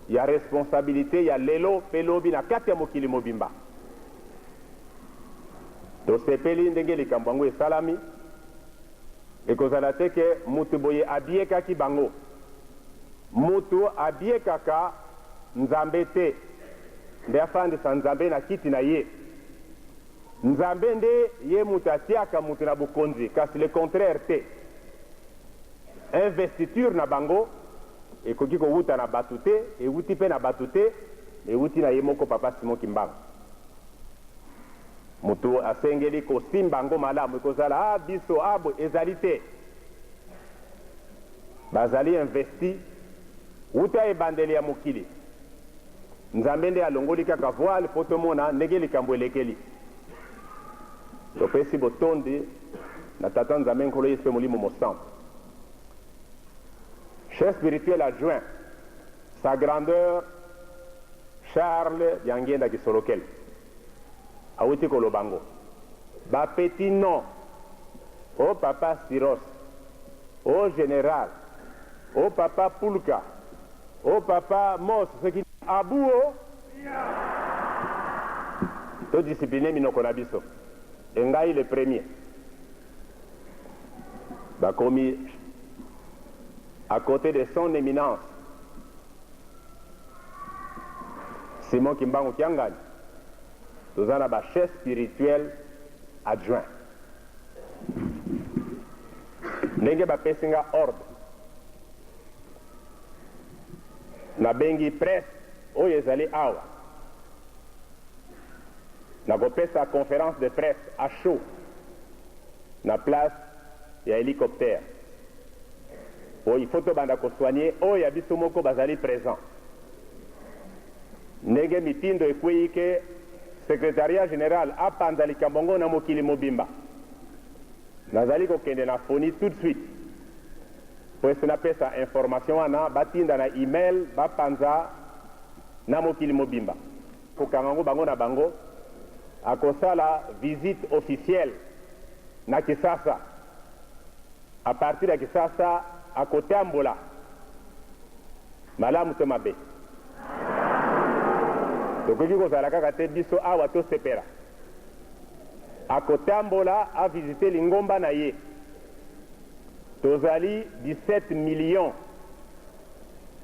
S22: ya responsabilite ya lelo mpe lobi na kati ya mokili mobimba. Tosepeli ndenge likambo yango esalami. Ekozala te ke mutu boye abiekaki bango. Mutu abiekaka Nzambe te nde afandisa Nzambe na kiti na ye. Nzambe nde ye mutu atiaka mutu na bokonzi kasi le contraire te. Investiture na bango ekoki kowuta na batu te, ewuti pe na batu te, ewuti na ye moko Papa Simon Kimbangu. Mutu asengeli kosimba yango malamu, ekozala ah biso ah boye, ezali te. Bazali investi wuta ebandeli ya mokili. Nzambe nde alongoli kaka voile mpo tomona ndenge likambo elekeli. Topesi botondi na Tata Nzambe Nkolo Yesu mpe Molimo Mosantu. Chef spirituel adjoint, Sa Grandeur Charles Diangienda Kisolokele. Awuti koloba ngo ba petit nom oh papa siros oh general oh papa pulka oh papa mos soki abu oh to discipline minoko na biso et ngai le premier bakomi à cote de son eminence Simon Kimbangu Kiangani, toza na ba chefs spirituels adjoints. Ndenge bapesi nga ordre, nabengi presse oyo ezali awa, nakopesa conference de presse à chaud na place ya helicoptère. Po il faut tobanda ko soigner oyo ya biso moko bazali present. Ndenge mitindo ekweyi ke secretariat general apanza likambo yango na mokili mobimba, nazali kokende na Foni tout de suite po ete napesa information wana batinda na email bapanza na mokili mobimba. Kokanga yango bango na bango, akosala visite officielle na Kisasa. A partir ya Kisasa akotambola malamu to mabe? Tokoki kozala kaka te biso awa tosepela. Akotambola a visiter lingomba na ye. Tozali 17 millions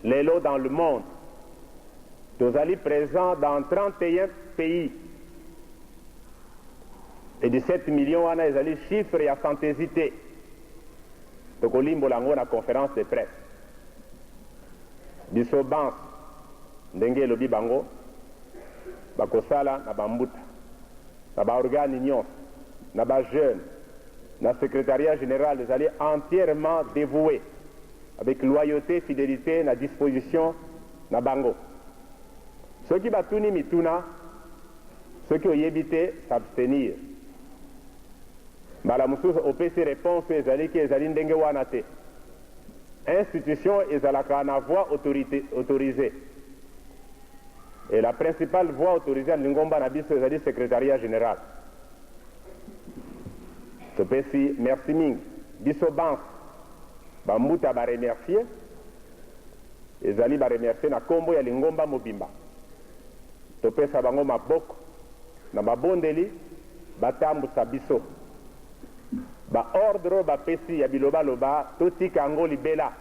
S22: lelo dans le monde. Tozali present dans 31 pays. Et 17 millions wana ezali chiffre ya fantaisie te. Tokolimbola yango na conference de presse. Biso banso, ndenge elobi bango, bakosala na ba mbuta, na ba organes nionso, na ba jeunes, na secretariat general ezali entièrement devoue avec loyaute, fidelite na disposition na bango. Soki batuni mituna, Soki oyebi te, s'abstenir. Mbala mosusu opesi reponse oyo ezali ke ezali ndenge wana te. Institution ezalaka na voie autorite, autorisee. Et la principale voie autorisee ya lingomba na biso ezali secretariat general. Topesi merci mingi. Biso banso, ba mbuta ba remercier, ezali ba remercier na kombo ya lingomba mobimba. Topesa bango maboko na mabondeli batambusa biso. Ba ordre oyo bapesi ya bilobaloba totika yango libela.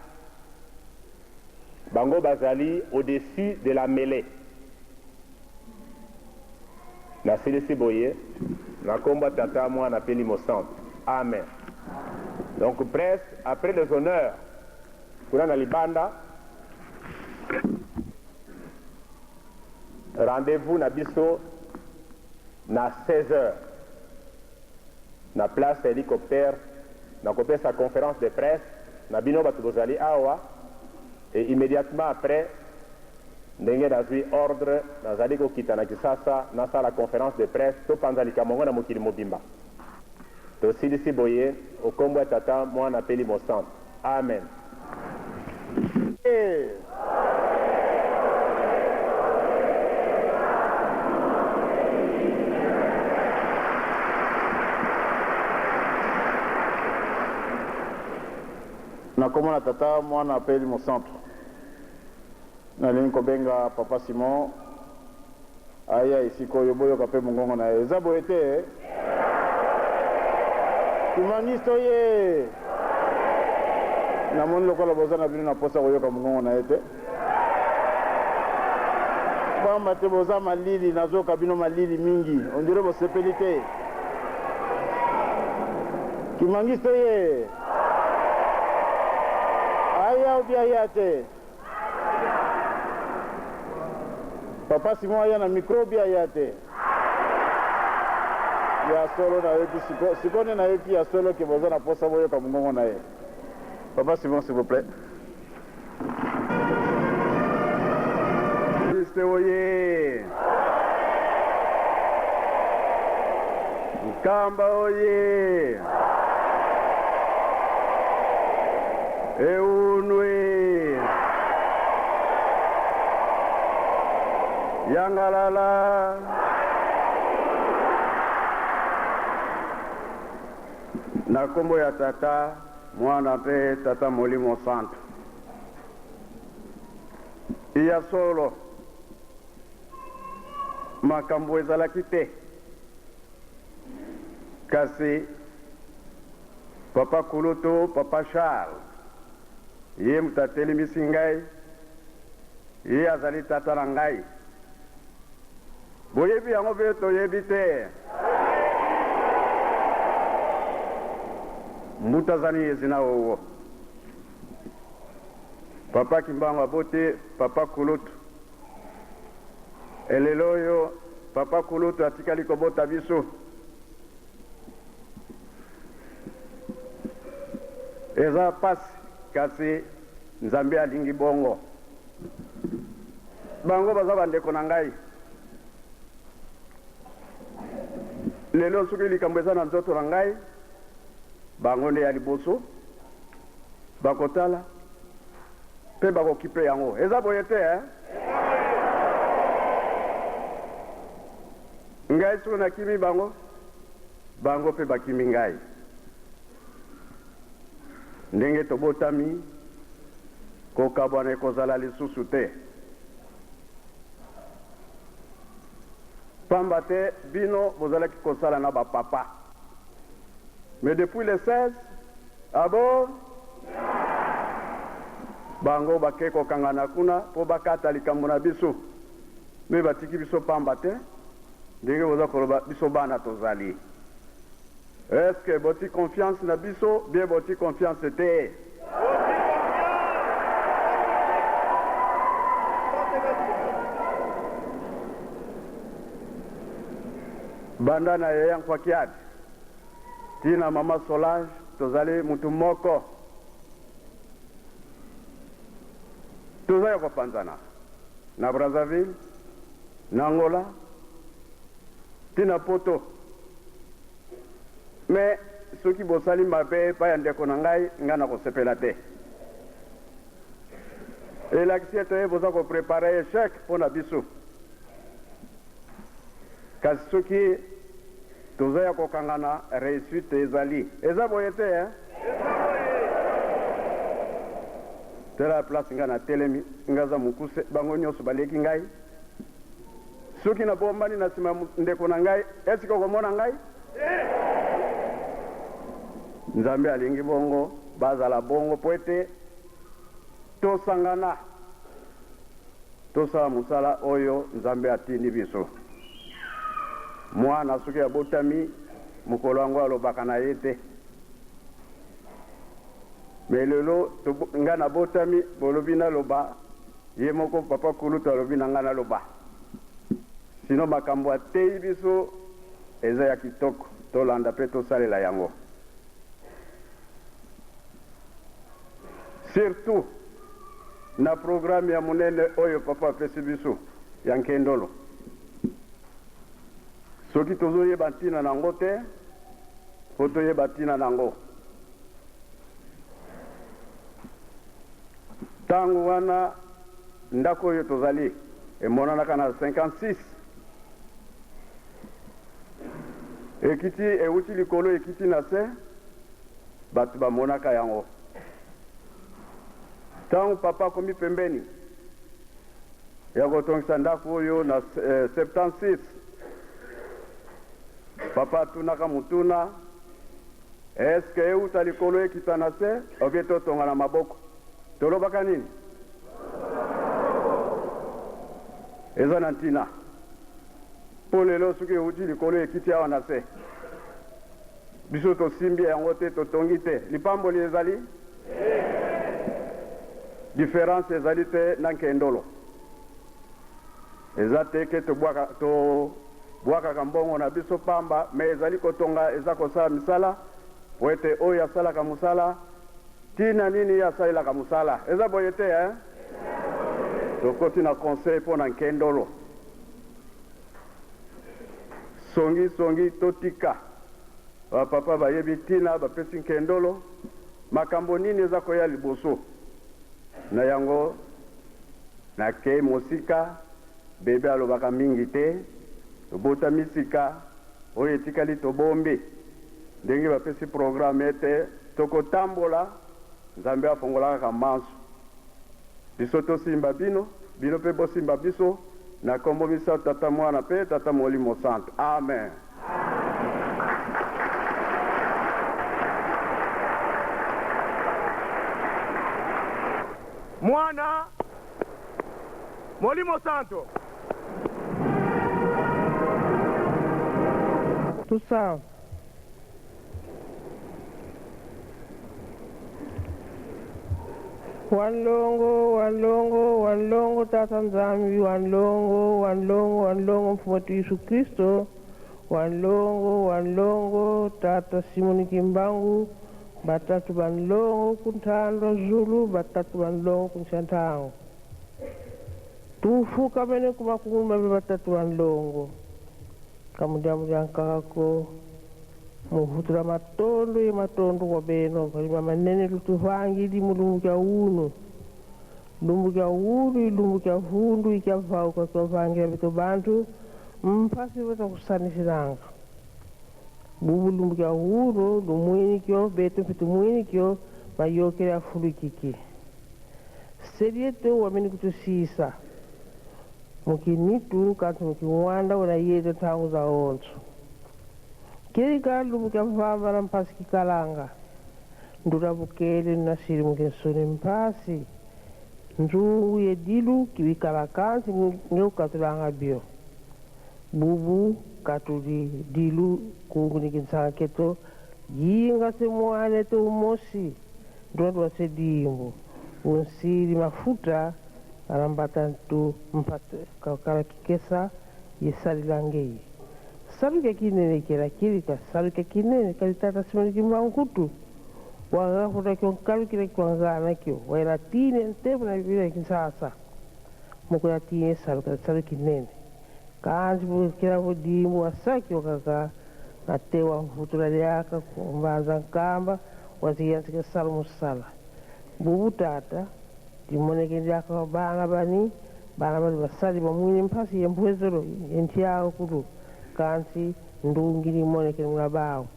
S22: Bango bazali au dessus de la melee. Nasilisi boye na kombo ya Tata, Mwana pe Elimo Santu. Amen. Donc presse, après les honneurs kuna na libanda, rendez-vous na biso na 16 heures na place ya hélicoptère, nakopesa conférence de presse na bino bato bozali awa, et immédiatement après ndenge nazwi ordre nazali kokita na Kisasa nasala conférence de presse topanza likambo yango na mokili mobimba. Tosilisi boye o kombo ya Tata, Mwana pe Elimo Santu. Amen.
S8: Na kombo na Tata, Mwana pe Elimo Santu, nalingi kobenga Papa Simon aya esika oyo, boyoka pe mongongo na ye. Eza boye te? Kimbanguiste oye! Namoni lokola boza na bino na posa koyoka mongongo na ye te. Pamba te boza malili, nazoyoka bino malili mingi, on dirait bosepeli te. Kimbanguiste oye! Aya ou bien aya te? Papa Simon aya na micro ou bien aya te? Ya solo nayoki siko siko nde nayoki ya solo ke boza na posa boyoka mongongo na ye. Papa Simon s'il vous plait.
S20: Juste oye! Nkamba oye! Eunwe! Yangalala! Na kombo ya Tata, Mwana mpe Tata Molimo Santu. Ya solo, makambo ezalaki te. Kasi papa kulutu, papa Charles, ye moto atelemisi ngai, ye azali tata na ngai. Boyebi yango mpe toyebi te. Mbuta azali yezina owo. Papa Kimbangu aboti papa kulutu. Elelo oyo papa kulutu atikali kobota biso. Eza pasi kasi Nzambe alingi bongo. Bango baza ba ndeko na ngai. Lelo soki likambo eza na nzoto na ngai, bango nde ya liboso bakotala pe bakokipe yango. Eza boye te eh? Ngai soki nakimi bango, bango pe bakimi ngai. Ndenge tobotami, kokabwana ekozala lisusu te. Pamba te bino bozalaki kosala na ba papa. Mais depuis le 16, ah bon? Bango bake kokangana kuna po bakata likambo na biso. Mais batiki biso pamba te, ndenge boza koloba biso bana tozali. Est ce que boti confiance na biso bien boti confiance te? Banda na yaya Nkwakiadi ti na mama Solange tozali mutu moko. Toza ya kopanzana na Brazzaville, na Angola ti na poto. Mais soki bosali mabe epai ya ndeko na ngai, ngai nakosepela te. Elakisi ete boza ko preparer echec mpo na biso. Kasi soki toza ya kokangana, reussite ezali. Eza boye te hein? Tala place ngai natelemi, ngai aza mokuse, bango nionso baleki ngai. Soki nabombani na sima ya ndeko na ngai, est-ce que okomona ngai? Nzambe alingi bongo bazala bongo mpo ete tosangana, tosala mosala oyo Nzambe atindi biso. Mwana soki abotami, mokolo yango alobaka na ye te. Mais lelo nga nabotami, bolobi naloba, ye moko papa kulutu alobi na nga naloba. Sinon makambo ateyi biso eza ya kitoko, tolanda pe tosalela yango. Surtout na programme ya munene oyo papa apesi biso ya Nkendolo. Soki tozoyeba ntina na yango te, faut toyeba ntina na yango. Tango wana ndako oyo tozali emonanaka na 56 ekiti ewuti likolo ekiti na se, bato bamonaka yango. Tango papa akomi pembeni ya kotongisa ndako oyo na 76, papa atunaka motuna, Est-ce que ewuta likolo ekita na se ou bien totonga na maboko? Tolobaka nini? Eza na ntina. Mpo lelo soki ewuti likolo ekiti awa na se, biso tosimbi yango te, totongi te, lipamboli ezali? Difference ezali te na nkendolo. Eza te ke tobwaka, tobwakaka mbongo na biso pamba, mais ezali kotonga, eza kosala misala, po ete oyo asalaka mosala, tina nini ye asalelaka mosala? Eza boye te hein? Tokoti na conseil po na nkendolo. Songi songi totika. Ba papa bayebi tina bapesi nkendolo, makambo nini eza koya liboso na yango? Nakei mosika, bebe alobaka mingi te, tobotami sika, oyo etikali tobombi. Ndenge bapesi programme ete tokotambola, Nzambe afongola kaka manso. Biso tosimba bino, bino pe bosimba biso, na kombo misato Tata Mwana pe Tata Molimo Santu. Amen.
S2: Mwana, Molimo Santo.
S21: Tout ça. Wanlongo, wanlongo, wanlongo Tata Nzambi, wanlongo, wanlongo, wanlongo Mfumu wetu Yesu Kristo, wanlongo, wanlongo Tata Simoni Kimbangu, Batatu ba nlongo ku ntandwa Zulu, batatu ba nlongo ku ntshantango. Tufuka mene ku makungulu mabe batatu ba nlongo. Kamudiamudia nkakako muvutula matondo ye matondo kwa beno kalima manene lutuvangili mulumbu kya unu. Lumbu kya unu ilumbu kya vundu ikya vauka kyovangila beto bantu mpasi batakusanisilanga. Bubu lumbu kya unu lumwinikyo beto mpe tumwinikyo mayokele afulukiki. Selieto wamene kutusisa mukinitu kantu mukiwanda wena yeto ntangu za onso. Kelika lumbu kya mvamba na mpasi kikalanga ndula bukele nasili mukinsoni mpasi nzungu ye dilu kibikala kansi ngeukatulanga bio. Bubu katuli dilu kungu ni kinsanga keto yinga se mwane to umosi ndula ndula se dimbu unsili mafuta alambata ntu mpata kakala kikesa yesalila ngei. Saluka kinene kela kilika saluka kinene kali tata Simoni Kimbangu kutu wagahuta kyo nkalukila kiwangana kyo waela tine ntepu na bibila kinsasa moko ya tine saluka salu kinene kanzi bukela budimbu wasakyo kaka na te wavutula lyaka kumbanza nkamba waziyanzika salu musala bubu tata limoneke lyaka bana bani bana bali basali bamwine mpasi ye mpwezelo ye ntyawo kutu kansi ndungi limoneke mulabawo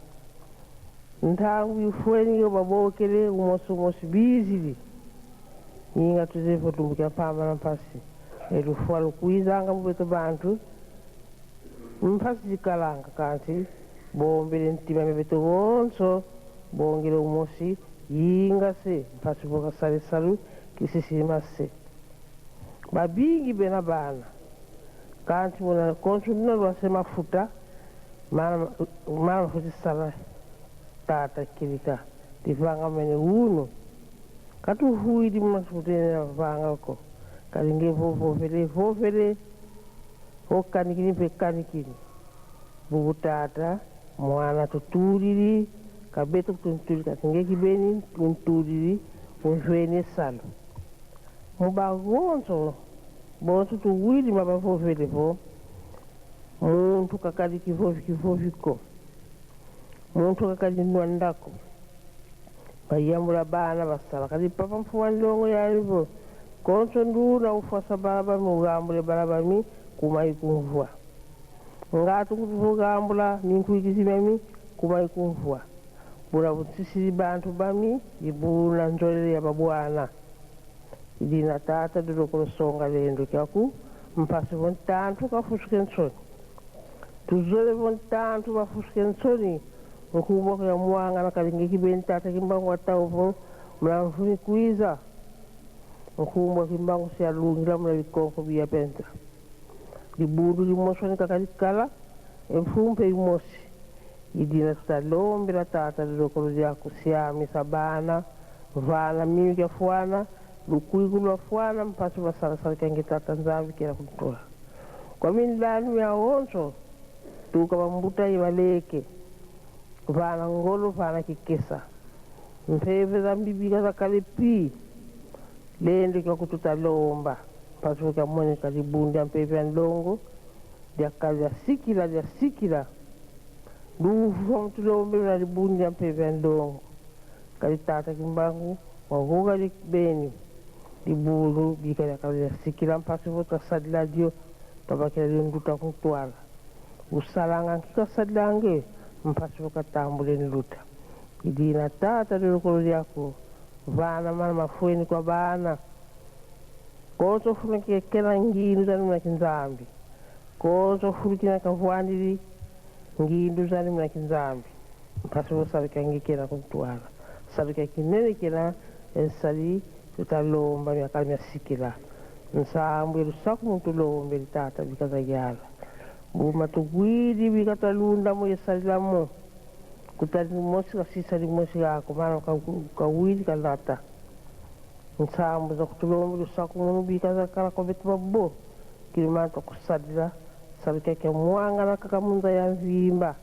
S21: ntangu ifweni yo babokele umosi umosi bizili nyinga tuzepo tumbukya pamba na mpasi elufwa lukwizanga mubeto bantu mpasi zikalanga kansi bombele ntima mebeto bonso bongele umosi yinga se mpasi boka sale salu kisisima se babingi bena bana kanti muna konsu nina lwase mafuta mana mana mafuta sala tata kilika livanga mene uno Katuhuili matukutenera vanga ko kalinge vovovele vovele okanikini mpe kanikini bubu tata mwana tutulili kabeto kutuntuli katinge kibeni tuntulili unzwene salo mubagonzo bonso tuwili mabavovele vo muntu kakali kivovi kivoviko muntu kakali nwandako bayambula bana basala kati papa mfuwa ndongo yalivo konso nduna ufwasa balabami ugambule balabami kumai kumvwa ngatu kutuvugambula minkuikizimami kumai kumvwa bula butsisili bantu bami ibula nzolele ya babwana idina tata dulokolosonga lendo kyaku mpasi vontantu kafusuke nsoni tuzole vontantu bafusuke nsoni nkumbwa ya mwanga na kalinge kibeni tata kimbangu atauvo mlamvuni kwiza nkumbwa kimbangu sialungila mula bikonko biyapenta libundu limosoni kakalikala emfumpe imosi idina tutalombela tata lilokolo lyaku siamisa bana vana mimi kyafuana lukwiku lwa mpasi vasalasala kyange tata nzambi kela kutola kwa minlanu ya onso tuka vambuta ivaleke vana ngolo vana kikesa mpeve za mbibika za kale pi lendo kyakututalomba mpasi vakamoneka libundu ya mpeve ya ndongo lyakala lyasikila lyasikila lufu mutulombe na libundu ya mpeve ya ndongo kali tata kimbangu wavuka libeni libulu bika lyakala lyasikila mpasi votasadila lyo tabakela linduta kutwala usalanga nkikasadilange mpasi vokatambule nluta idina tata lilokolo lyako vana mana mafueni kwa bana konso funake kena ngindu zani muna kinzambi konso fulukina kavuandili ngindu zani muna kinzambi mpasi vosalika kena kutwala salika kinene kena ensali tutalomba myakala myasikila nsambu lusaku muntu tata bikazayala buma tukwili bikatalunda yesalilamo kutali mosi kasisa limosi yako mana kawili kalata nsambu za kutulomba lusaku munu bikazakala kwa betu babo kilimana takusalila salika kya mwanga na kakamunza ya mvimba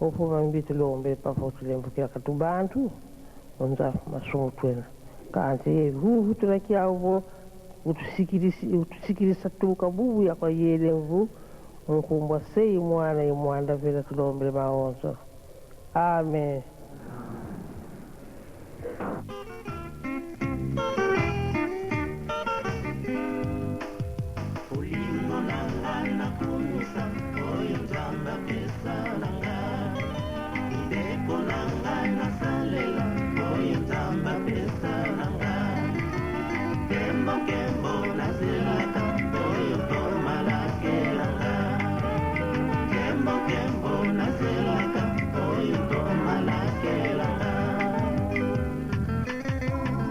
S21: opo mbi tulombe papa utulembukila katubantu onza masomo twena kanti huhu tulakyavo utusikilisa tuka bubu yakwa yelemvu nkumbwa sei mwana imwanda vela tulombele maonzo amen.
S7: Bolingo na nga nakumisa oyo nzambe apesa na nga mibeko na ngai nasalela oyo nzambe apesa na nga nkembo nkembo nazelaka oyo tomalakela nga nkembo nkembo nazelaka oyo tomalakela nga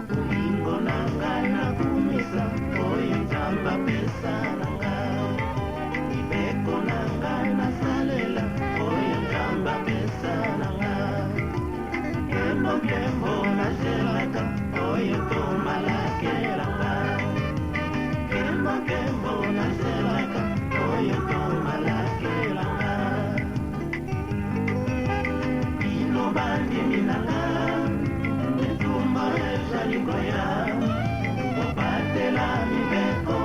S7: bolingo na ngai nakumisa oyo nzambe apesa na nga mibeko na ngai nasalela oyo nzambe apesa na nga nkembo nkembo nazelaka oyo tomalakela nga nkembo nkembo nazelaka oyo tomalakela nga bino bandimi na nga etumba ezali koya bobatela mibeko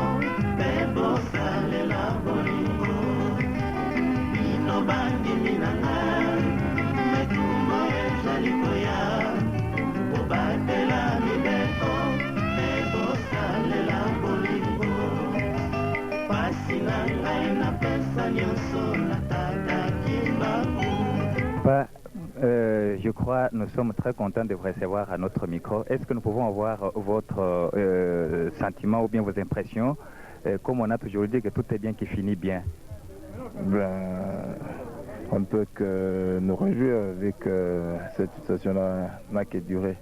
S7: mpe bosalela bolingo bino bandimi na nga etumba ezali koya bobatela mibeko mpe bosalela bolingo pasi na ngai napesa nyonso na tata kimbangu.
S13: Papa, je crois nous sommes très contents de vous recevoir à notre micro. Est-ce que nous pouvons avoir votre sentiment ou bien vos impressions comme on a toujours dit que tout est bien qui finit bien?
S23: Ben, on ne peut que nous réjouir avec cette situation-là n'a qu'à durer.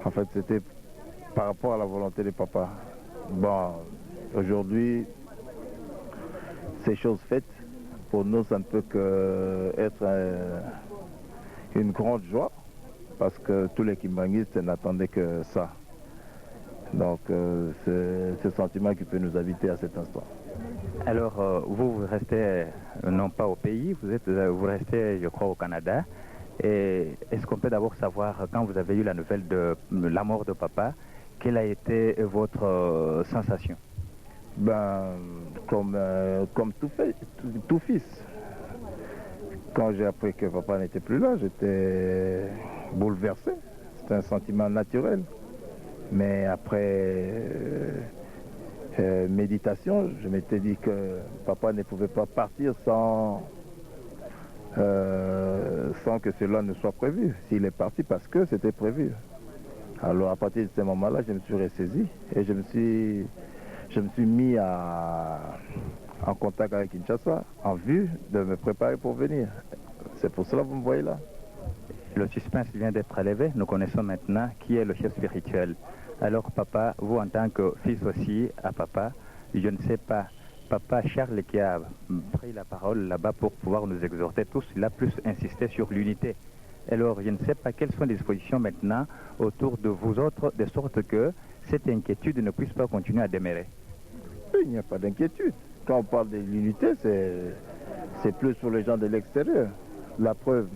S23: En fait, c'était par rapport à la volonté de papa. Bon, aujourd'hui, c'est chose faite. Pour nous, ça ne peut que être une grande joie parce que tous les kimbanguistes n'attendaient que ça. Donc euh, c'est ce sentiment qui peut nous habiter à cet instant.
S13: Alors, euh, vous, vous restez euh, non pas au pays, vous, êtes, vous restez, je crois, au Canada. Et est-ce qu'on peut d'abord savoir, quand vous avez eu la nouvelle de la mort de papa, quelle a été votre sensation
S23: Ben, comme, comme tout, fait, tout, tout fils. Quand j'ai appris que papa n'était plus là, j'étais bouleversé. C'est un sentiment naturel. Mais après euh, euh, méditation, je m'étais dit que papa ne pouvait pas partir sans, euh, sans que cela ne soit prévu. S'il est parti parce que c'était prévu. Alors à partir de ce moment-là, je me suis ressaisi et je me suis, je me suis mis à, en contact avec Kinshasa en vue de me préparer pour venir. C'est pour cela que vous me voyez là.
S13: Le suspense vient d'être élevé. Nous connaissons maintenant qui est le chef spirituel. Alors papa, vous en tant que fils aussi à papa, je ne sais pas, papa Charles qui a pris la parole là-bas pour pouvoir nous exhorter tous, il a plus insisté sur l'unité. Alors je ne sais pas quelles sont les dispositions maintenant autour de vous autres, de sorte que cette inquiétude ne puisse pas continuer à demeurer.
S23: Il n'y a pas d'inquiétude. Quand on parle de l'unité, c'est plus pour les gens de l'extérieur. La preuve,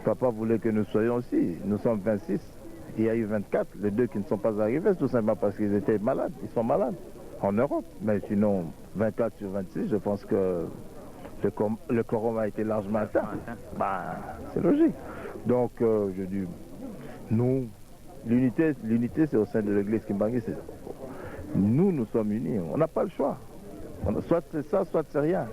S23: papa voulait que nous soyons aussi. Nous sommes 26. Il y a eu 24. Les deux qui ne sont pas arrivés, c'est tout simplement parce qu'ils étaient malades. Ils sont malades en Europe. Mais sinon, 24 sur 26, je pense que le, le quorum a été largement atteint. Ben, c'est logique. Donc, euh, je dis, nous, l'unité, l'unité, c'est au sein de l'église Kimbangi. Nous, nous sommes unis. On n'a pas le choix. On, soit c'est ça, soit c'est rien.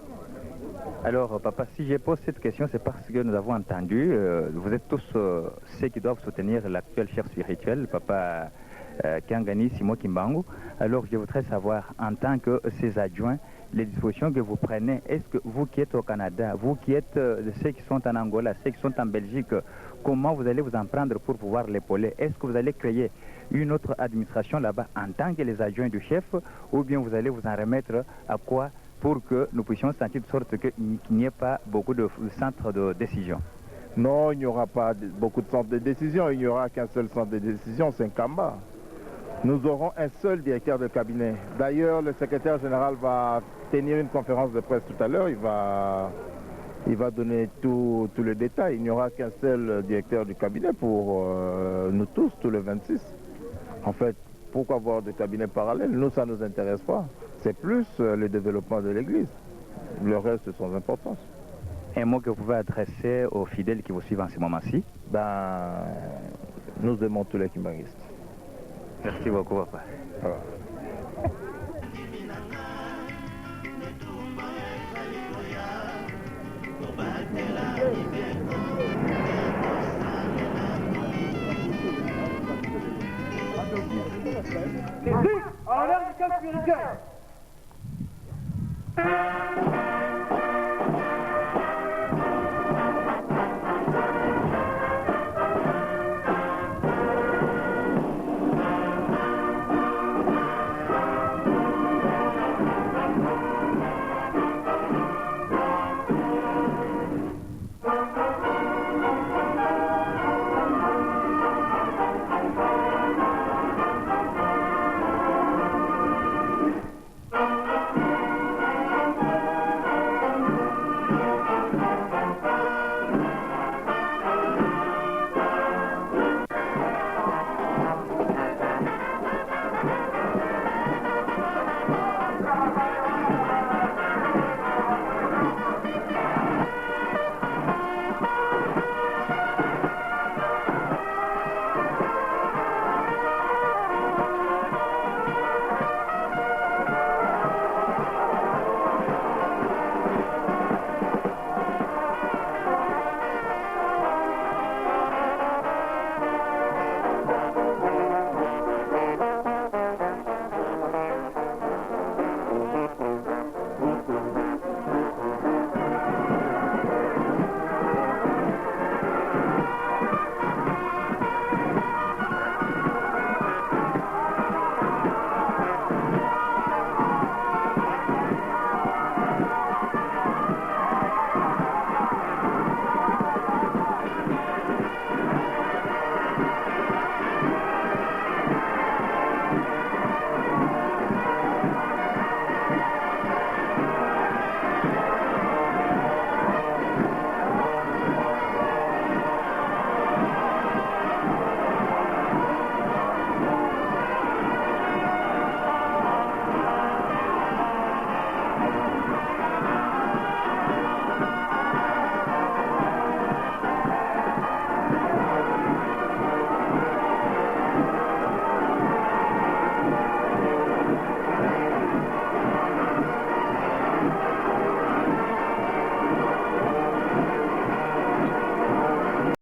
S13: Alors, papa, si je pose cette question, c'est parce que nous avons entendu, euh, vous êtes tous euh, ceux qui doivent soutenir l'actuel chef spirituel, papa euh, Kiangani Simon Kimbangu. Alors, je voudrais savoir, en tant que ses adjoints, les dispositions que vous prenez, est-ce que vous qui êtes au Canada, vous qui êtes euh, ceux qui sont en Angola, ceux qui sont en Belgique, comment vous allez vous en prendre pour pouvoir l'épauler Est-ce que vous allez créer une autre administration là-bas en tant que les adjoints du chef ou bien vous allez vous en remettre à quoi pour que nous puissions sentir de sorte qu'il n'y ait pas beaucoup de centres de décision
S23: Non, il n'y aura pas beaucoup de centres de décision. Il n'y aura qu'un seul centre de décision, c'est Nkamba. Nous aurons un seul directeur de cabinet. D'ailleurs, le secrétaire général va tenir une conférence de presse tout à l'heure. Il va, il va donner tout, tout le détail. Il n'y aura qu'un seul directeur du cabinet pour euh, nous tous, tous les 26. En fait, pourquoi avoir des cabinets parallèles Nous, ça ne nous intéresse pas. C'est plus euh, le développement de l'Église. Le reste, sans importance.
S13: Un mot que vous pouvez adresser aux fidèles qui vous suivent en ce moment-ci
S23: Ben, nous aimons tous les kimbanguistes.
S13: Merci beaucoup, papa.
S23: Voilà.
S18: En l'honneur du chef spirituel.